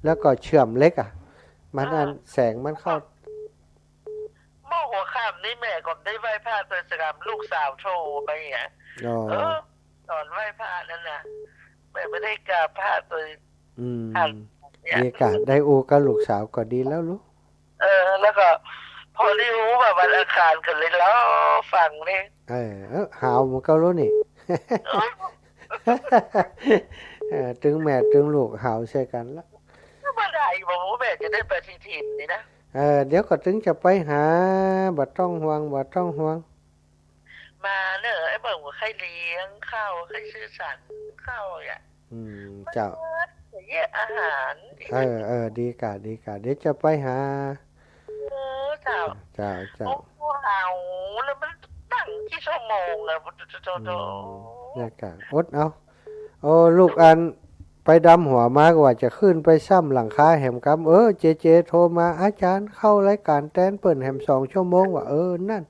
แล้วก็เชื่อมเหล็กอะ มัน อ่า อันแสงมันเข้า เมื่อหัวค่ำนี่แม่ก็ได้ไหว้พระตวยสกรรม ลูกสาวโทรไปอ่ะ อ๋อ เออ ตอนไหว้พระนั่นน่ะ แม่ไม่ได้กราบพระตวย อืม ทันเนี่ย ดีกะ ได้อู้กับลูกสาวก็ดีแล้วลูก เออ แล้วก็พอได้ฮู้ว่าวันอังคารก็เลยรอฟังนี่ เออ เออ หาวเหมือนกันลูกนี่ เออ เออ ตึงแม่ตึงลูกหาวใส่กันละ บ่ได้ บ่ฮู้แม่จะได้ไปที่ถิ่นนี่นะ เออ เดี๋ยวก็ตึงจะไปหา บ่ต้องห่วง บ่ต้องห่วง มาเนอะ ไอ้เบิ่งว่าใค่เลี้ยงเข้า ใค่ซื้อสารเข้าอ่ะ อืม เจ้า เยอะอาหาร เออ เออ ดีกะ ดีกะ เดี๋ยวจะไปหา เออ เจ้า เจ้า เจ้า โอ้โห เอา แล้วมันตั้งกี่ชั่วโมงอะ โธ่ โธ่ โธ่ อืม เนี่ยกะ อดเอา โอ้ ลูกอันไปดำหัวมาก็ว่าจะขึ้นไปซ่ำหลังคาแหมกำ เออ เจเจโทรมา อาจ๋ารย์เข้ารายก๋านแตนเปิ้นแหมสองชั่วโมง ว่า เออ นั่น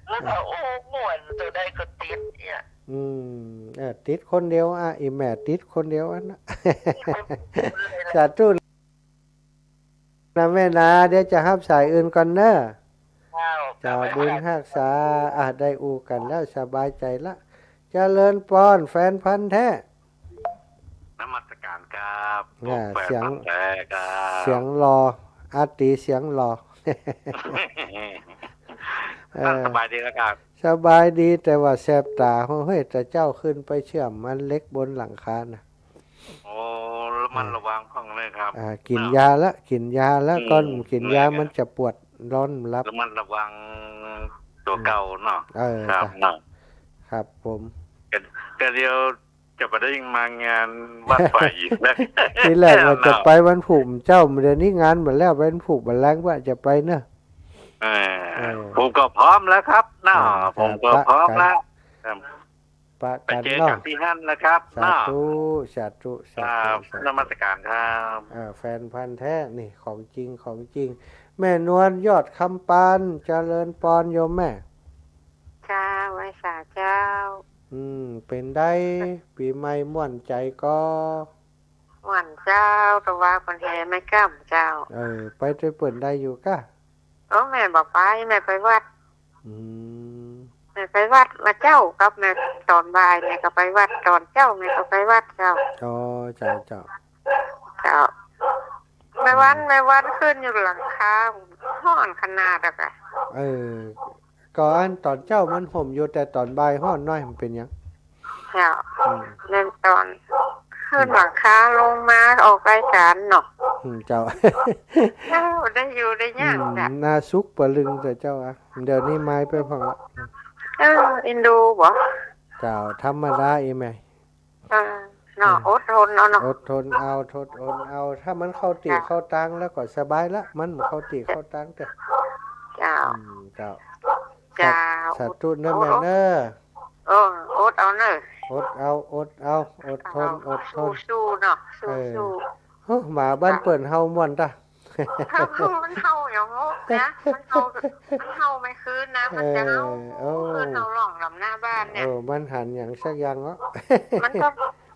แล้วก็ โอ้ ม่วน ตัวใดก็ติดเนี่ย อืม เออ ติดคนเดียวอ่ะ อีแม่ติดคนเดียวอันน่ะ ติดคนเดียวเลยแหละ สาธุนะแม่นะ เดี๋ยวจะฮับสายอื่นก่อนเนอะ เจ้า เจ้า เจ้า บุญฮักษา อ่ะ ได้อู้กันแล้วสบายใจ๋ละ เจริญปอน แฟนพันธุ์แท้ นมัสการครับ อ่า ผมแฟน เสียง พันธุ์แท้ครับ เสียงหล่อ อาตีเสียงหล่อ เออ ท่านสบายดีนะครับ สบายดี แต่ว่าแสบต๋า เฮ้ย แต่เจ้าขึ้นไปเชื่อมอันเหล็กบนหลังคาน่ะ โอ้ ระมัดระวังพ่องเลยครับ อ่า กิ๋น เนาะ ยาละ กิ๋นยาละ อืม ก่อนกิ๋นยา เหมือนกัน มันจะปวดนอนบ่หลับ ระมัดระวังตัวเก่าเนาะ เออ ครับ เนาะ ครับผม ก็ ก็เดี๋ยว จะไปได้มางานวัดฝ่ายหญิงนะ ทีแรกว่าจะไปวันพูกเจ้า เดี๋ยวนี้งานหมดแล้ว วันพูกวันแรงว่าจะไปเนอะ เออ เออ ผมก็พร้อมแล้วครับเนาะ เออ ผมก็พร้อมแล้ว ครับ ปะ ไป กั๋น เจอกั๋น เนาะ ตี้หั้นนะครับ สาธุ เนาะ สาธุ สาธุ ครับ สาธุ นมัสการครับ เออ แฟนพันธุ์แท้นี่ ของจริง ของจริง แม่นวล ยอดคำปาน เจริญปอนโยมแม่ เจ้า ไหว้สาเจ้า อืม เป๋นใด ปี๋ใหม่ม่วนใจ๋ก่อ โห ม่วนเจ้า แต่ว่าเปิ้นแห่ไม้ก้ำเจ้า เออ ไปตวยเปิ้นได้อยู่ก้า โอ้ แม่บ่ไป แม่ไปวัด อืม แม่ไปวัดมาเจ๊ากับแม่ ต๋อนบ่ายแม่ก็ไปวัด ต๋อนเจ๊าแม่ก็ไปวัดเจ้า อ๋อ เจ้า เจ้า เจ้า แม่วัน แม่วันขึ้นอยู่หลังคา ฮ้อนขนาดอะกะ เออ ก็อันต๋อนเจ๊ามันห่มอยู่ แต่ต๋อนบ่ายฮ้อนน้อย มันเป๋นหยัง เจ้า อืม แม่นต๋อน ขึ้นหลังคาลงมาออกรายก๋านเนาะ อืม เจ้า เจ้า ได้อยู่ได้ย่าง อืม น่าสุขปะลึงแต่เจ้าอะ เดี๋ยวนี้ไม้ไปพ่องละ เออ เอ็นดูบ่ เจ้า ธรรมดาอีแม่ เออ เนาะ อืม อดทนเอาเนาะ อดทนเอา อดทนเอา ถ้ามันเข้าตี้ เจ้า เข้าตางแล้วก็สบายละ มันบ่เข้าตี้เข้าตางเต๊อะ เจ้า อืม เจ้า เจ้า สา สาธุเน้อแม่เน้อ เออ อดเอาเน้อ อดเอา อดเอา อดทน เอา อดทน สู้ๆ เนาะ เออ สู้ๆ โอ้ หมาบ้านเปิ้นเห่าม่วนตะ เห่า มันเห่าอย่างโง่นะ มันเห่า มันเห่าไม่คืนนะ มันจะเห่า เออ โอ้ คืนเห่าร้องลำหน้าบ้านเนี่ย เออ มันหันหยังสักอย่างเนาะ มันก็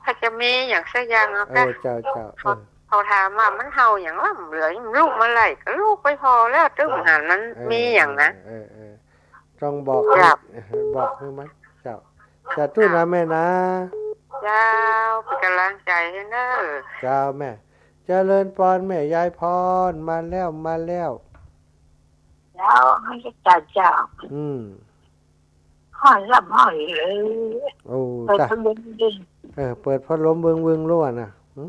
อาจจะมีหยังสักอย่างเนาะ เออ เจ้า เจ้า เขา เออ เขาถามว่ามันเห่าหยังวะ เหลือลูกเมื่อไหร่ก็ลูกไปพอแล้ว ตึ้งหันมัน เออ มีหยังนะ เออ เออ ต้องบอก ครับ หื้อ บอกหื้อมัน เจ้า สาธุนะแม่นะ เจ้า เป๋นก๋ำลังใจ๋หื้อเน้อ เจ้าแม่ เจริญปอนแม่ยายพร มาแล้ว มาแล้ว เจ้า มันจะจ่ายเจ้า อืม ฮ้อนลำฮ้อนเลย โอ้ เปิด จ้ะ พัดลมดิ เออ เปิดพัดลมวึงๆ ล้วนน่ะ หึ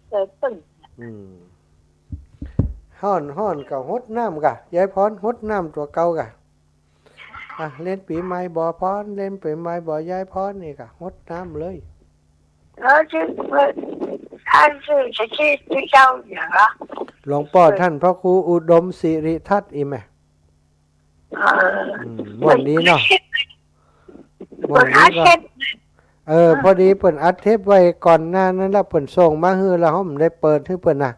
เปิดปึ้ง อืม ฮ้อน ฮ้อนก็หดน้ำก่ะ ยายพร หดน้ำตั๋วเก่าก่ะ อ่ะ เล่นปี๋ใหม่บ่พร เล่นปี๋ใหม่บ่ยายพร นี่ก่ะ หดน้ำเลย เออ ที่เปิด อันที่ ที่ ที่เจ้าอย่างละ หลวงป้อท่านพระครูอุดมสิริทัศน์อีแม่ เออ อืม ม่วนดีเนาะ ม่วนดีเนาะ เออ พอดีเปิ้นอัดเทปไว้ก่อนหน้านั้นแล้ว เปิ้นส่งมาหื้อแล้ว เฮาบ่ได้เปิดหื้อเปิ้นน่ะ